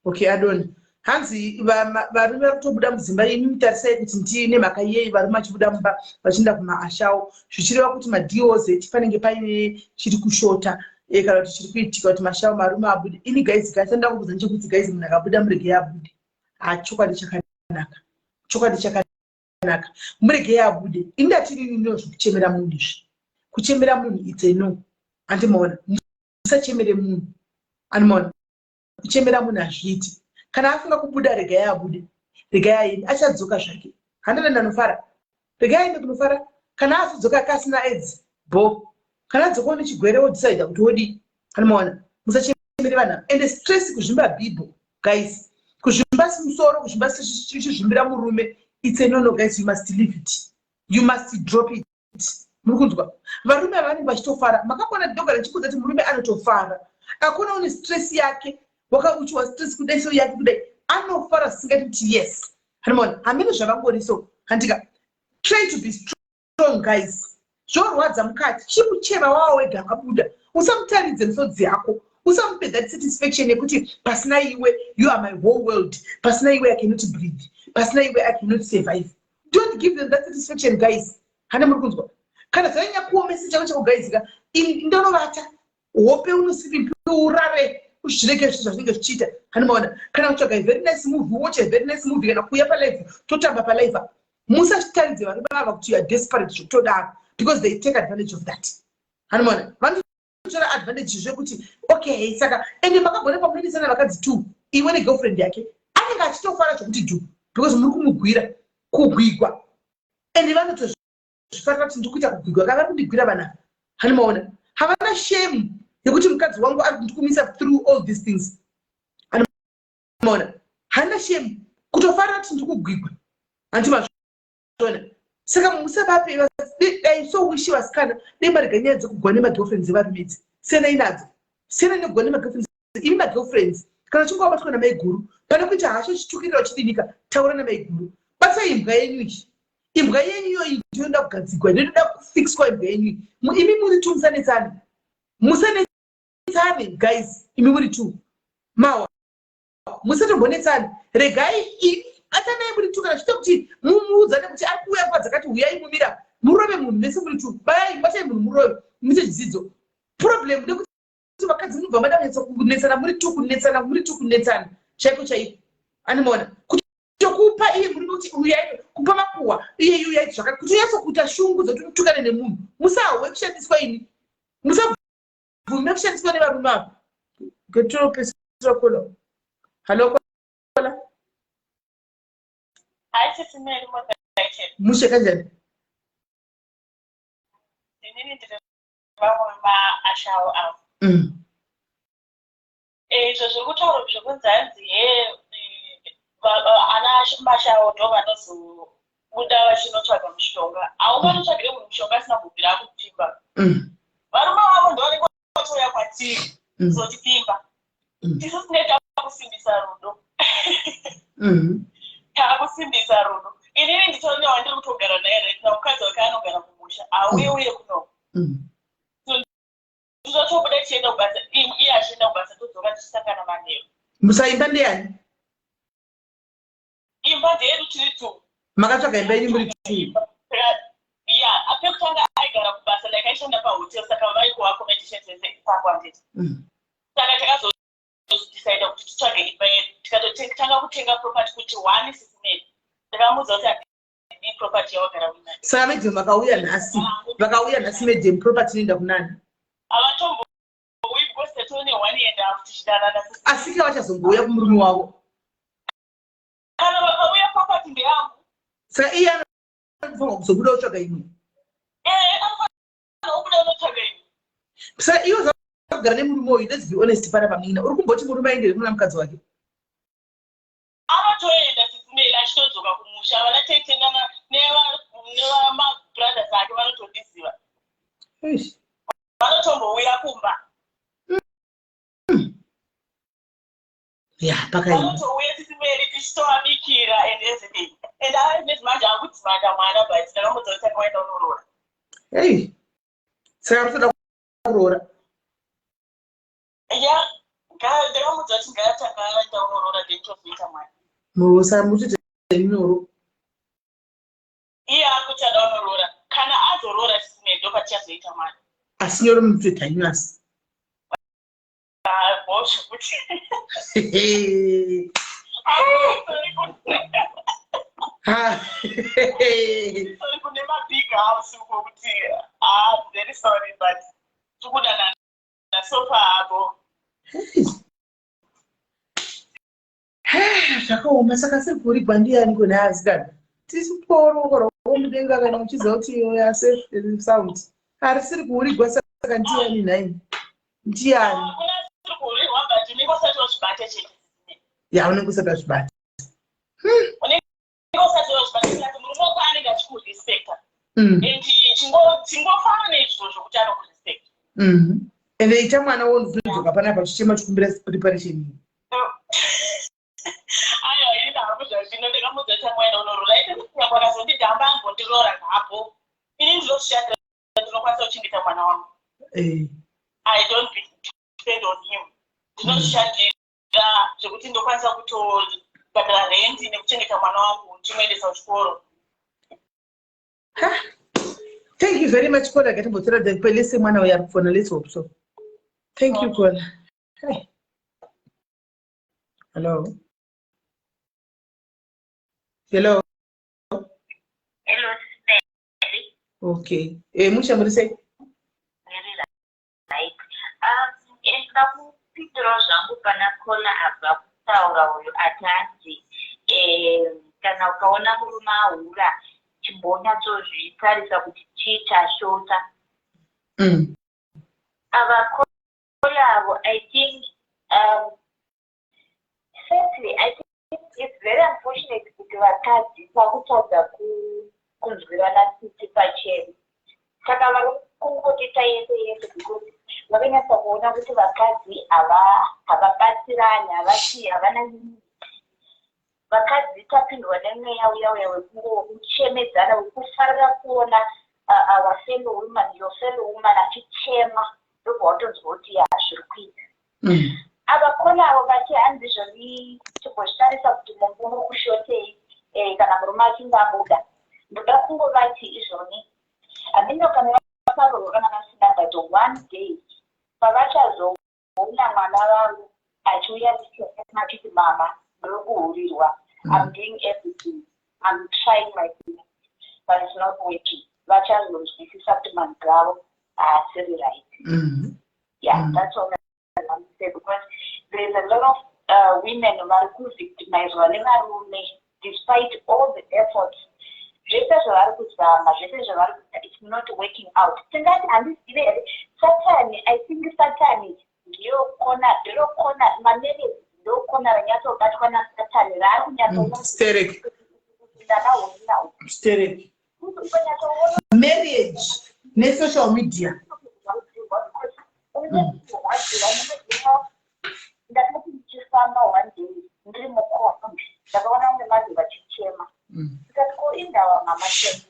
Speaker 1: Okay, adoni hanzi varume vari kutobuda mudzimba. Imi mutarisai kuti ndine mhaka yei varume vachibuda mumba vachienda kumaashawo, zvichireva kuti madoz panenge paine chiri kushota, kana kuti chiri kuitika kuti mashawo marume abude. Ini guys, kasanda kubvunza nechekuti guys, munhu akabuda, murege abude. Ha, chokwadi chakanaka, chokwadi chakanaka. zvakanaka. Muregei abude. Ini ndati inini ndino zvekuchemera munhu izvi. Kuchemera munhu it's a no. Andimaona. Musachemere munhu. Andimaona. Kuchemera munhu hazviiti. Kana afunga kubuda regai abude. Regai aende. Achadzoka zvake. Handina ndanofara. Regai aende kunofara. Kana azodzoka akasina aids bho. Kana adzoka une chigwere wodecide kuti wodii. Andimaona. Musachemere vanhu ava. Ende stress kuzvimba bhibho guys. Kuzvimba musoro, kuzvimba chizvimbira murume. It's a no no guys, you must leave it. You must drop it. Muri kunzwa? Varume ava vanenge vachitofara. Makambona ndogara ndichikuudza kuti murume anotofara. Akuna une stress yake, wakauchiwa stress kudai so yake kudai. Anofara zvisingaiti kuti yes. Hanimona, hameno zvavangori so. Handika, try to be strong guys. Zvorwadza mukati, chimucheva wawa wega abuda. Usamutaridze misodzi yako. Usamupe that satisfaction yekuti pasina iwe, you are my whole world. Pasina iwe I cannot breathe. Pasina iwe I cannot survive. Don't give them that satisfaction guys. Hana muri kunzwa? Kana zvanyanya kuomesa chako chako guys ka, ndonovata. Hope unosleep urare uzvirege zvinhu zvazvinenge zvichiita. Hana maona? Kana kutsvaga a very nice movie, watch a very nice movie kana kuuya pa live, totamba pa live. Musazvitaridze varume ava kuti you are desperate zvekutodaro because they take advantage of that. Hana maona? Vanotora advantage zvekuti okay saka ende makagona pamunoendesana vakadzi two iwe negirlfriend yake anenge achitofara zvekuti dhu because muri kumugwira kugwigwa ende vanotozvifarira kuti ndiri kuita kugwigwa kana vari kundigwira vana hani maona havana shame yekuti mukadzi wangu ari kundikumisa through all these things. Hani maona hana shame kutofarira kuti ndiri kugwigwa hanti mazviona. Saka musavape dai so wishi vasikana dai marega nyaya dzekugwa nemagirlfriends evarume idzi. Siyanai nadzo. Siyanai nekugwa nemagirlfriends. Imi magirlfriends kana uchinge wabatwa namaiguru pane kuita hasha uchitukirira uchidinika taura namaiguru. Batai imbwa yenyu iyi. Imbwa yenyu iyoyi ndiyo inoda kugadzigwa, ndiyo inoda kufixwa imbwa yenyu iyi. Imi muri two musanetsane. Musanetsane guys, imi muri two. Mawa. Musatombonetsane. Regai batanai muri two kana zvichiita kuti mumuudzane kuti ari kuuya nguva dzakati huyai mumira murove munhu mese muri two. Bayai, batai munhu murove muite zvidzidzo. Problem ndekuti vakadzi munobva mada kunyatsa kunetsana muri two, kunetsana muri two, kunetsana chaiko chaiko. Animaona? Kutokupa iye murume kuti uyai kupa makuhwa iye uyai zvakati kuti unyatso kuita shungu dzekuti mutukane nemunhu. Musahwe kushandiswa imi. Musabvume kushandiswa nevarume ava. Getoro pesira kola. Hello kola.
Speaker 4: Hi Sisi Mary,
Speaker 1: Mushe kanjani?
Speaker 4: Inini ndiri vamwe vemaashawo avo. Izvo zviri kutaurwa zvekunzi hanzi he ana mashawo ndo vanozobuda vachinotsvaga mushonga. Haunganotsvagire munhu mushonga asina kubvira akupfimba. Varume vavo ndo vanenge vachouya kwatiri kuzotipfimba. Tisu tinenge takusimbisa rudo. Takusimbisa rudo. Inini nditori newandiri kutogara naye right now, mukadzi wake anogara kumusha, hauye uye kuno. Totobuda tichienda kubasa, iye achienda kubasa, todzoka tichisangana manheru.
Speaker 1: Musaimba ndeyani?
Speaker 4: Imba ndeyedu tiri two.
Speaker 1: Makatsvaga imba yenyu muri two?
Speaker 4: Ya, pekutanga aigara kubasa, like aishanda pahotel, saka vaikuva accommodation dzese ipapo handiti. Saka takazodecide kuti titsvage imba yedu, tikatotanga kutenga property kuti one Sisi Mary. Ndakamuudza kuti handidi property yawagara uinayo.
Speaker 1: Saka madam vakauya nhasi, vakauya nhasi madam, property inoenda kunani?
Speaker 4: Havatombouyi because tatone 1 year and a half tichidanana.
Speaker 1: Asi ke vachazongouya kumurume wavo.
Speaker 4: Kana vakauya property ndeyangu.
Speaker 1: Saka iye anofanirwa kuzobuda otsvaga imwe.
Speaker 4: Anofanirwa kubuda otsvaga imwe.
Speaker 1: Saka iwe zvakugara nemurume uyu, let's be honest pana pamina. Uri kumboti murume aende kuna mukadzi wake?
Speaker 4: Anotoenda Sisi Mary achitodzoka kumusha, vana tete nevamabrothers ake vanotondiziva.
Speaker 1: Eish.
Speaker 4: Vanotombouya kumba.
Speaker 1: Ya, pakaima.
Speaker 4: Vanotouya Sisi Mary tichitovabikira and everything. And I manje akudzimanda mwana but ndakamuudza kuti takaenda unoroora.
Speaker 1: Hey. Saka kutoda kuroora.
Speaker 4: Ya, ndakamuudza kuti ngaatanga aenda unoroora then tozoita mwana.
Speaker 1: Murosa mutoita nyoro.
Speaker 4: Iye akuti ada unoroora. Kana azoroora Sisi Mary ndopatichazoita mwana.
Speaker 1: Asi nyoro mutoita henyu asi.
Speaker 4: Bho zvekuti.
Speaker 3: Sorry kune mabig house uko kuti, ah, very sorry, but tikudanana so far apo.
Speaker 1: Zvakaoma. Saka siri ndiyani kune asikana? Tisipowo ruoko rwako mudenga kana uchiziva kuti iyo yasafe sound harisiri kuurigwa. Saka ndiyani nhai? Ndiyani?
Speaker 3: Hakuna siri kuhurirwa, but unenge usati wazvibata chete.
Speaker 1: Ya, unenge usati wazvibata.
Speaker 3: Unenge usati wazvibata kuti murume wako anenge achikurespecta and chingofana neizvozvo kuti anokurespecta.
Speaker 1: Ende ita mwana wonodzoka panapa chichema chikumbira preparation.
Speaker 3: Aiwa, ini hangu zvazvino ndakamudza chamwaina unorora ite kunyangwe akazondidhamba, ambondiroora nhapo, ini ndinozvishandira, ndinokwanisa kuchengeta mwana wangu. I don't depend on him. Ndinozvishandira zvekuti ndokwanisa kutobhadhara rendi nekuchengeta mwana wangu, ndichimuendesa kuchikoro.
Speaker 1: Thank you very much, caller. Gatimbotora pelese mwana uyo ari kufona. Let's hope so. Thank you, caller. Hey. Hello, hello.
Speaker 10: Hello, Mary.
Speaker 1: Okay, musha, muri sei?
Speaker 10: Very right. Ndinoda kupindurawo zvangu pana caller abva kutaura uyu atanzi kana ukaona murume ahura, chimbonyatsozvitarisa kuti chii chashota. Ava caller avo, I think, firstly, I think it's very unfortunate kuti vakadzi takutadza kunzwirana tsitsi pachena. Saka vari kungotita yese yese because vakanyatsa kuona kuti vakadzi havabatsirani, havasi, havana unity. Vakadzi tapindwa nemweya uya uya wekuchemedzana, wekufarira kuona our fellow woman, your fellow woman achichema, ndobva watonzwa kuti ya, zviri kuita. Ava caller avo vati hanzi zvoni timbozvitarisa kuti mumba muri kushotei kana murume achinge abuda. Ndoda kungovati izvoni, handino kana vakaroorwa kana vasina, but one day pavachazoona mwana vavo achiuya achiti, "Mama, ndiri kuhurirwa. I'm doing everything, I'm trying my best, but it's not working," vachazonzwisisa kuti manzwi avo haasiri right. Yeah, that's all I want to say, because there's a lot of women vari kuvictimizwa nevarume despite all the efforts, zvese zvavari kuzama, zvese zvavari kuita, it's not working out. Tingati handizive here, Satani, I think Satani ndiyo kona, ndiro kona mamarriage, ndo kona ranyatsobatwa naSatani raari
Speaker 1: Sterek.
Speaker 10: kunyatsoona.
Speaker 1: Sterek. Marriage nesocial media.
Speaker 10: Ndakati ndichifamba one day ndiri mukombi, ndakaona mumwe madhi vachichema. Ndikati, "Ko indawa mama chema?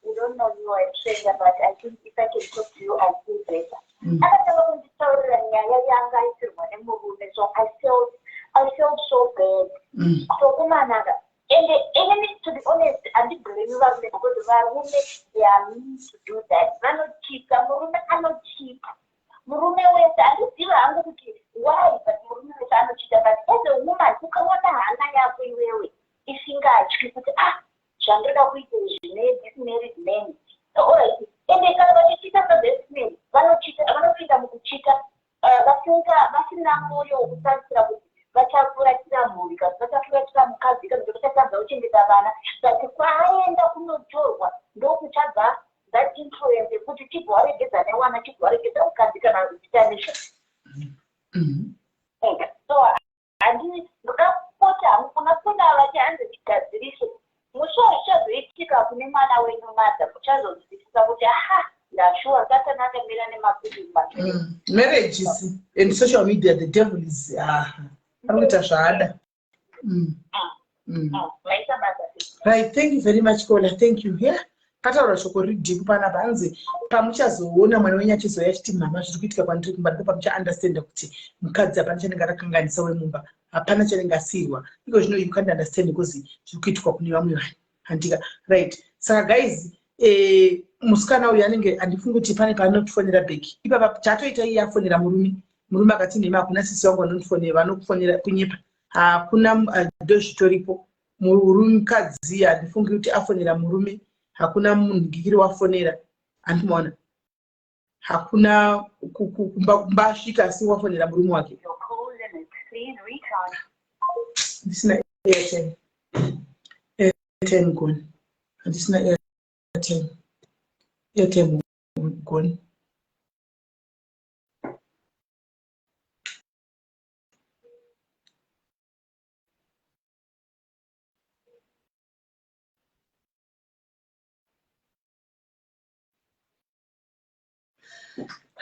Speaker 10: We don't know you are a stranger, but I think if I can talk to you, I'll feel better." Akatanga kunditaurira nyaya yanga aitirwa nemurume, so I felt so bad. So kumanaka ende inini, to be honest, handiblame varume because varume, they are mean to do that. Vanochipa, murume anochipa, murume wese. Handizivi hangu kuti why, but murume wese anochita. But as a woman, ukaona hana yako iwewe isingatyi kuti, ah, zvandoda kuita izvi nethis married man, alright. Ende kana vachichita pabestman, vanochita, vanopinda mukuchita vasina mwoyo wokutarisira kuti vachafuratira mhuri kana vachafuratira mukadzi kana kuti vachatadza kuchengeta vana. But kwaaenda kunotorwa ndokuchabva that influence yekuti chibva waregedza newana, chibva waregedza mukadzi kana uchiita nezvo. So handi ndoda kupota hangu kuna kuna vati hanzi tigadzirise. Musi wazvichazoitika kune mwana wenyu, madha, muchazonzwisisa kuti aha, ndashuwa Satani akamira nemakubi mumashure.
Speaker 1: Marriages and social media, the devil is, ah, ari kuita zvaada.
Speaker 10: Maita basa.
Speaker 1: Right, thank you very much, caller. Thank you. Yeah, pataura shoko riri deep panapa. Hanzi pamuchazoona mwana wenyu achizouya achiti, "Mama, zviri kuitika kwandiri kumba," ndipo pamuchaunderstanda kuti mukadzi hapana chanenge akakanganisa wemumba, hapana chanenge asiyirwa. Iko zvino you can't understand because zviri kuitwa kune vamwe vanhu, handika? Right, saka guys, musikana uyu anenge, handifungi kuti pane paanotifonera back ipapa. Chatoita iye afonera murume, murume akati, "Nhema, hakuna sisi vangu vanondifonera." Vanokufonera kunyepa, hakuna, ndo zvitoripo. Mukadzi handifungi kuti afonera murume, hakuna munhingikiri wafonera, handimaona hakuna kumba asvika asi wafonera murume wake. Ndisina airtime, airtime gone, handisina airtime, airtime gone.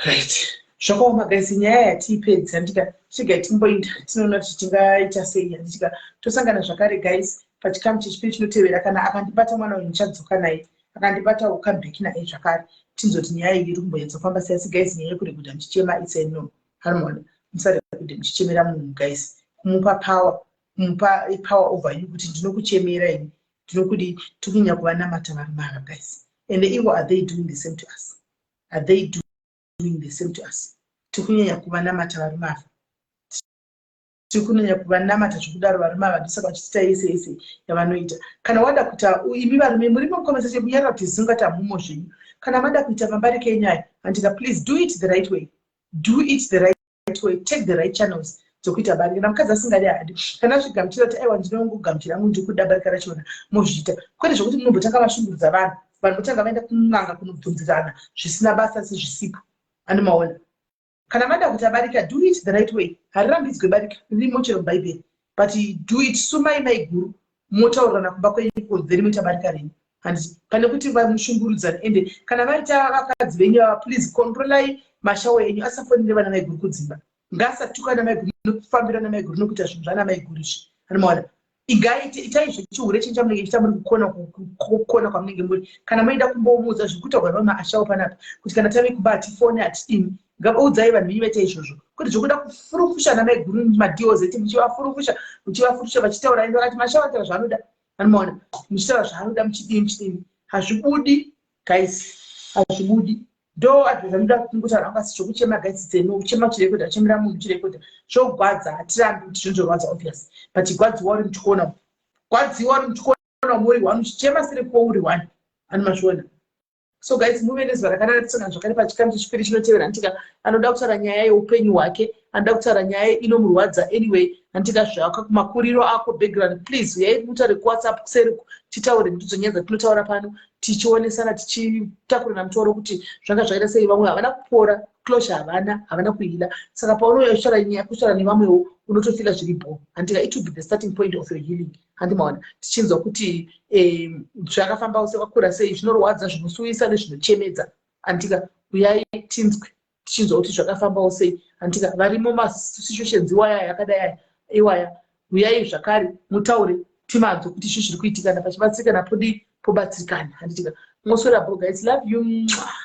Speaker 1: Right, zvakaoma guys, nyaya yatiipedza ndika chigai timboinda tinoona kuti tingaita sei. Handitika tosangana zvakare guys pachikamu chechipiri chinotevera. Kana akandibata mwana uyu ndichadzoka naye, akandibata ukambeki naye zvakare, tinzoti nyaya iyi iri kumbonyatsofamba sei. Asi guys, nyaya yekurekodha muchichema, it's a no. Harmony, musarekodhe muchichemera munhu guys, kumupa power, kumupa power over you kuti ndinokuchemera ini, ndinokudii. Tikunyanya kuvanamata varume ava guys, and ivo, are they doing the same to us? Are they doing the same to us? Tikunyanya kuvanamata varume ava, tiri kunyanya kuvanamata zvekudaro varume ava, ndosaka vachitiita yese yese yavanoita. Kana wada kuita, imi varume muri mukomesa chekunyarira kuti zingati hamumo zvenyu, kana mada kuita mambarike enyu aya, handika, please do it the right way, do it the right way, take the right channels dzokuita barika. Kana mukadzi asingadi, haadi. Kana azvigamuchira kuti aiwa, ndinongogamuchira angu, ndikuda barika rachona, mozviita, kwete zvokuti munombotanga vashungurudza vanhu, vanhu votanga vaenda kun'anga kunobvunzirana zvisina basa sezvisipo. Anomaona, kana mada kuti abarika, do it the right way. Harirambidzwe barika, ririmo chero mubhaibheri, but do it, sumai maiguru, motaurirana kumba kwenyu, then moita barika renyu, handiti? Pane kuti vamushungurudzana. Ende kana vaita vakadzi venyu ava, please controlai mashawo enyu, asafonere vana maiguru kudzimba, ngaasatuka namaiguru nokufambira namaiguru nokuita zvinhu zvana maiguru izvi. Anomaona, igaite, itai zvechihure chenyu chamunenge chiita muri kukona kwamunenge muri. Kana moenda kumbomuudza zviri kutaurwa nevamaashawo panapa kuti kana tave kumba hatifone, hatidini, ngaudzai vanhu venyu vaita izvozvo, kwete zvokuda kufurufusha namaiguru madeals eti, muchivafurufusha, muchivafurufusha, vachitaura ende vakati mashawo ataura zvaanoda. Anomaona, muchitaura zvaanoda, muchidini, muchidini, hazvibudi guys, hazvibudi. Ndo advice anoda kungotaura hangu. Asi zvokuchema guys, dzeno kuchema uchirekodha, uchemera munhu uchirekodha, zvogwadza. Hatirambi kuti zvinozorwadza, obvious, but gwadziwa uri muchikona, gwadziwa uri muchikona, muri one, uchichema siri ko uri one. Anomazviona. So guys, muve nezuva rakanaka, tisangana zvakare pachikamu chechipiri chinotevera. Handitika, anoda kutaura nyaya yeupenyu hwake, anoda kutaura nyaya inomurwadza anyway, handitika, zvaka kumakuriro ako, background, please uyai mutaure kuWhatsApp kuseri, titaure ndidzo nyaya dzatinotaura pano, tichionesana, tichitakurana mutoro kuti zvanga zvakaita sei. Vamwe havana kupora, closure havana, havana kuheala. Saka paunouya uchitaura nyaya, kutaura nevamwewo, unotofeela zviri bho, handika? It will be the starting point of your healing, handimaona? Tichinzwa kuti zvakafambawo sei, wakura sei, zvinorwadza, zvinosuwisa nezvinochemedza, handika? Uyai tinzwe, tichinzwa kuti zvakafambawo sei, handika? Varimo masituations iwaya yakadai aya iwaya, uyai zvakare mutaure, timanzwe kuti izvi zviri kuitikana, pachibatsirikana, podi pobatsirikana, handitika? Moswera bho guys, love you. Mwah.